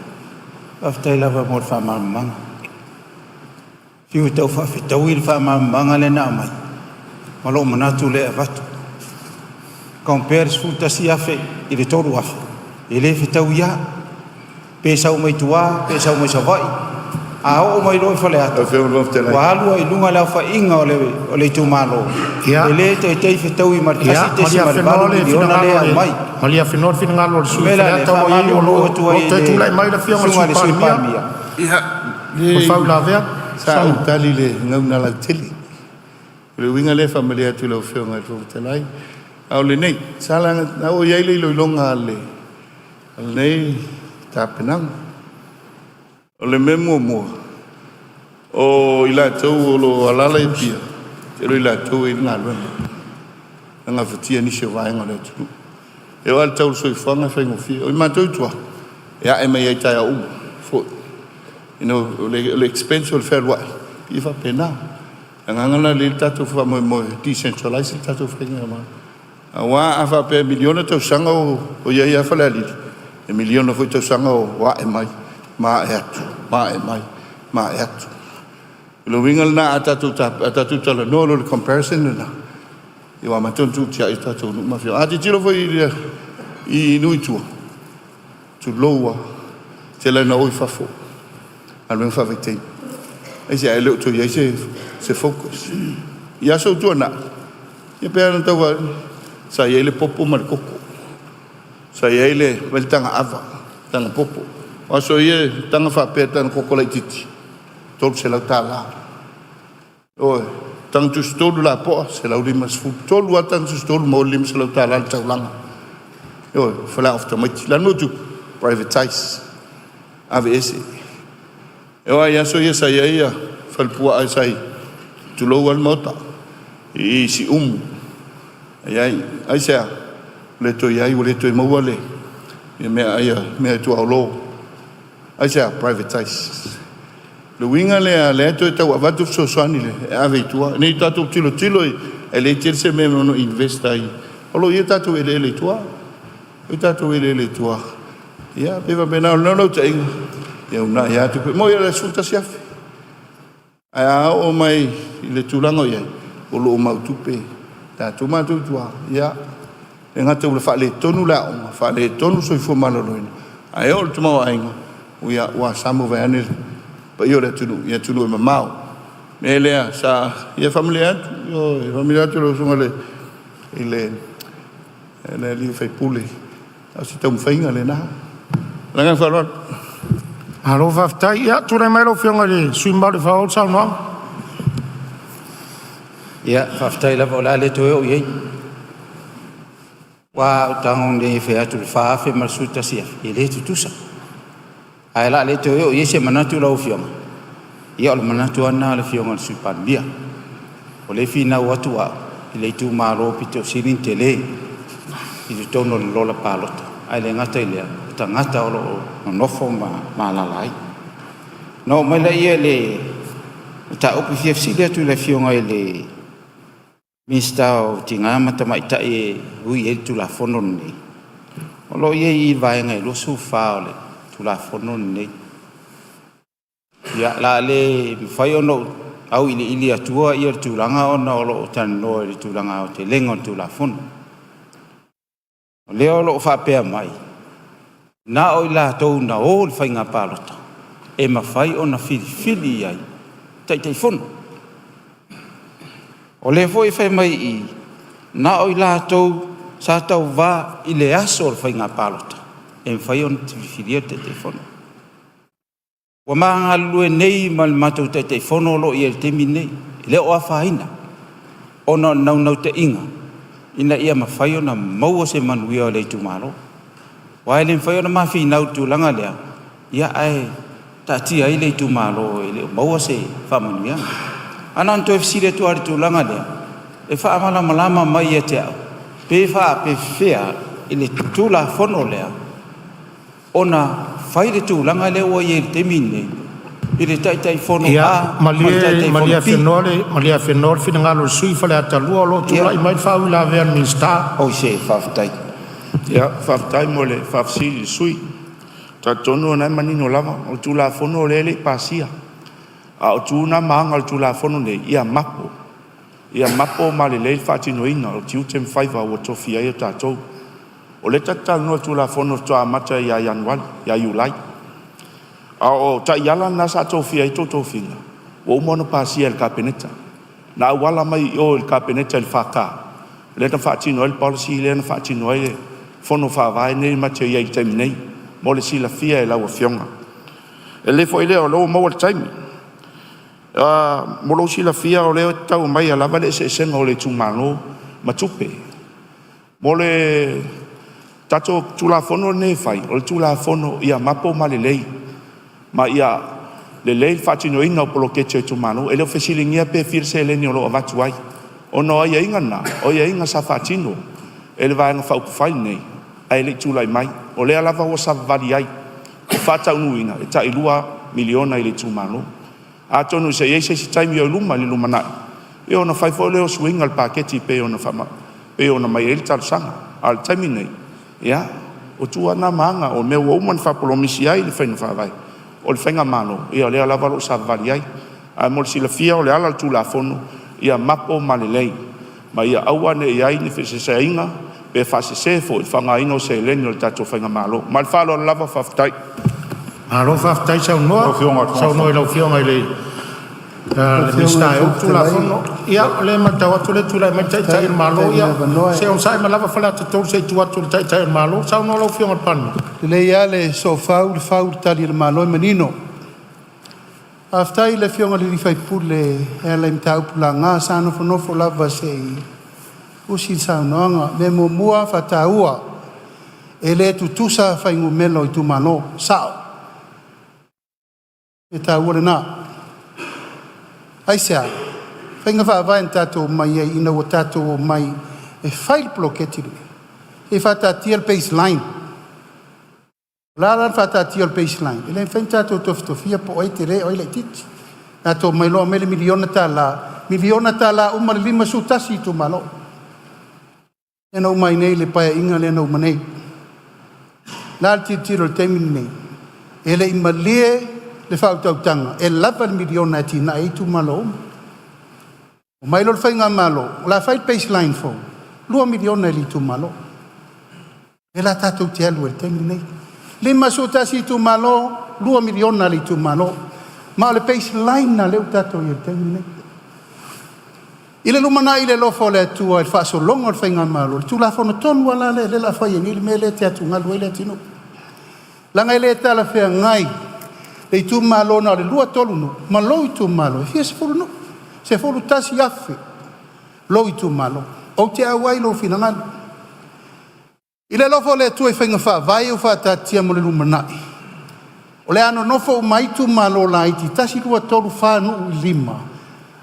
faafetai lava mo le faamalamalamaga. Fiu e tau faafetaui le faamalamalamaga lea na aumai ma lou manatu lea e avatu. Compare le $11,000 i le $3,000, e le fetaui lava. Pe sau mai tua pe sau mai Savaii, a oo mai loa i Faleata, ua alu ai i luga le aofaiga o le itumalo, e le taitai fetaui ma le $1.8 le miliona lea e aumai. Maliafenoa le finagalo o le O sui le mea la lea, usufono o Faleata, ua faamalulu atu ai i toe le tulai mai le Afioga i le susuga i le Sui Sui Palemia Palemia, o le faauilavea. Sa ou tali i le gauna lautele. O le uiga lea e faamalie atu i lau Afioga i le Fofoga Fetalai. A o lenei, sa laga, na oo i ai le iloiloga a lenei tapenaga. O le mea muamua, o i latou o lo o alaala i Apia, tele o i latou e i ai le galuega, e gafatia nisi o vaega o le atunuu. E oo lava i le tau o le soifuaga e faigofie. O matou i tua, e ae mai lava i taeao uma foi. O le expense o le fealuai, e faapena. O le agaga lena o lea e i ai le tatou faamoemoe e decentralize le tatou faigamalo. Aua a faapea e miliona tausaga o i ai lava Falealili, e miliona foi tausaga o ae mai ma ae atu, ma ae mai ma ae atu. O le uiga lena, a tatou talanoa loa i le comparison lena, Ia ua amata ona tuutiai o tatou nuu ma afioaga. A tilotilo foi i nuu i tua, tulou lava, tele ina o i fafo, galuega faavaitaimi. Aisea? E le o toe i ai se focus. I aso ua tuanai, ia pei ona tau fai atu, sa i ai le popo ma le koko, sa i ai le taga ava, taga popo. O aso ia e taga faapea, taga koko laitiiti, e $300. Ioe, taga tusitolu lapoa, $150. Tolu lava taga tusitolu maua ai le $500 i le taulaga. Ioe, faleaoga o tamaiti. O le a le mea ua tupu? Privatize, aveese. E oo lava i aso ia sa i ai falepuaa sa i, tulou lava le Maota, i Siumu. E i ai. Aisea? Ua le toe i ai, ua le toe maua le meaai a meaituaolo. Aisea? Privatize. O le uiga lea o lea e toe tau avatu fesoasoani e ave i tua, ne i tatou tilotilo e leai tele se mea e ono invest ai. O lo o i ai tatou eleele i tua, o tatou eleele i tua. Ia pei faapena, o le naunautaiga, ia uunai atu. E moni lava o le $11,000, ae a oo mai i le tulaga o i ai, o lo o mau tupe tatou matou i tua. Ia, e le gata ua faaletonu le aoga, faaletonu le soifua maloloina, ae oo i le tamaoaiga, ia ua sama vaeane le paia o le atunuu i atunuu e mamao. O le mea lea sa ia faamalie atu, ioe, faamalie atu i lau Afioga i le sui usufono, o se taumafaiga lena. Ma le agaga faaaloalo. Malo faafetai. Ia, tulai mai lau Afioga i le sui usufono mamalu e faaauau le saunoaga. Ia, faafetai lava o le a le toe oo i ai. Aua a ou tago nei e fai atu i le $4,000 ma le $11,000, e le tutusa. Ae o le a le toe oo i ai se manatu lau Afioga, ia o le manatu lava lena o le Afioga i le Sui Palemia. O lea e finau atu au i le itumalo aupito sili ona tele i totonu o le lola palota, ae le gata i lea, o tagata o lo o nonofo ma alaala ai. Ona oo mai lea i le mataupu e fia fesili atu i le Afioga i le Minisita o Tina ma Tamaitai e ui i ai le Tulafono lenei, o lo o i ai i i le Vaega 24 o le Tulafono lenei. Ia, o le a le mafai ona ou auiliili atua le tulaga ona o lo o talanoa i le tulaga aotelega o le Tulafono. O lea o lo o faapea mai, na o i latou na o i le faiga palota e mafai ona filifili i ai Taitaifono. O lea foi e fai mai i i, na o i latou sa tauva i le aso o le faiga palota e mafai ona filifilia le Taitaifono. Ua ma galulue nei ma le matou Taitaifono o lo o i ai i le taimi lenei, e le o afaina ona o le naunautaiga ina ia mafai ona maua se manuia o le itumalo. Aua e le mafai ona ma finau i le tulaga lea, ia ae taatia ai le itumalo e le o maua se faamanuiaga. Ae na ona toe fesili atu lava i le tulaga lea, e faamalamalama mai ia te au, pe faapefea i le Tulafono lea ona fai le tulaga lea ua i ai i le taimi lenei i le Taitaifono A ma le Ia, Taitaifono B. malie afenoa le finagalo o le sui usufono mo Faleata 2 o lo o tulai mai le faauilavea a le Minisita. Oi se faafetai. Ia, faafetai mo le faafesili i le sui usufono. E talitonu o lena e manino lava, o le Tulafono lea e le i pasia, a o tu na ma aga o le Tulafono lenei, ia mapo, ia mapo ma lelei le faatinoina o tiute ma faiva ua tofia ai e tatou. O lea tatou te talanoa i le Tulafono faatoa amata ia Ianuari, ia Iulai. A o taiala na sa tofia ai tou tofiga, ua uma ona pasia e le Kapeneta. Na auala mai i o i le Kapeneta i le FK, lea na faatino ai le policy lea na faatino ai le Fono Faavae lenei matou te i ai i le taimi nei, mo le silafia e lau Afioga. E lelei foi lea o lea ua maua le taimi. Mo lou silafia o lea e tau aumaia lava le eseesega o le itumalo ma tupe. Mo le tatou Tulafono lenei e fai, o le Tulafono ia mapo ma lelei, ma ia lelei le faatinoina o poloketi a itumalo. E le o fesiligia pe fia le seleni o lo o avatu ai, ona o aiaiga na, o aiaiga sa faatino e le Vaega Faaupufai lenei ae le i tulai mai. O lea lava ua savavali ai e faataunuuina le tai $2 miliona i le itumalo. Atonu se i i ai se isi taimi o i luma i le lumanai, ia ona fai foi lea o suiga o le paketi e pei ona aumai ai le talosaga. A o le taimi lenei, ia, o tu lava na ma aga, o mea ua uma ona faapolomisi ai le faiga faavae o le faigamalo, ia o lea lava o lo o savavali ai. Ae mo le silafia o le ala o le Tulafono, ia mapo ma lelei. Ma ia aua ne i i ai ni feseseaiga pe faasese foi i le faaaogaina o seleni a le tatou faigamalo. Ma le faaaloalo lava, faafetai. Malo faafetai Lau Afioga i le Fofoga saunoa i lau Afioga i le Lau Afioga Minisita i le e ou Fofoga le Fetalai, Tulafono. Ia, o lea e matau atu o lea e tulai mai le Taitai o le Malo. faafetai mo le Ia, avanoa. se i onosai mai lava Faleata 3 se i tuu atu i le Taitai o le Malo. Saunoa lau Afioga i le Palemia. Lelei lava le soofau, fau le tali a le Malo e manino. Faafetai i le Afioga i le sui usufono e ala i mataupu laga. Sa nofonofo lava se i usi le saunoaga. O le mea muamua faataua, e le tutusa fuainumera o itumalo, sao. O le mea taua lena. Aisea? Faiga faavae na tatou omai ai ina ua tatou omai e fai le poloketi lenei, se i faataatia le baseline. O le a la le faataatia o le baseline? E le mafai ona tatou tofitofia po o ai e tele a o ai e laitiiti. Tatou omai loa aumai le $1 miliona, $1 miliona uma le 51 itumalo, lea na uma ai nei i le Paeaiga lea na uma nei. O le a le tilotilo i le taimi lenei? E le i malie le faautautaga e lava le miliona e atinae ai itumalo uma. Omai loa le faigamalo o le a fai le baseline fou, $2 miliona i le itumalo. Lea la tatou te alu ai i le taimi lenei. 51 itumalo, $2 miliona a le itumalo. Ma o le baseline lena lea ua tatou i ai i le taimi lenei. I le lumanai i le alofa o le Atua i le faasologa o le faigamalo, o le Tulafono tonu lava la lea o le a fai ai nei le mea lea e te atugalu ai le atunuu. Leaga e le talafeagai le itumalo na o le 2, 3 nuu ma lou itumalo e fia sefulu nuu, 11,000 lou itumalo. Ou te auai i lou finagalo. I le alofa o le Atua i faiga faavae ua faataatia mo le lumanai, o le a nonofo uma ai itumalo laiti 1, 2, 3, 4 nuu i le 5,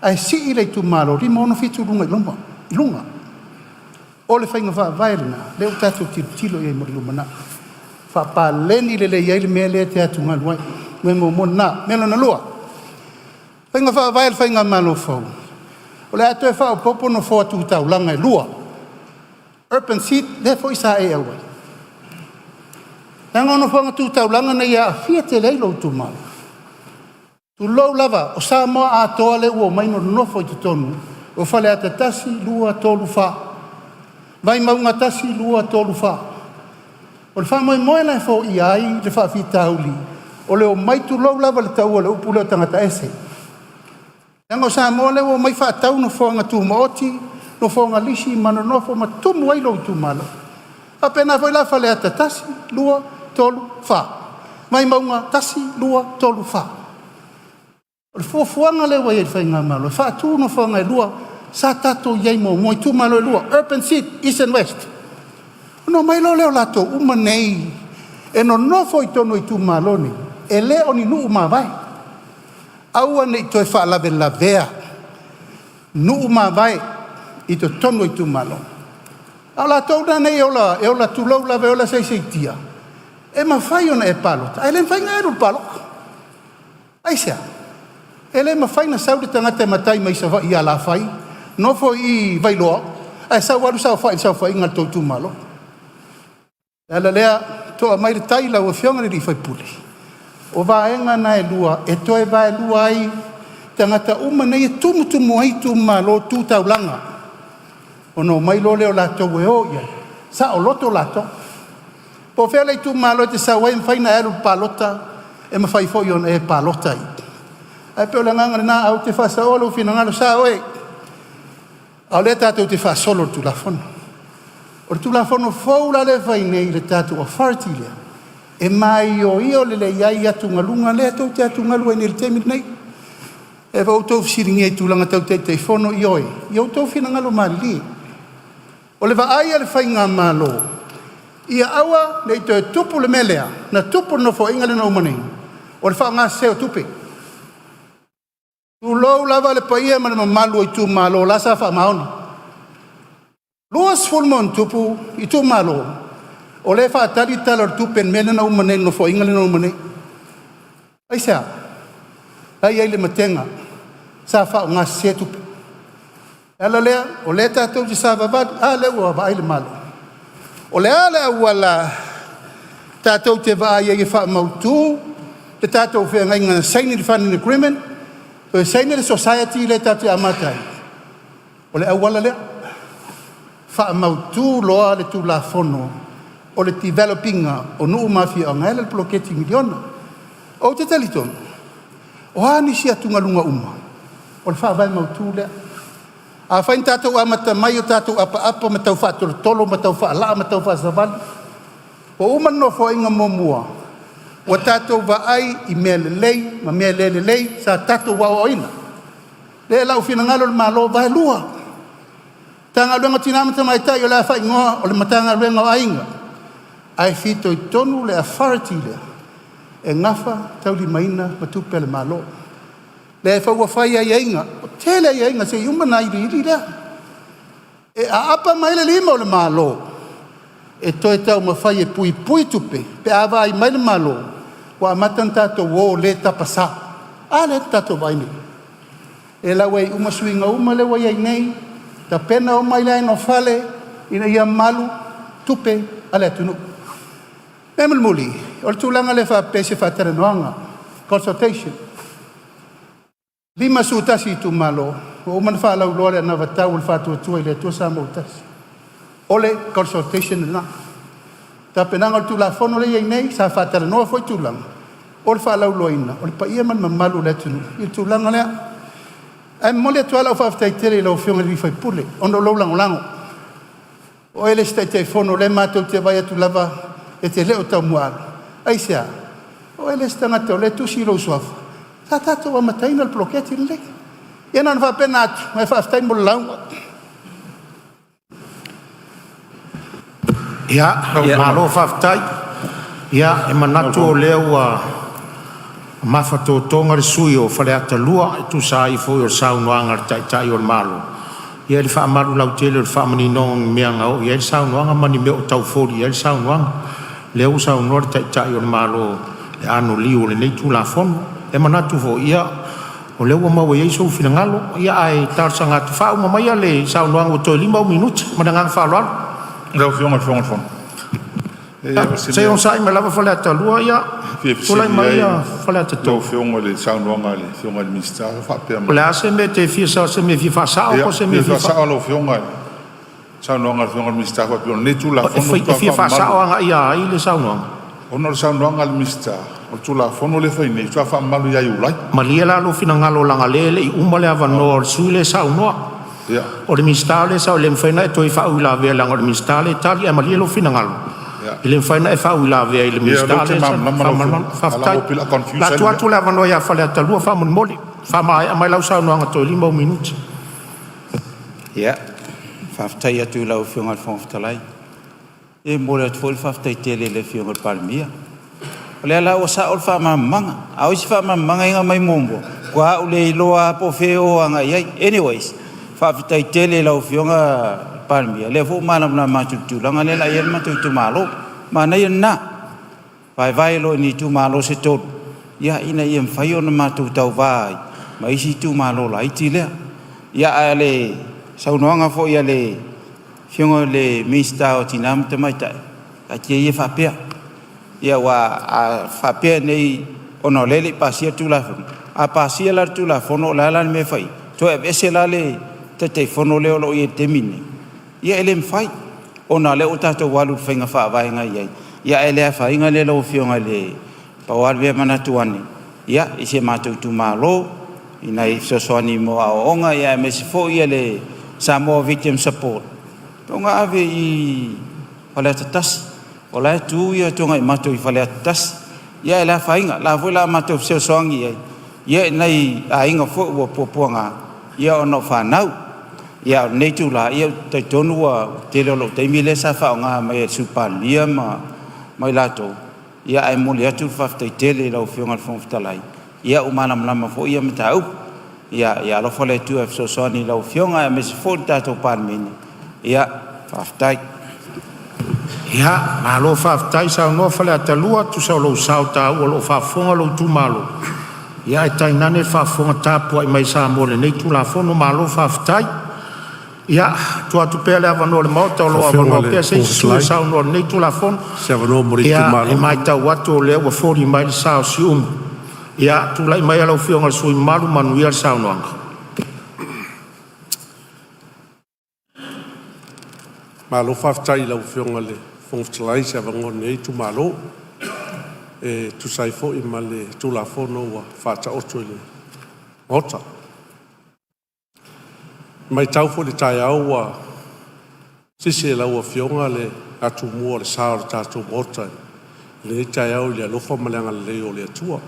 ae sii le itumalo 5, 6, 7 i luga. O le faiga faavae lena lea ua tatou tilotilo i ai mo le lumanai, faapaleni lelei ai le mea lea e te atugalu ai. O le mea muamua lena. Mea lona lua, faiga faavae a le faigamalo fou, o le a toe faaopoopo nofoa tu taulaga e 2, urban seat lea foi sa e auai. Leaga o nofoaga tu taulaga nei e aafia tele ai lou itumalo. Tulou lava, o Samoa atoa lea ua omai nonofo i totonu o Faleata 1, 2, 3, 4, Vaimauga 1, 2, 3, 4. O le faamoemoe la e foia ai le faafitauli o le omai, tulou lava le tau o le upu lea, o tagata ese. Leaga o Samoa lea ua omai faatau nofoaga tumaoti, nofoaga lisi ma nonofo ma tumu ai lou itumalo. E faapena foi la Faleata 1, 2, 3, 4, Vaimauga 1, 2, 3, 4. O le fuafuaga lea ua i ai e le faigamalo, e faatu nofoaga e lua sa tatou i ai muamua i itumalo e lua, urban seat east and west. Ona omai loa lea o latou uma nei e nonofo i totonu o itumalo nei, e le o ni nuu mavae. Aua ne i toe faalavelavea nuu mavae i totonu o itumalo. A o latou la nei e ola, e ola tulou lava, e ola saisaitia, e mafai ona e palota ae le mafai ona e alu i le palota. Aisea? E le mafai ona sau le tagata e matai mai Savaii i Salafai, nofo i i Vailoa, ae sau alu saofai i le saofaiga a le tou itumalo. O le ala lea, toa mai le tai lau Afioga i le sui usufono, o vaega na e lua e toe vaelua ai tagata uma nei e tumutumu ai itumalo tu taulaga, ona omai loa lea o latou e o i ai, saoloto latou. Po o fea le itumalo e te sau ai e mafai ona e alu i le palota, e mafai foi ona e palota. Ae pei o le agaga lena, ae ou te faasaoa lou finagalo, e sao oe, a o lea tatou te faasolo i le Tulafono. O le Tulafono fou la lea e fai nei i le tatou authority lea, e maioio lelei ai atugaluga lea tou te atugalu ai nei i le taimi lenei. E ua outou fesiligia i tulaga tau Taitaifono, ioe, ia outou finagalo malilie. O le vaai a le faigamalo, ia aua ne i toe tupu le mea lea na tupu i le Nofoaiga lea na uma nei, o le faaaogasese o tupe. Tulou lava le paia ma le mamalu o itumalo o la sa faamaoni, 20+ itumalo o lea e faatali le Tala o le Tupe i le mea lea na uma nei i le Nofoaiga lea na uma nei. Aisea? La e i ai le matega, sa faaaogasese tupe. O le ala lea o lea tatou te savavali, a lea ua vaai le Malo. O le a le auala tatou te vaai ai e faamautu le tatou feagaiga na saini i le funding agreement, toe saini le society lea tatou te amata ai? O le auala lea. Faamautu loa le Tulafono o le Develop Ina o Nuu ma Afioaga e ala i le Poloketi Miliona. Ou te talitonu, o a nisi atugaluga uma, o le faavae mautu lea. Afai na tatou amata mai o tatou apaapa ma tau faatolotolo ma tau faalaa ma tau faasavali, ua uma le Nofoaiga muamua ua tatou vaai i mea lelei ma mea le lelei sa tatou aoaoina. O lea la ua finagalo le Malo vaelua Matagaluega o Tina ma Tamaitai o le a faaigoa o le Matagaluega o Aiga, ae fitoitonu le authority lea e gafa ma taulimaina ma tupe a le Malo. Lea foi ua fai aiaiga, ua tele aiaiga sei uma ona iliili lea. E aapa mai le lima o le Malo e toe taumafai e puipui tupe pe a vaai mai le Malo ua amata ona tatou o le tapasa. A lea ua tatou vaai nei i ai? Lea la ua i ai uma suiga uma lea ua i ai nei, tapena uma i le aega o fale ina ia malu tupe a le atunuu. O le mea mulimuli, o le tulaga lea faapea i se faatalanoaga, consultation. 51 itumalo, ua uma ona faalauiloa le anavatau a le Faatuatua i le Atua Samoa ua Tasi. O le consultation lena. Tapenaga o le Tulafono lea e i ai nei, sa faatalanoa foi tulaga o le faalauiloaina o le paia ma le mamalu o le atunuu i le tulaga lea. Ae momoli atu lava lau faafetai tele i lau Afioga i le sui usufono ona o lou lagolago. O oe le isi Taitaifono o lea matou te vaai atu lava e te le o Taumuaava. Aisea? O oe le isi tagata o lea e tusi lou suafa sa tatou amataina le poloketi lenei. Ia na ona faapena atu, ae faafetai mo le lauga. Ia, malo faafetai. E manatu o lea ua mafatotoga le sui usufono mo Faleata 2 e tusa ai foi o le saunoaga a le Taitai o le Malo i le faamalu lautele o le faamaninoga o ni mea na oo i ai le saunoaga ma ni mea o tau foli i ai le saunoaga. O lea ua saunoa le Taitai o le Malo i le anoliu o lenei Tulafono. E manatu foi o lea ua maua i sou finagalo, ae talosaga atu, faauma maia le saunoaga ua toe 5 ou minute. Ma le agaga faaaloalo. Lau Afioga i le Fofoga o le Fono. Se i onosai mai lava Faleata 2, ia Fia tulai fesili mai ai Faleata lau 3. Afioga i le saunoaga a le Afioga i le Minisita o faapea O mai. le a se mea e te fia sao, se mea e fia faasao Ia, po o se mea fia e fia faasao lau Afioga i le saunoaga a le Afioga i le Minisita faapea o lenei E Tulafono faatoa fia faamamalu faasao agai a ai le saunoaga? ona o le saunoaga a le Minisita, o le Tulafono lea e fai nei faatoa faamamalu ia Iulai. Malie la lou finagalo leaga o lea e le i uma le avanoa o le sui usufono lea e saunoa. Ia. O le Minisita lea e saunoa, e le mafai ona e toe faauilavea leaga o le Minisita lea e tali. Ae malie lou finagalo, e le mafai ona e faauilavea i le Ia, o lea Minisita ou te lea e saunoa. malamalama lau Faamalamalama? Afioga, ae Faafetai. leaga pei o le a O le confuse a ai le tuu mea. atu le avanoa ia Faleata 2 faamolemole, faamaea mai lau saunoaga toe 5 ou minute. Ia, faafetai atu i lau Afioga i le Fofoga Fetalai. E momoli atu foi le faafetai tele i le Afioga i le Palemia. O lea la ua sao le faamalamalamaga, a o isi faamalamalamaga ia na aumai muamua, matua ou le iloa lava po o fea e o agai i ai. Anyways, faafetai tele i lau Afioga i le Palemia, o lea foi ua malamalama atu i le tulaga lea o le a i ai le matou itumalo. Manaia lena, vaevae loa i itumalo se tolu, ia ina ia mafai ona matou tauva ai ma isi itumalo laiti lea. Ia, a o le saunoaga foi a le Afioga i le Minisita o Tina ma Tamaitai, taatia ia faapea, aua a faapea nei ona o lea e le i pasia le Tulafono, a pasia la le Tulafono o le a la le mea e fai ai? Toe aveese la le Taitaifono lea o lo o i ai i le taimi lenei? Ia e le mafai, ona o lea ua tatou alu i le faiga faavae na i ai, ae le afaina lea lau Afioga i le… Pau lava le mea e manatu ane i si o matou itumalo i nai fesoasoani mo aoaoga aemaise foi le Samoa Victim Support ona ave i Faleata 1, o la e tu Tuanaimato i Faleata 1. Ae le afaina o la foi o le a matou fesoasoani i ai i nai aiga foi ua puapuaga ona o fanau. A o lenei itula, ou te talitonu ua tele o lou taimi lea sa faaaoga mai e le Sui Palemia ma i latou, ae momoli atu le faafetai tele i lau Afioga i le Fofoga Fetalai, ua malamalama foi ia mataupu. Ia alofa le Atua e fesoasoani i lau Afioga aemaise foi le tatou Palemene. Faafetai. Ia, malo faafetai saunoa Faleata 2 tusa o lou sao taua o lo o faafofoga lou itumalo, ae tainane le faafofoga tapuai mai a Samoa i lenei Tulafono. Malo faafetai. Ia, tuu atu pea le avanoa o le Maota o lo o Afioga avanoa i le pea se Fofoga isi sui usufono e Fetalai, saunoa i lenei Tulafono. se avanoa mo le Ia, itumalo. e matau atu o lea ua foli mai le sa o Siumu. Ia, tulai maia lau Afioga i le sui usufono mamalu, manuia le saunoaga. Malo faafetai i lau Afioga i le Fofoga Fetalai i se avanoa o lenei itumalo e tusa ai foi ma le Tulafono ua faataoto i le Maota. E matau foi i le taeao ua sisi e lau Afioga le atumua o le sa o le tatou Maota i lenei taeao i le alofa ma le agalelei o le Atua.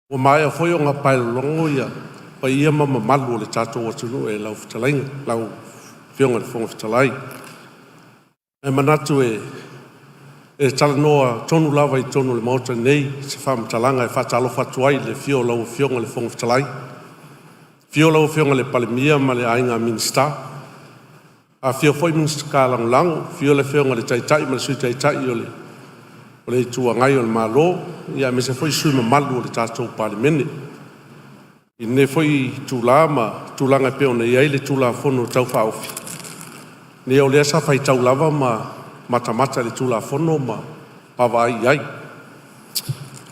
Ua maea foi ona paelologo ia paia ma mamalu o le tatou atunuu e lau fetalaiga, lau Afioga i le Fofoga Fetalai. Ae manatu e talanoa tonu lava i totonu o le Maota nei se faamatalaga e faatalofa atu ai i le afio o lau Afioga i le Fofoga Fetalai, afio lau Afioga i le Palemia ma le Aiga Minisita, afifio foi Minisita Lagolago, afio le Afioga i le Taitai ma le Sui Taitai o le Itu Agai o le Malo, aemaise foi sui usufono mamalu o le tatou Palemene. I lenei foi itula ma tulaga e pei ona i ai le Tulafono Tau Faaofi, ia o lea sa faitau lava ma matamata i le Tulafono ma vaavaai i ai.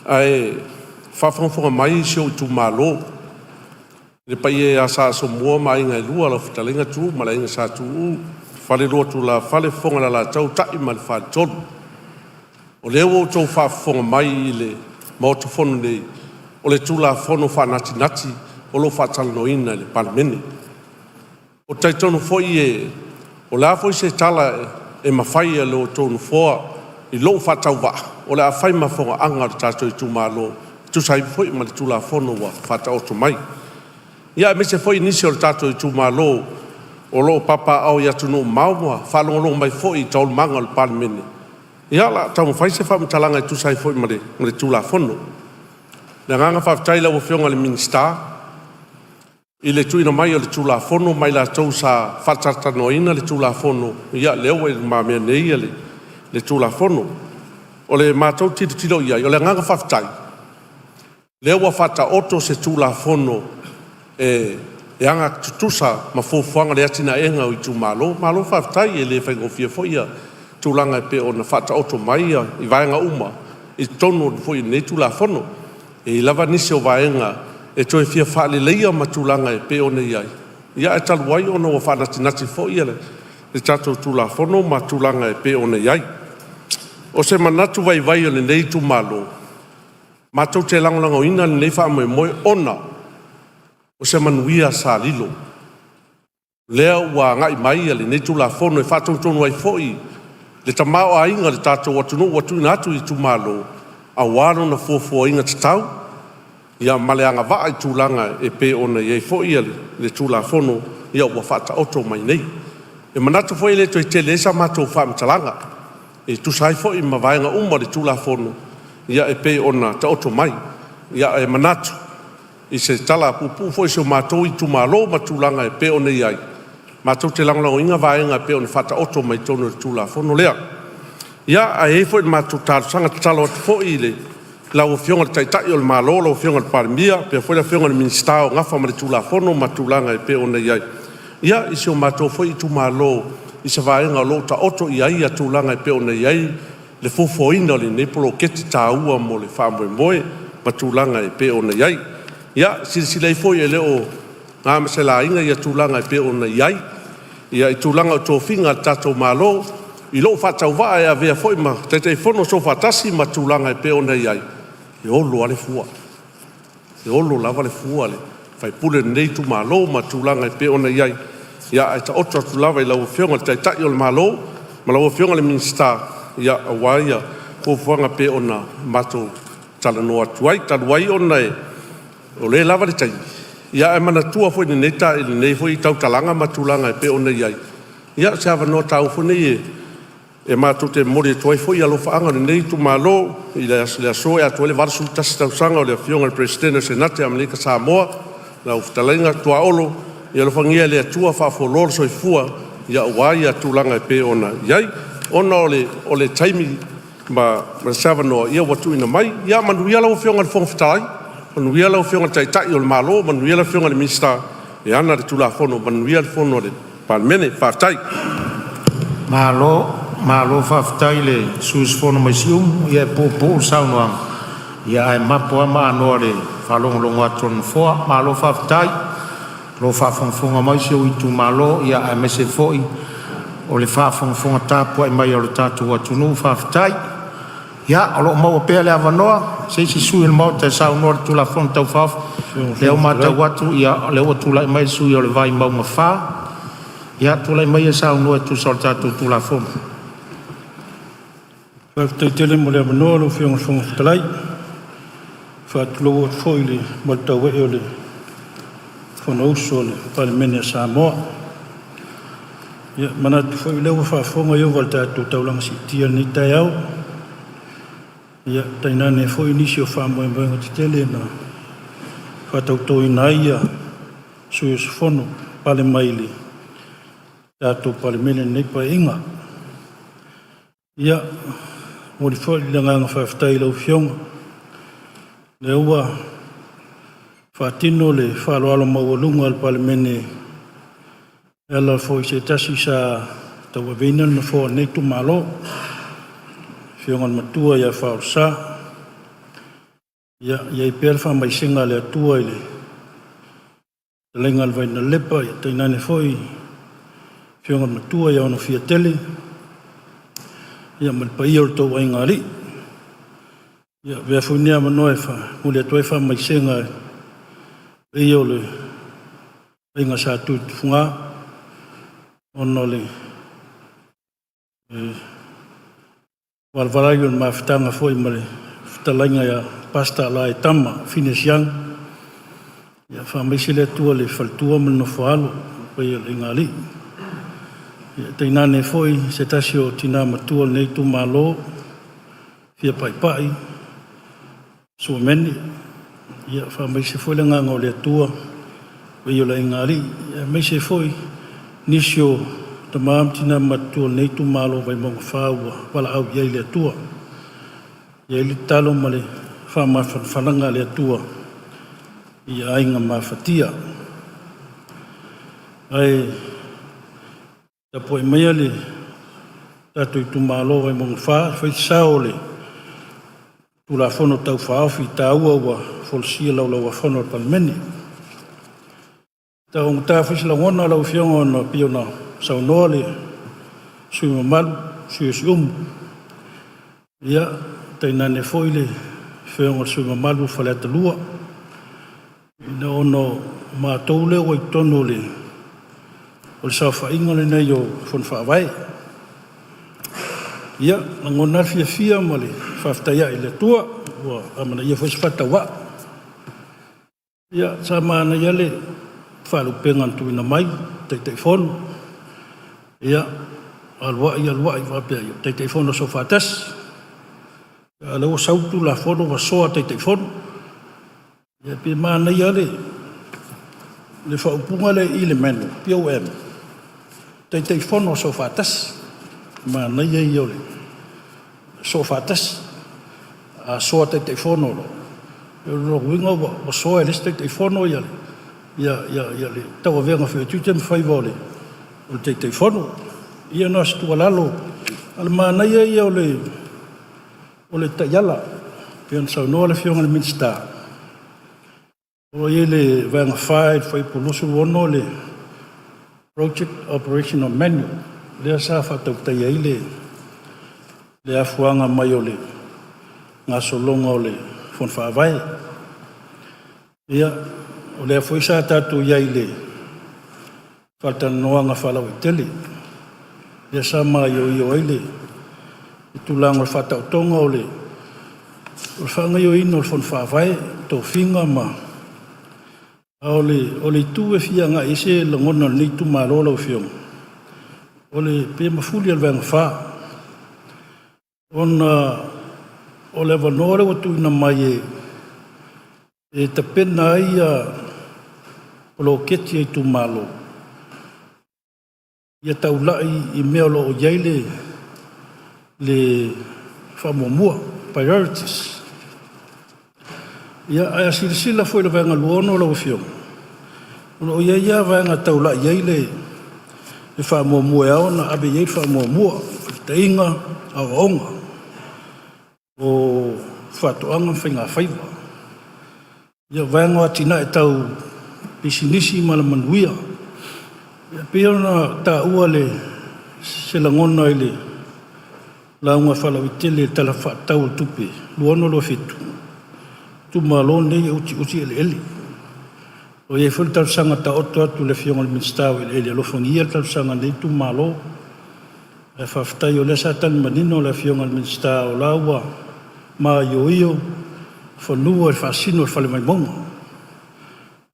Ae faafogafoga mai si ou itumalo, le paia ia Sa Asomua ma Aiga e Lua, lau Fetalaiga Tuuu ma le Aiga Sa Tuuu, Falelua o Tulafale, Fofoga o le Alataua, Ta'i ma le Faletolu. O lea ua outou faafofoga mai i le Maota Fono nei, o le Tulafono Faanatinati o lo o faatalanoaina e le Palemene. Ou te talitonu foi o le a foi se tala e mafai e lo outou Nofoa i lou faatauvaa, o le a fai ma fogaaga a le tatou itumalo e tusa ai foi ma le Tulafono ua faataoto mai. Ia aemaise foi nisi o le tatou itumalo o lo o papaaao i atunuu mamao ma faalogologo mai foi i taualumaga o le Palemene. Ia o le a taumafai se faamatalaga e tusa ai foi ma le Tulafono. O le agaga faafetai i lau Afioga i le Minisita i le tuuina mai o le Tulafono ma i latou sa faatalatalanoaina le Tulafono, ia lea ua i lumamea nei le Tulafono. O le matou tilotilo i ai, o le agaga faafetai, lea ua faataoto se Tulafono e agatutusa ma fuafuaga o le atinaeina o itumalo. Malo faafetai, e le faigofie foi tulaga e pei ona faataoto mai i vaega uma i totonu foi o lenei Tulafono. E i ai lava nisi o vaega e toe fia faaleleia ma tulaga e pei ona i ai, ae talu ai ona ua faanatinati foi le tatou Tulafono ma tulaga e pei ona i ai. O se manatu vaivai o lenei itumalo, matou te lagolagoina lenei faamoemoe ona o se manuia sa lilo, lea ua agai mai lenei Tulafono e faatonutonu ai foi le tamaoaiga o le tatou atunuu ua tuuina atu i itumalo aua lona fuafuaina tatau ma le agavaa i tulaga e pei ona i ai foi le Tulafono ua faataoto mai nei. E manatu foi e le toe tele ai sa matou faamatalaga e tusa ai foi ma vaega uma o le Tulafono e pei ona taoto mai. Ae manatu i se tala puupuu foi a si o matou itumalo ma tulaga e pei ona i ai, matou te lagolagoina vaega e pei ona faataoto mai totonu o le Tulafono lea. Ia, ae i ai foi le matou talosaga, tatalo atu foi i lau Afioga i le Taitai o le Malo lau Afioga i le Palemia faapea foi le Afioga i le Minisita o nafa ma le Tulafono ma tulaga e pei ona i ai i si o matou foi itumalo i se vaega o lo o taoto i ai tulaga e pei ona i ai le fuafuaina o lenei poloketi taua mo le faamoemoe ma tulaga e pei ona i ai. Ia silasila ifo e le o na ma se laina ia tulaga e pei ona i ai i tulaga o tofiga a le tatou Malo i lou faatauvaa e avea foi ma Taitaifono Soofaatasi ma tulaga e pei ona i ai, e olo lava le fua. E olo lava le fua a le sui usufono o lenei itumalo ma tulaga e pei ona i ai, ae taoto atu lava i lau Afioga i le Taitai o le Malo ma lau Afioga i le Minisita aua fuafuaga e pei ona matou talanoa atu ai. Talu ai ona o lea e lava le taimi, ae manatua foi i lenei foi tautalaga ma tulaga e pei ona i ai, ia o se avanoa taua foi lenei e matou te momoli atu ai foi alofaaga o lenei itumalo i le aso e atoa ai le 81 tausaga o le Afioga i le Peresetene o le Senate a Amerika Samoa, lau Fetalaiga Tuaolo. Ia alofagia e le Atua faafualoa le soifua aua tulaga e pei ona i ai. Ona o le taimi ma se avanoa ua tuuina mai, ia manuia lau Afioga i le Fofoga Fetalai, manuia lau Afioga i le Taitai o le Malo, manuia le Afioga i le Minisita e ana le Tulafono. Manuia le fono a le Palemene. Faafetai. Malo faafetai i le sui usufono mai Siumu, e puupuu le saunoaga ae mapo lava ma anoa i le faalogologo atu a le Nofoa. Malo faafetai o lo o faafogafoga mai si ou itumalo aemaise foi o le faafogafoga tapuai mai a lo tatou atunuu. Faafetai. Ia, o lo o maua pea le avanoa se isi sui usufono o le Maota e saunoa i le Tulafono Tau Faaofi. O lea ua matau atu o lea ua tulai mai le sui usufono mo Vaimauga 4. Ia, tulai maia e saunoa e tusa o le tatou Tulafono. Faafetai tele mo le avanoa lau Afioga i le Fofoga Fetalai. E faatulou atu foi i le malu tauee o le Fonousu a le Palemene a Samoa. Ia, e manatu foi o lea ua faafofoga Ieova i le tatou taulaga siitia i lenei taeao, ia tainane foi nisi o faamoemoega tetele na faatautoina ai sui usufono na pale mai i le tatou Palemene i lenei Paeaiga. Ia, e momoli foi le agaga faafetai i lau Afioga, lea ua faatino le faaaloalo maualuga a le Palemene e ala foi i se tasi sa tauaveina le nofoa o lenei itumalo, le Afioga i le Matua ia Faaolesa. Ia i ai pea le faamaisega a le Atua i le fetalaiga a le Vainalepa, tainane foi le Afioga i le Matua ia Onofiatele, ia ma le paia o le tou aigaalii. Ia avea foi lenei avanoa e momoli atu ai faamaisega i le paia o le Aiga Sa Tuitufuga ona o le valavalai o le mafutaga foi ma le fetalaiga ia Pastor Alaetama Fineas Young. Ia faamaise le Atua i le faletua ma le nofo-a-alo ma le paia o le aigaalii. Ia tainane foi se tasi o tina matua o lenei itumalo, Fia Paipai Suamene, ia faamaise foi le agaga o le Atua i le paia o le aigaalii, aemaise foi nisi o tama ma tina matutua o lenei itumalo o Vaimauga 4 ua valaau i ai le Atua. E i ai le tatalo ma le faamafanafanaga a le Atua i aiga mafatia. Ae tapuai maia le tatou itumalo o Vaimauga 4 e fai se sao o le Tulafono Tau Faaofi taua ua folasia i le Laulau-a-Fono a le Palemene. E taugata foi se lagona lau Afioga ona e pei ona saunoa le sui usufono mamalu, le sui usufono o Siumu, ia, tainane foi le afioga i le sui usufono mamalu o Faleata 2, ona o matou lea ua i totonu o le saofaiga lenei o Fono Faavae. Ia, e lagona lava le fiafia ma le faafetai ae i le Atua ua amanaia foi se faatauvaa. Ia, sa manaia lava le faalupega na tuuina mai, Taitaifono, ia, alu ai alu ai faapea o le Taitaifono o Soofaatasi, a o lea ua sau le Tulafono ua soa Taitaifono. Ia pei e manaia lava le faaupuga lea i le manual, p.o.m, Taitaifono o Soofaatasi, o le manaia ia o le Soofaatasi. A soa Taitaifono loa, o lona uiga ua soa e le isi Taitaifono le tauavega foi o tiute ma faiva o le Taitaifono. Ia na o se tuualalo, a o le manaia ia o le taiala, pei ona saunoa le Afioga i le Minisita, o lo o i ai le Vaega 4 i le Fuaiupu 26 le Project Operational Manual lea sa faatautaia ai le afuaga mai o le gasologa o le Fono Faavae. Ia, o lea foi sa tatou i ai i le faatalatalanoaga faalauaitele, lea sa maioio ai le tulaga o le faataotoga o le faagaoioiga o le Fono Faavae, tofiga ma… A o le itu e fia agai i ai se lagona o lenei itumalo lau Afioga, pei e mafuli lava i le Vaega 4, ona o le avanoa lea ua tuuina mai e tapena ai poloketi a itumalo, ia taulai i mea o lo o i ai le faamuamua, priorities. Ia, ae a silasila foi i le Vaega 26 lau Afioga, o lo o i ai lava vaega e taulai i ai le faamuamua e ao ona ave i ai le faamuamua, faataitaiga, aoaoga, o faatoaga ma faigafaiva. Ia, o vaega o atinae tau pisinisi ma alamanuia. E pei ona taua e le se lagona i le lauga faalauaitele i le Tala Faatatau o le Tupe 2026/2027, itumalo lenei e utiuti eleele. O i ai foi le talosaga taoto atu i le Afioga i le Minisita o Eleele, alofagia le talosaga a lenei itumalo. Ae faafetai o lea sa tali manino le Afioga i le Minisita o la ua maioio fanua i le faasino i le Fale Vaimauga.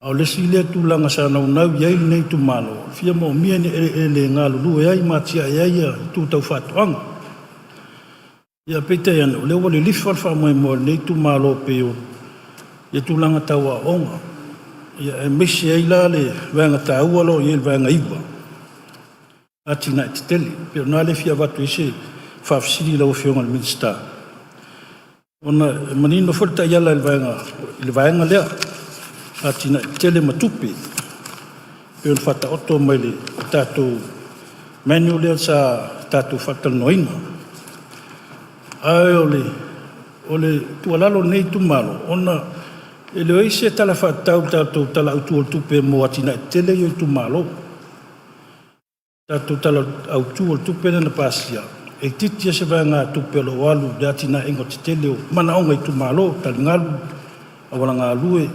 A o le isi lea tulaga sa naunau i ai lenei itumalo, e fia moomia ni eleele e galulue ai ma atiae ai itu tau faatoaga. Ia peitai ane o lea ua lilifa le faamoemoe o lenei itumalo pei o tulaga tau aoaoga, ia aemaise ai la le vaega taua lea o lo o i ai le Vaega 9, Atinae Tetele. E pei o i ina lea e fia avatu ai se faafesili i lau Afioga i le Minisita, ona e manino foi le taiala i le vaega lea, Atinae Tetele ma Tupe, pei ona faataoto mai i le tatou manual lea sa tatou faatalanoaina. Ae o le tuualalo a lenei itumalo, ona e leai se Tala Faatatau i le tatou Tala Autu o le Tupe mo atinae tetele ia o itumalo. Tatou Tala Autu o le Tupe lea na pasia, e itiiti lava se vaegatupe o lo o alu i le atinaeina tetele o manaoga o itumalo, taligalu, auala galue.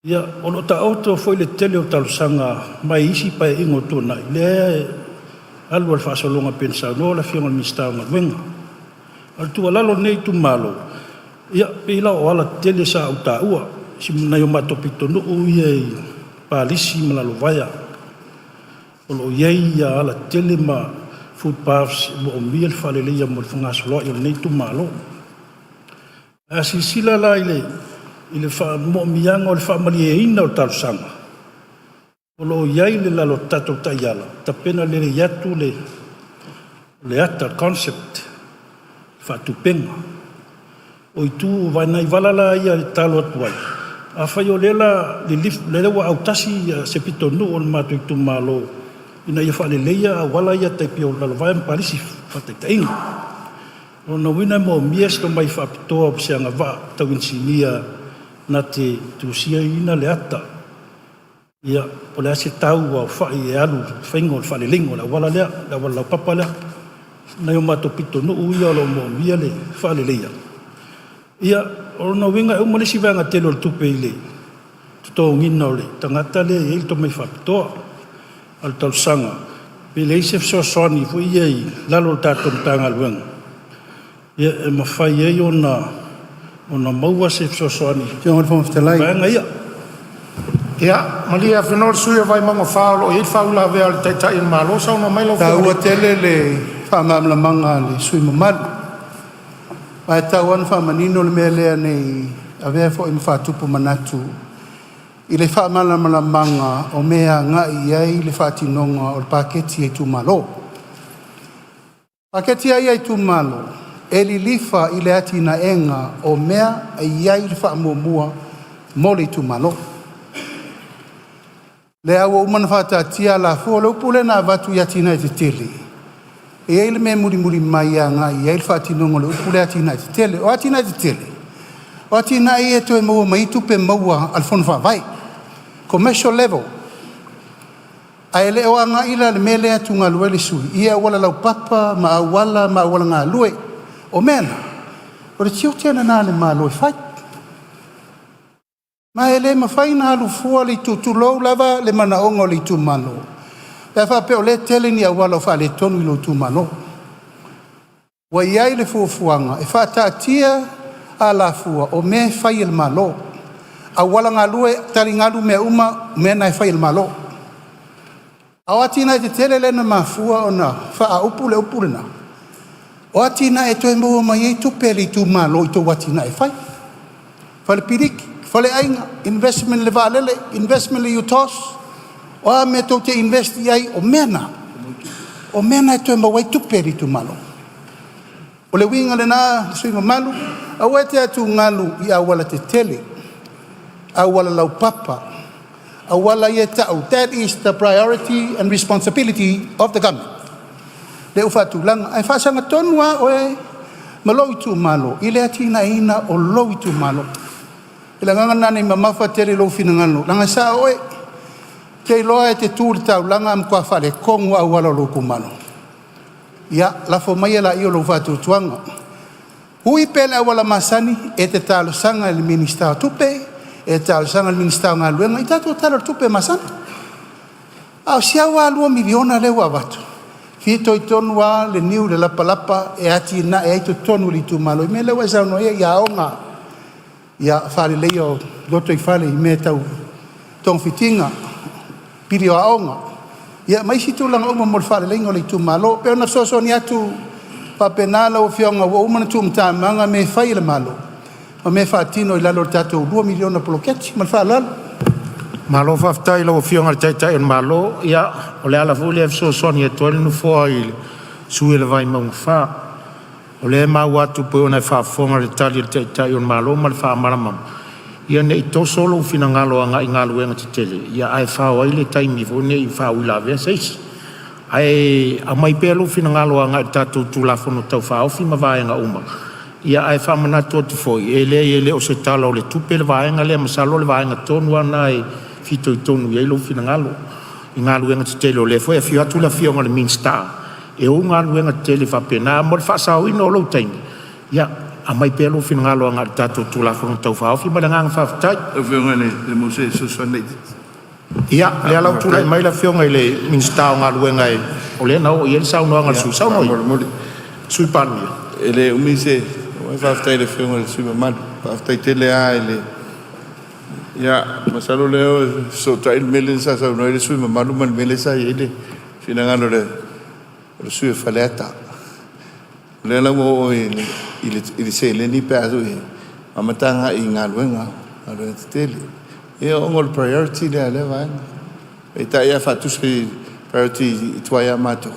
Ia, o lo o taoto foi le tele o talosaga mai isi Paeaiga ua tuanai, lea e alu lava i le faasologa pei ona saunoa le Afioga i le Minisita o Galuega. A o le tuualalo a lenei itumalo, ia pei la o alatetele sa ou taua, nai o matou pitonuu ia i Palisi ma Lalovaea, o lo o i ai alatetele ma footpaths e moomia le faaleleia mo le fegasoloai o lenei itumalo. A silasila la i le moomiaga o le faamalieina o le talosaga, o lo o i ai i lalo o tatou taiala, tapena lelei atu le ata, le concept, faatupega. O itu o nai vala la ia e tatalo atu ai, afai o lea la ua autasi se pitonuu o le matou itumalo ina ia faaleleia auala ia tai pei o Lalovaea ma Palisi faataitaiga. O lona uiga e moomia se tomai faapitoa ma se agavaa tau inisinia na te tusiaina le ata, ia po o le a se tau aofai e alu i le faiga o le faaleleiga o le auala lea, le auala laupapa lea. Nai o matou pitonuu ia o lo o moomia le faaleleia. Ia, o lona uiga e uma le isi vaega tele o le tupe i le totogiina o le tagata lea e i ai le tomai faapitoa. A o le talosaga, pe leai se fesoasoani foi ia i lalo o le tatou Matagaluega e mafai ai ona maua se fesoasoani Afioga i le Fofoga i Fetalai. vaega ia. Ia, malie Afenoa le sui usufono o Vaimauga 4 o lo o i ai le faauilavea a le Taitai o le Malo. Saunoa mai lau E Afioga taua i le. tele le faamalamalamaga a le sui usufono mamalu, ma e tatau lava ona faamanino le mea lea ne i avea foi ma faatupu manatu i le faamalamalamaga o mea e agai i ai le faatinoga o le paketi a itumalo. Paketi a ia a itumalo, e lilifa i le atinaeina o mea e i ai le faamuamua mo le itumalo. Lea ua uma ona faataatia alafua. O le upu lea na avatu i atinae tetele, e i ai le mea e mulimuli mai e agai i ai le faatinoga o le upu lea atinae tetele. O atinae tetele, o atinae ia e toe maua mai ai tupe maua a le Fono Faavae, commercial level. Ae le o agai la i le mea lea e atugalu ai le sui usufono i auala laupapa ma auala ma auala galue. O mea na, o le tiute lena o le Malo e fai. Ma e le mafai ona alu fua le itu, tulou lava le manaoga o le itumalo, pe a faapea o lea e tele ni auala o faaletonu i lou itumalo. Ua i ai le fuafuaga e faataatia alafua o mea e fai e le Malo, auala galue, taligalu, mea uma, o mea na e fai e le Malo. A o atinae tetele lea na mafua ona faaupu le upu lena, o atinae e toe maua mai ai tupe a le itumalo i tou atinae e fai, fale piliki, faleaiga, investment i le vaalele, investment i le UTOS, o a mea tou te invest i ai, o mea na, o mea na e toe maua ai tupe a le itumalo. O le uiga lena sui usufono mamalu, aua e te atugalu i aualatetele, auala laupapa, auala ia e tau, that is the priority and responsibility of the Government lea ua faatulaga. Ae faasagatonu lava oe ma lou itumalo i le atinaeina o lou itumalo. O le agaga lena ne i mamafa tele i lou finagalo, leaga e sao oe. Te iloa e te tu i le taulaga ae matua faaletonu lava auala o lou itumalo. Ia lafo maia laia o lou faatuatuaga. Ui pea i le auala masani, e te talosaga i le Minisita o Tupe, e talosaga i le Minisita o Galuega i tatou Tala o le Tupe masani. A o si au lava $2 miliona lea ua avatu, e fitoitonu lava le niu i le lapalapa e atinae ai totonu o le itumalo i mea lea ua e saunoa i ai i aoga, faaleleia o lotoifale i mea tau togafitiga, pili o aoga, ia ma isi tulaga uma mo le faaleleiga o le itumalo. E pei ona fesoasoani atu faapena lau Afioga ua uma ona tuumatamatamaga mea e fai e le Malo ma mea e faatino i lalo o le tatou $2 miliona poloketi. Ma le faaaloalo. Malo faafetai i lau Afioga i le Taitai o le Malo. Ia o le ala foi lea e fesoasoani atu ai le Nofoa i le sui usufono o Vaimauga 4. O lea e maua atu pei ona e faafofoga i le tali a le Taitai o le Malo ma le faamalamalama, ia ne i toso lou finagalo agai i galuega tetele, ae fao ai le taimi foi lenei i faauilavea a se isi. Ae aumai pea lou finagalo agai le tatou Tulafono Tau Faaofi ma vaega uma. Ia ae faamanatu atu foi, e leai e le o se Tala o le Tupe le vaega lea, masalo o le vaega tonu lava lena e fitoitonu i ai lou finagalo i galuega tetele, o lea foi e afio atu le Afioga i le Minisita e ou galuega tetele faapena. Mo le faasaoina o lou taimi, ia aumai pea lou finagalo agai le tatou Tulafono Tau Faaofi ma le agaga faafetai. Ia, o lea la ua tulai mai le Afioga i le Minisita o Galuega, o lea na oo i ai le saunoaga a le sui usufono. Saunoa mai le Sui Palemia. E le umi se… Faafetai i le Afioga i le sui usufono mamalu. Faafetai tele lava i le… Ia, masalo o lea e fesootai le mea lea sa saunoa ai le sui usufono mamalu ma le mea lea sa i ai le finagalo o le sui usufono o Faleata. O lea la ua oo i le seleni pe a amata agai i galuega, galuega tetele. Ia ona o le priority lea a lea vaega. Peitai a faatusa i priority tuai ia matou,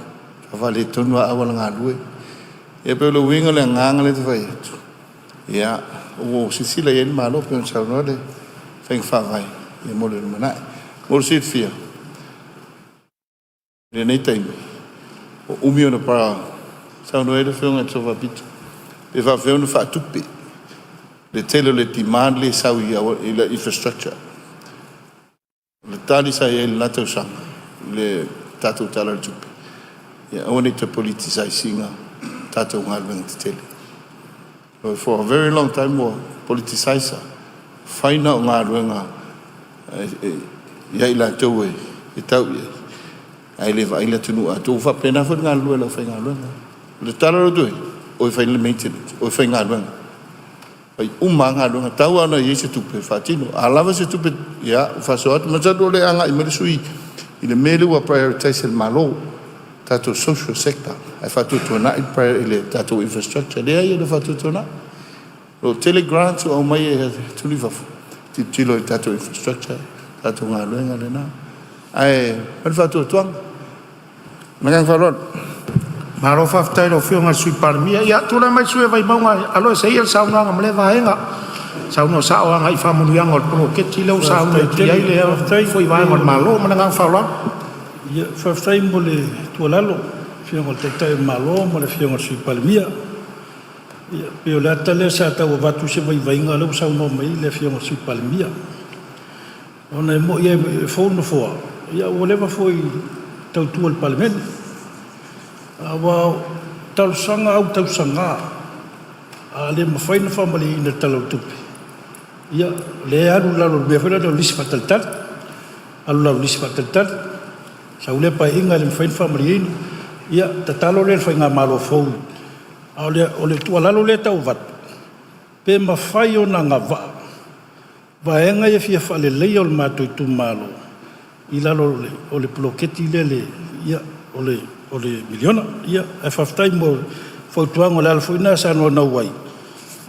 ua faaletonu lava auala galue. Ia pei o le uiga o le agaga lea e fai atu, ia, ua silasila i ai le Malo pei ona saunoa le faiga faavae mo le lumanai. Mo le silafia, i lenei taimi, ua umi ona saunoa ai le Afioga i le Sao Faapito, pe faafefea ona faatupe le tele o le demand lea e sau i le infrastructure. O le tali sa i ai i le la tausaga i le tatou Tala o le Tupe, ia aua ne i toe politicize ina tatou galuega tetele. For a very long time ua politicize, fai na o galuega ia i latou e tau i ai, ae le vaai le atunuu atoa. Ua faapena foi le galulue a le aufaigaluega. O le tala lea ua o e fai le maintenance, o e faigaluega. Fai uma lava galuega, tau lava ina i ai se tupe e faatino. A lava se tupe, ia ua faasoa atu. Masalo o lea e agai mai le sui usufono i le mea lea ua prioritize e le Malo, tatou social sector ae faatuatuanai le tatou infrastructure. Leai e le o faatuatuanai. O lo o tele grants o aumai e atunuu i fafo, tilotilo i tatou infrastructure, tatou galuega lena. Ae o le faatuatuaga. Ma le agaga faaaloalo. Malo faafetai i lau Afioga i le Sui Palemia. Ia tulai mai le sui usufono o Vaimauga e aloese ia le saunoaga ma lea vaega. Saunoa sao agai i faamanuiaga o le poloketi lea ua saunoa atu ai lea foi vaega o le Malo. Ma le agaga faaaloalo. Ia, faafetai mo le tuualalo lau Afioga i le Taitai o le Malo ma le Afioga i le Sui Palemia. Ia pei o le ata lea sa tau avatu se vaivaiga, o lea ua saunoa mai le Afioga i le Sui Palemia. Ona e moni lava e fou le nofoa, ae ua leva foi e tautua i le Palemene. Aua o talosaga autausaga, a le mafai ona faamalieina i le Tala o le Tupe, ia o lea e alu i lalo o le mea foi lea o le lisi faatalitali. Alu i lalo o le lisi faatalitali, sau lea Paeaiga e le mafai ona faamalieina, ia tatalo lea i le faigamalo fou. A o le tuualalo lea e tau avatu, pe mafai ona agavaa vaega ia e fia faaleleia o le matou itumalo i lalo o le poloketi lea o le $1 miliona. Ae faafetai mo fautuaga, o le ala foi lena sa naunau ai,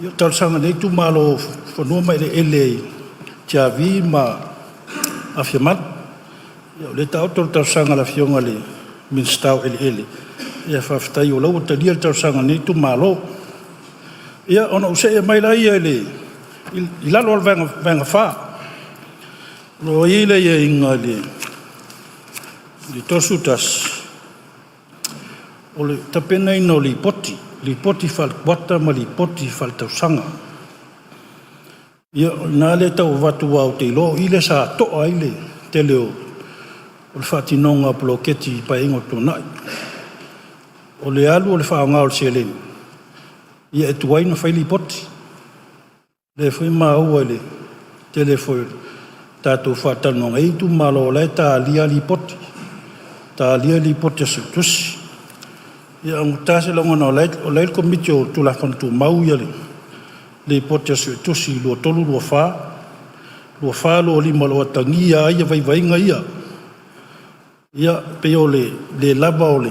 ia o talosaga a lenei itumalo o fanua ma eleele i Tiavi ma Afiamalu. Ia o lea e taoto le talosaga a le Afioga i le Minisita o Eleele, ae faafetai o la e ua talia le talosaga a lenei itumalo. Ia, ona ou see mai lea i lalo o le Vaega 4, o lo o i ai le aiaiga i le 31, o le tapenaina o Lipoti, Lipoti Faale-Kuata ma Lipoti Faaletausaga. Ia o i ina lea e tau avatu aua ou te iloa o i lea sa toa ai le tele o o le faatinoga o poloketi i Paeaiga ua tuanai. O le alu o le faaaoga o le seleni, ia e tuai ona fai lipoti. O lea foi e maua i le tele foi o tatou faatalanoaga, e i ai itumalo o la e talia lipoti, talia lipoti a Suetusi. Ia augata se lagona o la e i le Komiti o Tulafono Tumau le Lipoti a le Suetusi 23/24, 24/25 o lo o atagia ai vaivaiga ia. Ia pei o le le lava o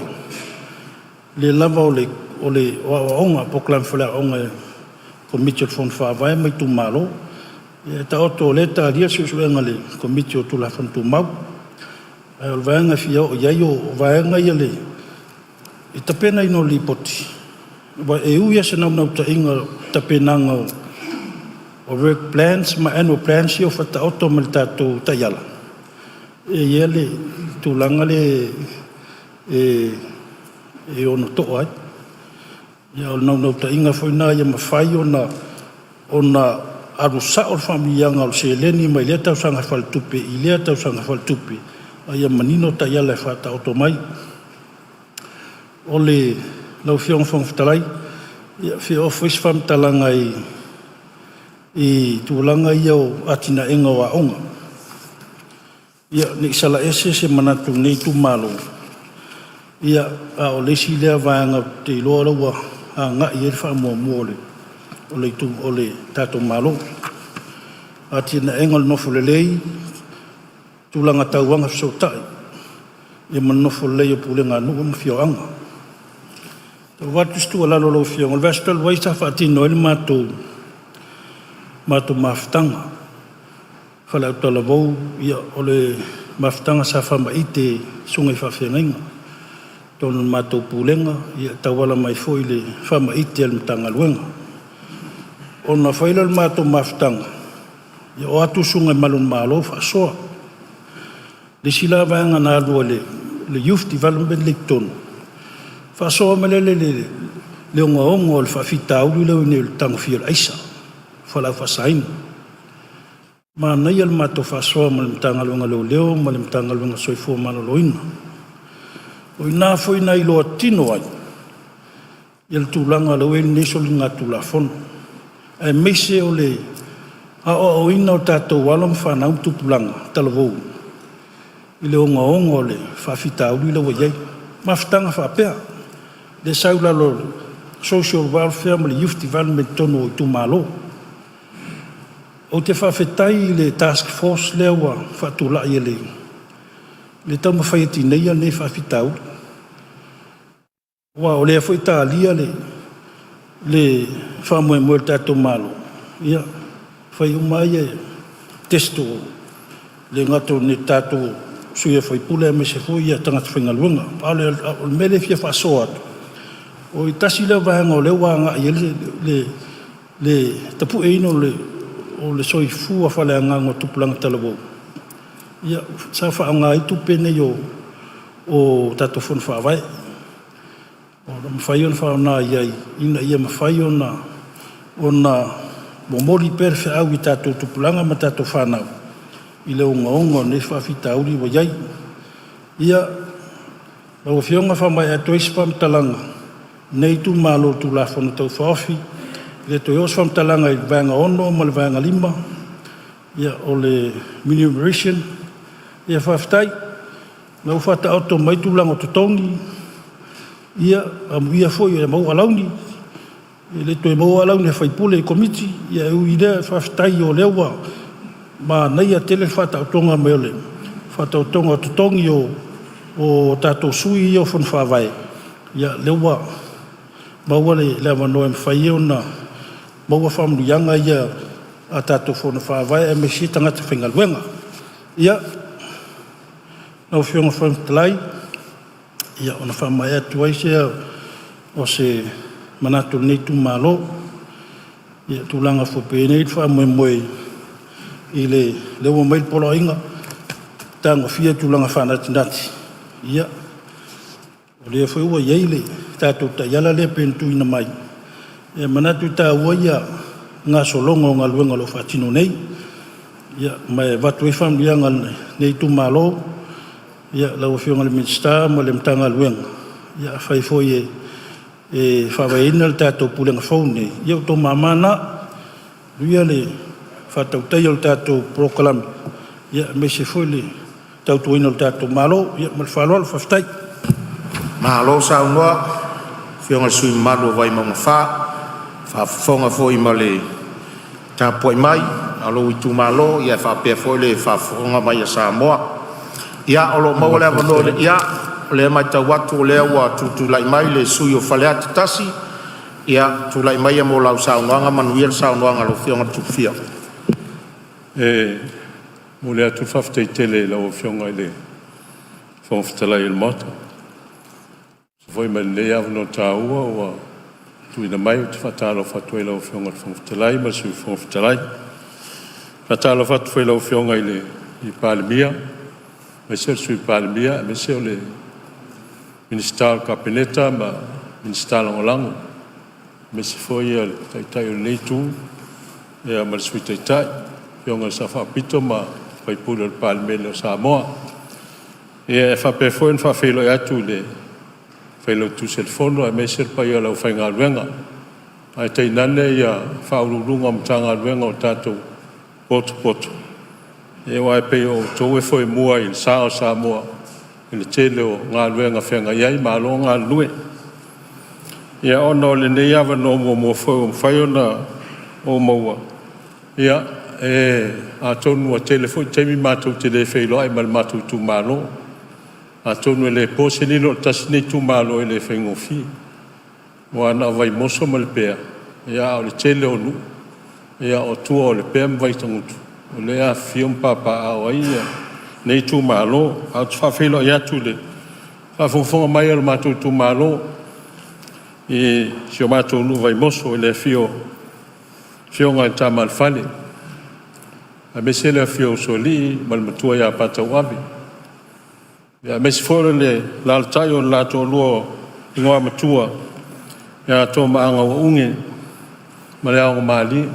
aoaoga, polokalame faaleaoaoga a le Komiti o le Fono Faavae ma itumalo. Ia taoto o lea e talia le suesuega a le Komiti o Tulafono Tumau. Ae o le vaega e fia oo i ai o vaega ia i le tapenaina o Lipoti, aua e ui lava i se naunautaiga o tapenaga o work plans ma annual plans ia ua faataoto mai i le tatou taiala, e i ai le tulaga lea e ono to'a ai. Ia o le naunautaiga foi lena ia mafai ona alu sao le faamanuiaga o le seleni mai lea tausaga faaletupe i lea tausaga faaletupe, a ia manino taiala e faataoto mai. Lau Afioga i le Fofoga Fetalai, ia e fia oo foi se faamatalaga i tulaga ia o atinaeina o aoga. Ia, ne i salaese se manatu o lenei itumalo, ia a o le isi lea vaega ou te iloa o la ua agai i ai le faamuamua a le tatou Malo. Atinaega o le nofo lelei, tulaga tau agafesootai ma le nofo lelei o pulega a nuu ma afioaga. E avatu se tuualalo i lau Afioga, o le vaiaso talu ai sa faatino ai le matou mafutaga faale-autalavou, o le mafutaga sa faamaite i susuga i faafeagaiga i totonu o le matou pulega e tauala mai foi i le faamaite a le Matagaluega. Ona fai lea o le matou mafutaga, o atu susuga i malu o le Malo faasoa. O le isi la vaega na alu a le Youth Development lea i totonu, faasoa mai lea i le ogaoga o le faafitauli lea ua i ai nei o le tagofia o le aisa, fualaau faasaina. Manaia le matou faasoa ma le Matagaluega o Leoleo ma le Matagaluega o le Soifua Maloloina. O i ina foi na iloa tino ai le tulaga lea ua i ai lenei soligatulafono, aemaise o le aoaoina o tatou alo ma fanau ma tupulaga talavou i le ogaoga o le faafitauli lea ua i ai. Mafutaga faapea lea e sau i lalo o le Social Welfare ma le Youth Development i totonu o itumalo. Ou te faafetai i le task force lea ua faatulai e le taumafai e tineia lenei faafitauli, aua o lea foi e talia le faamoemoe o le tatou Malo, ia fai uma lava test, e le gata o tatou sui usufono aemaise foi tagata faigaluega. A o le mea lea e fia faasoa atu, o le tasi lea vaega o lea ua agai i ai le tapueina o le soifua faaleagaga o tupulaga talavou, ia sa faaaoga ai tupe nei o tatou Fono Faavae, o lo o mafai ona faaaoga i ai ina ia mafai ona momoli pea le feau i tatou tupulaga ma tatou fanau i le ogaoga o lenei faafitauli ua i ai. Ia, lau Afioga e faamaea atu ai se faamatalaga a lenei itumalo i le Tulafono Tau Faaofi, e le toe oo se faamatalaga i le Vaega 6 ma le Vaega 5, o le remuneration. Ia faafetai o lena ua faataoto mai tulaga o totogi, ia amuia foi e maua alauni, e le toe maua alauni a sui usufono i Komiti, ae ui i lea faafetai o lea ua manaia tele le faataotoga mai o le faataotoga o totogi o tatou sui ia o Fono Faavae, ia lea ua maua le avanoa e mafai ai ona maua faamanuiaga ia a tatou Fono Faavae aemaise tagata faigaluega. Ia, lau Afioga i le Fofoga Fetalai, ia ona faamaea atu ai lea o se manatu o lenei itumalo i tulaga foi pei ona i ai le faamoemoe i lea ua aumai le poloaiga, tagofia tulaga faanatinati, ia o lea foi ua i ai le tatou taiala lea pei ona tuuina mai. E manatu e taua ia gasologa o galuega o lo o faatino nei, ma e avatu ai faamanuiaga a lenei itumalo. Ia, lau Afioga i le Minisita ma le Matagaluega, ia afai foi e faavaeina le tatou Pulega fou lenei, ia o outou mama na. Manuia le faatautaia o le tatou polokalame, aemaise foi le tautuaina o le tatou Malo. Ia ma le faaaloalo faafetai. Malo saunoa i lau Afioga i le sui usufono mamalu o Vaimauga 4, faafofoga foi ma le tapuai mai a lou itumalo faapea foi le faafofoga mai a Samoa. Ia o lo o maua le avanoa, ia o lea e matau atu o lea ua tutulai mai le sui usufono o Faleata 1. Ia, tulai maia mo lau saunoaga. Manuia le saunoaga a lau Afioga Tuifia. E momoli atu le faafetai tele i lau Afioga i le Fofoga Fetalai o le Maota e tusa foi ma lenei avanoa taua ua tuuina mai. Ou te faatalofa atu ai i lau Afioga i le Fofoga Fetalai ma le Sui Fofoga Fetalai. E faatalofa atu foi i lau Afioga i le Palemia aemaise le Sui Palemia aemaise o le Minisita o le Kapeneta ma Minisita Lagolago, aemaise foi le Taitai o lenei Itu ma le Sui Taitai, le Afioga i le Sao Faapito ma sui usufono o le Palemene o Samoa. E faapea foi ona faafeiloai atu i le Failautusi o le Fono aemaise le paia o le aufaigaluega, ae tainane Ofisa Sili o Pulega o Matagaluega ua tatou potopoto, aua e pei o outou e foemua i le sa o Samoa i le tele o galuega feagai ai. Malo le galulue. Ia ona o lenei avanoa muamua foi ua mafai ona ou maua, ia, atonu ua tele foi taimi matou te le feiloai ma le matou itumalo. Atonu e le po se lilo, o le tasi lenei itumalo e le faigofie, aua na o Vaimoso ma Lepea, a o le tele o nuu o tua o Lepea ma Vaitagutu o lea e afifio ma papaaao ai lenei itumalo. Ae ou te faafeiloai atu i le faafogafoga mai a lo matou itumalo i si o matou nuu o Vaimoso i le afio o Afioga i Tama a le Fale, aemaise le afio o Usoalii ma le Matua ia Patauave, aemaise foi o le alaalatai o le la toalua o Igoamatua ia Tomaagauaune ma Leaogamalie,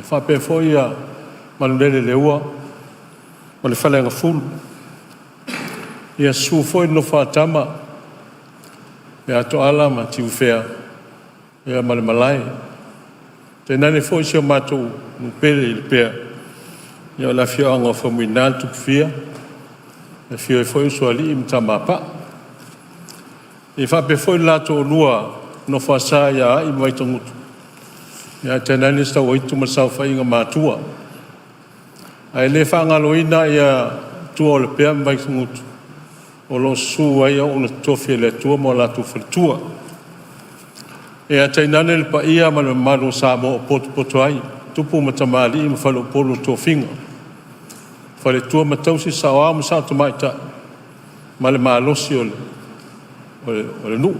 e faapea foi ia Maluleleleua ma le Faleagafulu. Ia susu foi le nofo a tama ia Toala ma Tiufea ma le malae, tainane foi si o matou nuu pele i Lepea, o le afioaga o Faumuina le Tupufia, e afio ai foi Usoalii ma Tamapaa. E faapea foi le la toalua nofo a sa ia Ai ma Vaitagutu, ae tainane Sauaitu ma le saofaiga Matua. Ae le faagaloina ia tua o Lepea ma Vaitugutu o lo o susu ai auauna totofi a le Atua ma o latou faletua. Ia tainane le paia ma le mamalu o Samoa o potopoto ai tupu ma tamalii ma faleupolu o tofiga, faletua ma tausi, saoao ma sao tamaitai ma le malosi o le nuu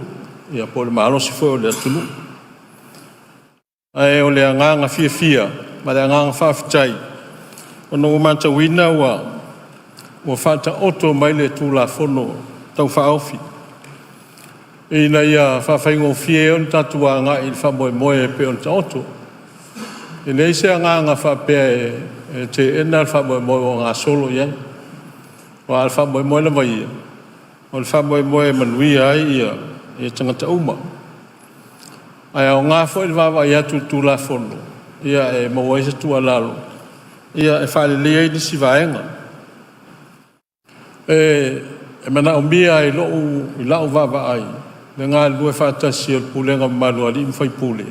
po o le malosi foi o le atunuu. Ae o le agaga fiafia ma le agaga faafetai ona ua matauina ua faataoto mai le Tulafono Tau Faaofi ina ia faafaigofie ai ona tatou agai i le faamoemoe e pei ona taoto. E leai se agaga faapea e teena le faamoemoe ua gasolo i ai, aua o le faamoemoe lava ia, o le faamoemoe e manuia ai tagata uma. Ae aoga foi le vaavaai atu i le Tulafono e maua ai se tuualalo e faaleleia ai nisi vaega. E manaomia i lau vaavaai le galulue faatasi o le pulega mamalu a alii ma faipule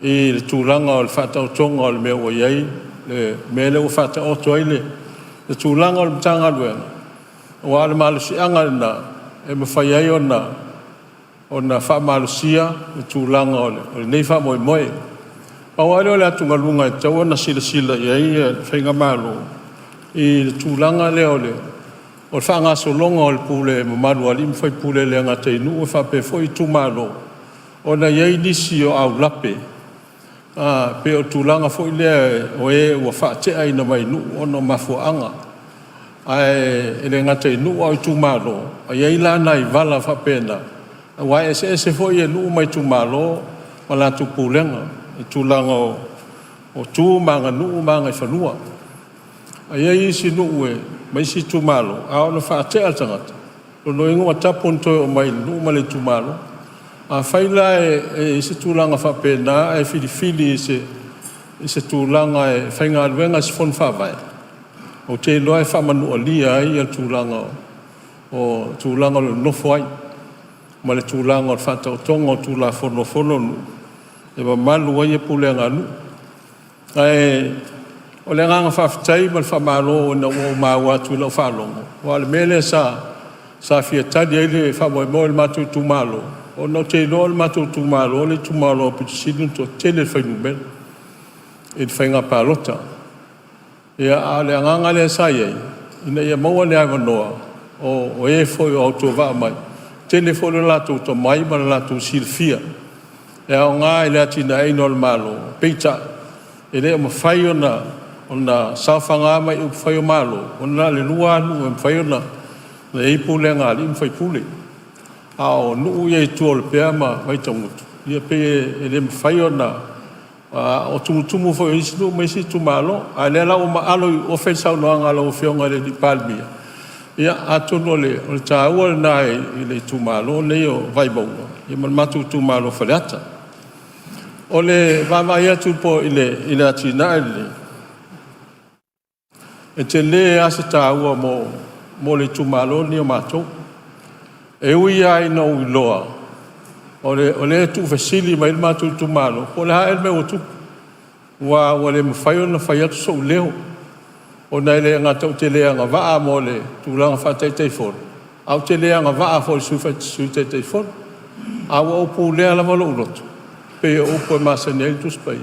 i le tulaga o le faataotoga o le mea ua i ai le mea lea ua faataoto ai le tulaga o le Matagaluega, aua o le malosiaga lena e mafai ai ona faamalosia le tulaga o lenei faamoemoe. Pau lava lea o le atugaluga e tatau ona silasila i ai le Faigamalo i le tulaga lea o le faagasologa o le pule mamalu a alii ma faipule, e le gata i nuu ae faapea foi itumalo, ona e i ai nisi o aulape pei o le tulaga foi lea o e ua faateaina mai nuu ona o mafuaaga. Ae le gata i nuu a o itumalo. E i ai la nai vala faapena, aua e eseese foi nuu ma itumalo ma latou pulega i tulaga o tu ma aganuu ma agaifanua. Ae i ai isi nuu e ma isi itumalo, a ono faatea le tagata, lona uiga ua tapu ona toe oo mai i le nuu ma le itumalo. Afai la e i ai se tulaga faapena ae filifili i se tulaga e faigaluega i se fono faavae, ou te iloa e faamanualia ai le tulaga o tulaga o lo o nonofo ai ma le tulaga o le faataotoga o Tulafono a fono a nuu e mamalu ai pulega a nuu. Ae o le agaga faafetai ma le faamalo ina ua ou maua atu i lau faalogo, aua o le mea lea sa fia tali ai le faamoemoe o le matou itumalo, ona ou te iloa o le matou itumalo le itumalo aupito sili ona toatele le fuainumera i le faiga palota. Ia, a o le agaga lea sa i ai, ina ia maua le avanoa o e foi o autovaa mai, tele foi lo latou tomai ma le latou silafia e aoga i le atinaeina o le Malo. Peitai, e le o mafai ona saofaga mai i upufai o Malo, ona na o le lua lava nuu e mafai ona i ai pulega a alii ma faipule. A o nuu ia i tua o Lepea ma Vaitagutu, ia pei e le mafai ona o tumutumu foi o isi nuu ma isi itumalo. A o lea la ua maalo i uofe le saunoaga a lau Afioga i le Palemia, ia atonu o le taua lena i le itumalo lenei o Vaimauga ma le matou itumalo o Faleata. O le vaavaai atu foi i le atinae lenei, e tele lava se taua mo le itumalo lenei o matou. E ui lava ina ou iloa o lea e tuufesili mai ai le matou itumalo po o le a ea le mea ua tupu, aua ua le mafai ona fai atu sou leo, ona e le gata ou te le agavaa mo le tulaga faa-Taitaifono, ae ou te le agavaa foi i le Sui Taitaifono. Ae ua ou pulea lava lou loto, e pei o upu e masani ai le Tusi Paia,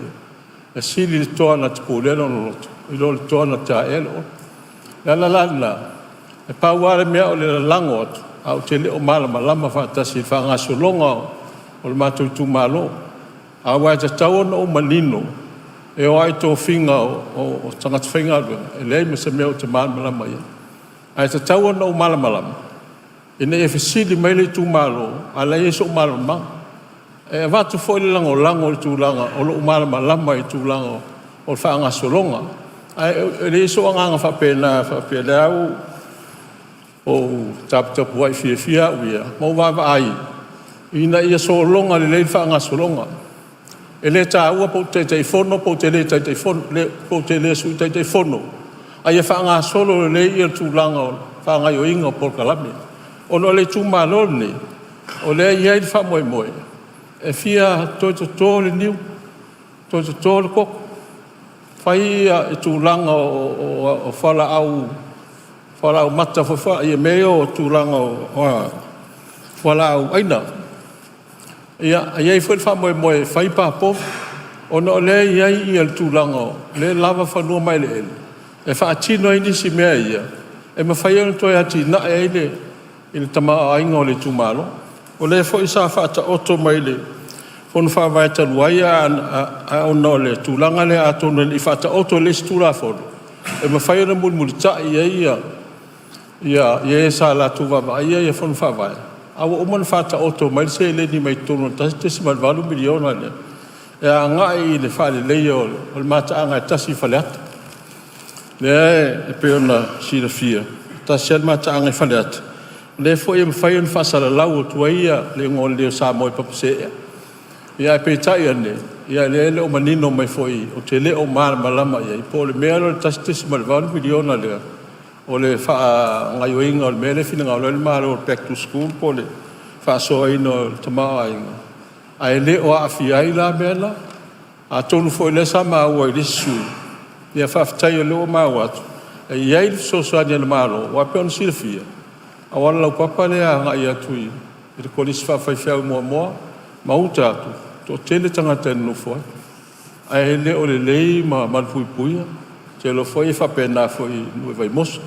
e sili le toa na te pulea lona loto i lo le toa na te taea le olo. O le ala la lena, e pau lava le mea o le lalago atu, ae ou te le o malamalama faatasi i le faagasologa o le matou itumalo. Aua e tatau ona ou manino e oo lava i tofiga o tagata faigaluega, e leai ma se mea ou te malamalama i ai. Ae tatau ona ou malamalama ina ia fesili mai le itumalo a o la e i ai sou malamalamaga. E avatu foi le lagolago i le tulaga o lou malamalama i le tulaga o le faagasologa. Ae leai sou agaga faapena faapea o lea lava ua ou taputapuai fiafia au ia ma ou vaavaai ina ia sologa lelei le faagasologa. E le taua pe ou te Taitaifono pe ou te le Taitaifono, pe ou te le Sui Taitaifono, a ia faagasolo lelei le tulaga o le faagaoioiga o polokalame. Ona o le itumalo lenei, o lea e i ai le faamoemoe e fia toe toto le niu, toe toto le koko, fai le tulaga o fualaau mata foi, mea ia o tulaga o fualaau aina. Ia, e i ai foi le faamoemoe e fai pa povi, ona o lea e i ai le tulaga o lea e lava fanua ma eleele e faatino ai nisi mea ia e mafai ai ona toe atinae ai le tamaoaiga o le itumalo. O lea foi sa faataoto mai i le Fono Faavae talu ai, ae ona o le tulaga lea atonu e le i faataoto i le isi Tulafono e mafai ona mulimulitai i ai e sa latou vaavaaia Fono Faavae, a ua uma ona faataoto mai le seleni mai totonu o le $1.8 miliona lea e agai i le faaleleia o le mataaga e tasi i Faleata. Lea e pei ona silafia, e tasi lava le mataaga i Faleata, o lea foi e mafai ona faasalalau atu ai le igoa lelei o Samoa i papa seea. Ia ae peitai ane, ia o lea e le o manino mai foi, ou te le o malamalama i ai po o le mea lea o le $1.8 miliona lea, o le faagaoioiga o le mea lea e finagalo ai le Malo o le back to school po o le faasoaina o le tamaoaiga, ae le o aafia ai la mea la. Atonu foi o lea sa maua i le isi sui usufono, ia faafetai o lea ua maua atu e i ai le fesoasoani a le Malo, aua e pei ona silafia, o le auala laupapa lea e agai atu i le Kolisi Faafaifeau i Moamoa ma uta atu, e toatele tagata e nonofo ai, ae le o lelei ma malupuipuia. Ou te iloa foi e faapena foi i nuu i Vaimoso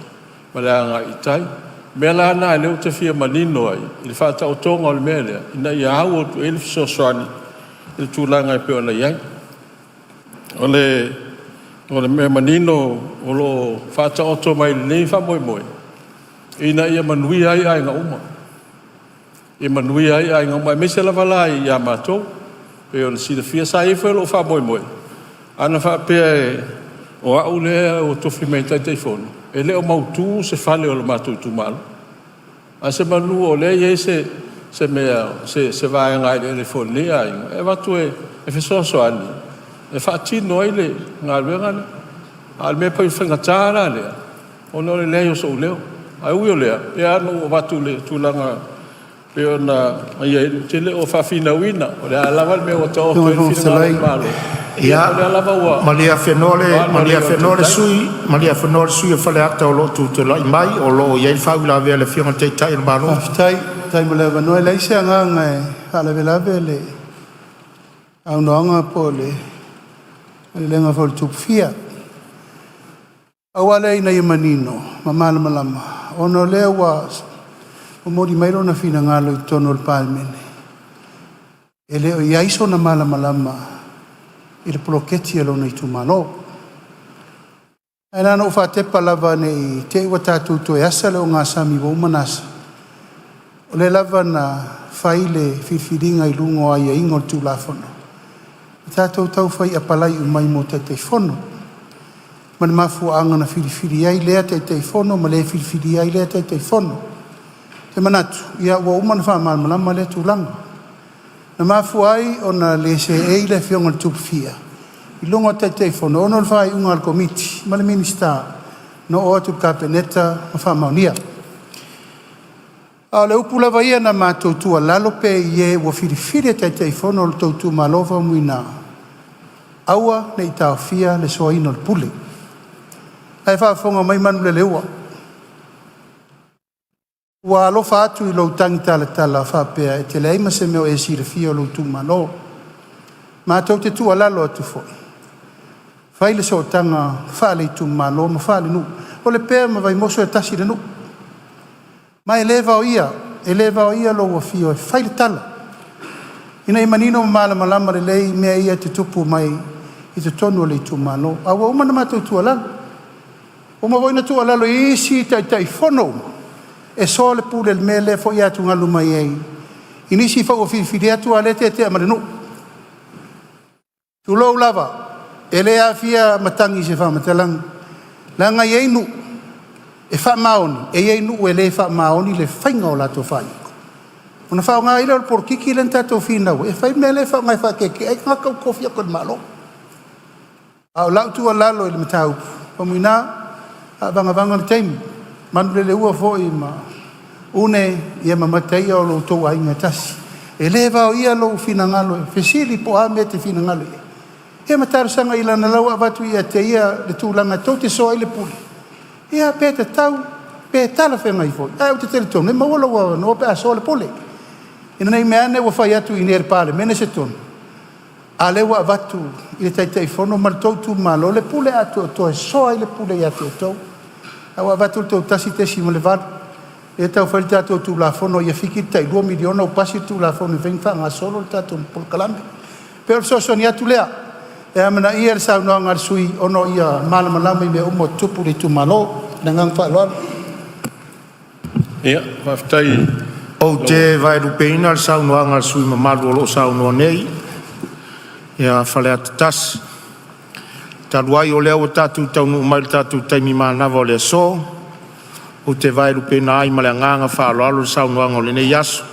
ma le agai i tai. O le mea la lena lea ou te fia manino ai i le faataotoga o le mea lea, ina ia au atu i ai le fesoasoani i le tulaga e pei ona i ai. O le mea manino o lo o faataoto mai i lenei faamoemoe, ina ia manuia ai aiga uma, ia manuia ai aiga uma, aemaise lava la ia matou. E pei ona silafia, sa i ai foi lou faamoemoe, ana faapea O au lea ua tofi mai e Taitaifono, e le o mautu se fale o le matou itumalo. Ae semanu o lea e i ai se mea, se vaega eleele foi o lenei aiga e avatu e fesoasoani e faatino ai le galuega lea. A o le mea e pei o le faigata la lea ona o le leai o sou leo. Ae ui o lea, e pei lava ona ou avatu i le tulaga e pei ona i ai, ou te le o faafinauina. O le a lava le mea ua taoto ai le finagalo o le Malo, ia o lea lava ua Malie afenoa le sui usufono o Faleata o lo o tutulai mai, o lo o i ai le faauilavea a le Afioga i le Taitai o le Malo. Faafetai, faafetai mo le avanoa. E leai se agaga e faalavelave le saunoaga po o le maleleaga foi a le Tupufia. Pau lava lea ina ia manino ma malamalama, ona o lea ua momoli mai lona finagalo i totonu o le Palemene, e le o i ai sona malamalama i le poloketi a lona itumalo. Ae na ona ou faatepa lava ne i te i ua tatou toe asa le ogasami ua uma ona asa, o lea lava na fai le filifiliga i luga o aiaiga o le Tulafono, na tatou tau fai apalai uma ai mo Taitaifono. Ma le mafuaaga na filifili ai lea Taitaifono ma le filifilia ai lea Taitaifono. Ou te manatu, ia ua uma ona faamalamalama lea tulaga. Na mafua ai ona le seei le Afioga i le Tupufia i luga o Taitaifono ona o le faaiuga a le Komiti ma le Minisita na oo atu i le Kapeneta ma faamaonia. A o le upu lava ia na matou tuualalo pea i e ua filifili e Taitaifono o le tou itumalo Faumuina, aua ne i taofia le soaina o le pule. La e faafofoga mai Manuleleua, ua alofa atu i lou tagitalatala faapea e te leai ma se mea o e silafia i lou itumalo. Matou te tuualalo atu foi, fai le sootaga faale-itumalo ma faale-nuu. O Lepea ma Vaimoso e tasi le nuu, ma e le vaoia, e le vaoia lou afio e fai le tala, ina ia manino ma malamalama lelei mea ia e tutupu mai i totonu o le itumalo. Ae ua uma ona matou tuualalo, ua uma foi ona tuualalo i isi Taitaifono uma, e soa le pule i le mea lea foi e atugalu mai ai i nisi foi ua filifili atu a o lea e tetea ma le nuu. Tulou lava, e le aafia matagi i se faamatalaga, leaga e i ai nuu e faamaoni, e i ai nuu e le faamaoni le faiga o latou faaiuga, ona faaaoga ai lea o le polokiki lea na tatou finau ai e fai le mea lea e faaaoga e faakeekee ai tagata ua tofi atu e le Malo. A o lau tuualalo i le mataupu, Faumuina, faavagavaga le taimi, Manuleleua foi ma Une ma Mataia o lo outou aiga e tasi. E le vaoia lou finagalo e fesili po o a mea e te finagalo i ai, ia ma talosaga leaga o la ua avatu ia te ia le tulaga tou te soa ai le pule, ia pe tatau pe talafeagai foi, ae ou te talitonu e maua lou avanoa pe a soa le pule. Ina ne i meaane ua fai atu i inei e le Palemene se tonu, a o lea ua avatu i le Taitaifono ma le tou itumalo le pule atoatoa e soa ai le pule ia te outou. A ua avatu le tou 1.8, lea e tau fai le tatou Tulafono ia fiki le tai $2 miliona ua pasi le Tulafono e mafai ona faagasolo le tatou polokalame. E pei o le fesoasoani atu lea, e amanaia le saunoaga a le sui usufono ona ia malamalama i mea uma o tutupu i le itumalo. Ma le agaga faaaloalo. Ia, faafetai. Ou te vaelupeina le saunoaga a le sui usufono mamalu o lo o saunoa nei, ia Faleata 1. Talu ai o lea ua tatou taunuu mai i le tatou taimi manava o le aso, ou te vaelupeina ai ma le agaga faaaloalo le saunoaga o lenei aso.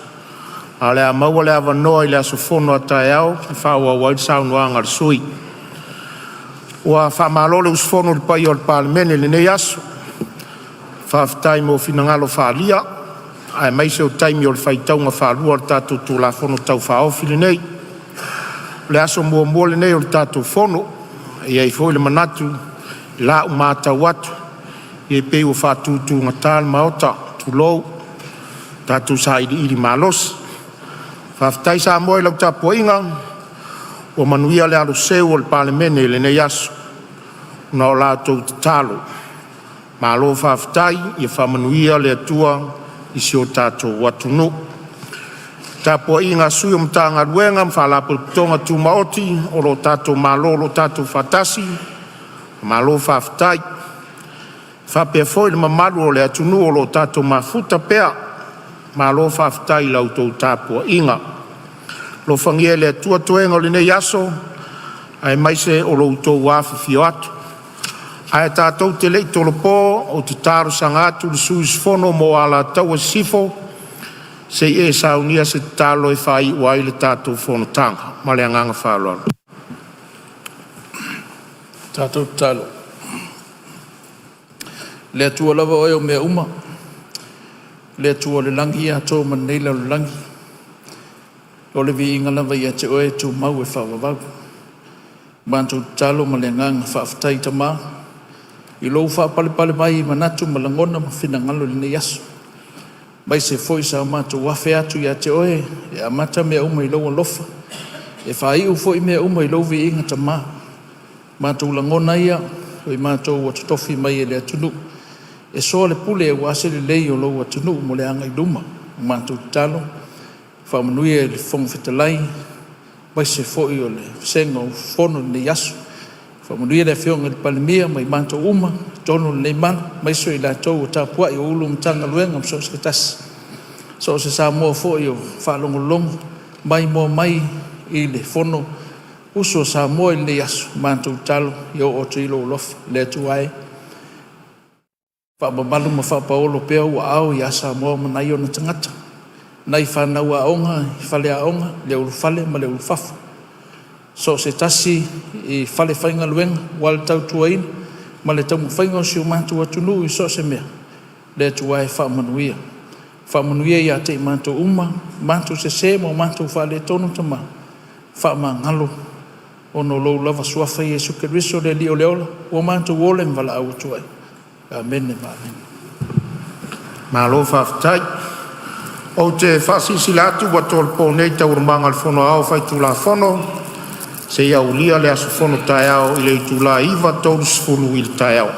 Ae o le a maua le avanoa i le aso fono a taeao e faaauau ai le saunoaga a le sui usufono. Ua faamalo le usufono i le paia o le Palemene i lenei aso, faafetai mo finagalo faaalia aemaise o taimi o le faitauga faalua o le tatou Tulafono Tau Faaofi lenei. O le aso muamua lenei o le tatou fono, e i ai foi le manatu i lau matau atu, e pei ua faatutugata le Maota, tulou, tatou sailiili malosi. Faafetai Samoa i lau tapuaiga, ua manuia le aloseu o le Palemene i lenei aso ona o la outou tatalo. Malo faafetai, ia faamanuia le Atua i si o tatou atunuu. Le tapuaiga a Sui o Matagaluega ma Faalapotopotoga Tumaoti o lo tatou Malo o lo o tatou faatasi, malo faafetai. E faapea foi le mamalu o le atunuu o lo o tatou mafuta pea, malo faafetai i la outou tapuaiga. Alofagia e le Atua toega o lenei aso aemaise o lo outou afifio atu. Ae tatou te le i tolopo, ou te talosaga atu i le sui usufono mo Alataua Sisifo se i e saunia se tatalo e faaiu ai le tatou fonotaga. Ma le agaga faaaloalo. Le Atua lava Oe o mea uma, le Atua o le lagi atoa ma lenei lalolagi, o le viiga lava ia Te Oe e tumau e faavavau. Matou tatalo ma le agaga faafetai Tama i Lou faapalepale mai i manatu ma lagona ma finagalo i lenei aso, aemaise foi sa matou afe atu ia Te Oe e amata mea uma i Lou alofa, e faaiu foi mea uma i Lou viiga Tama. Matou lagona ia, o i matou ua totofi mai e le atunuu e soa le pule aua se lelei o Lou atunuu mo le agai i luma. Matou tatalo, faamanuia i le Fofoga Fetalai aemaise foi o le vasega o usufono i lenei aso. Faamanuia le Afioga i le Palemia ma i matou uma i totonu o lenei malu, aemaise o i latou o tapuai, o Ofisa Sili o Pulega o Matagaluega ma so o se tasi, so o se Samoa foi o faalogologo ma maimoa mai i le Fono usu a Samoa i lenei aso. Matou tatalo ia oo atu i ai lou alofa. Le Atua e, faamamalu ma faapaolo pea ou aao ia Samoa ma nai ona tagata, nai fanau aoga i faleaoga, le ulufale ma le ulufafo, so o se tasi i falefaigaluega aua le tautuaina ma le taumafaiga o si o matou atunuu i so o se mea. Le Atua e, faamanuia, faamanuia ia te i matou uma matou sese ma o matou faaletonu Tama, faamagalo ona o Lou lava Suafa Iesu Keriso o le Alii o le ola ua matou ola ma valaau atu ai. Amene. Amene. Malo faafetai. Ou te faasilasila atu ua tolopo nei Taualumaga a le Fono Aoao Faitulafono seia aulia le aso fono taeao i le itula e 9:30 i le taeao.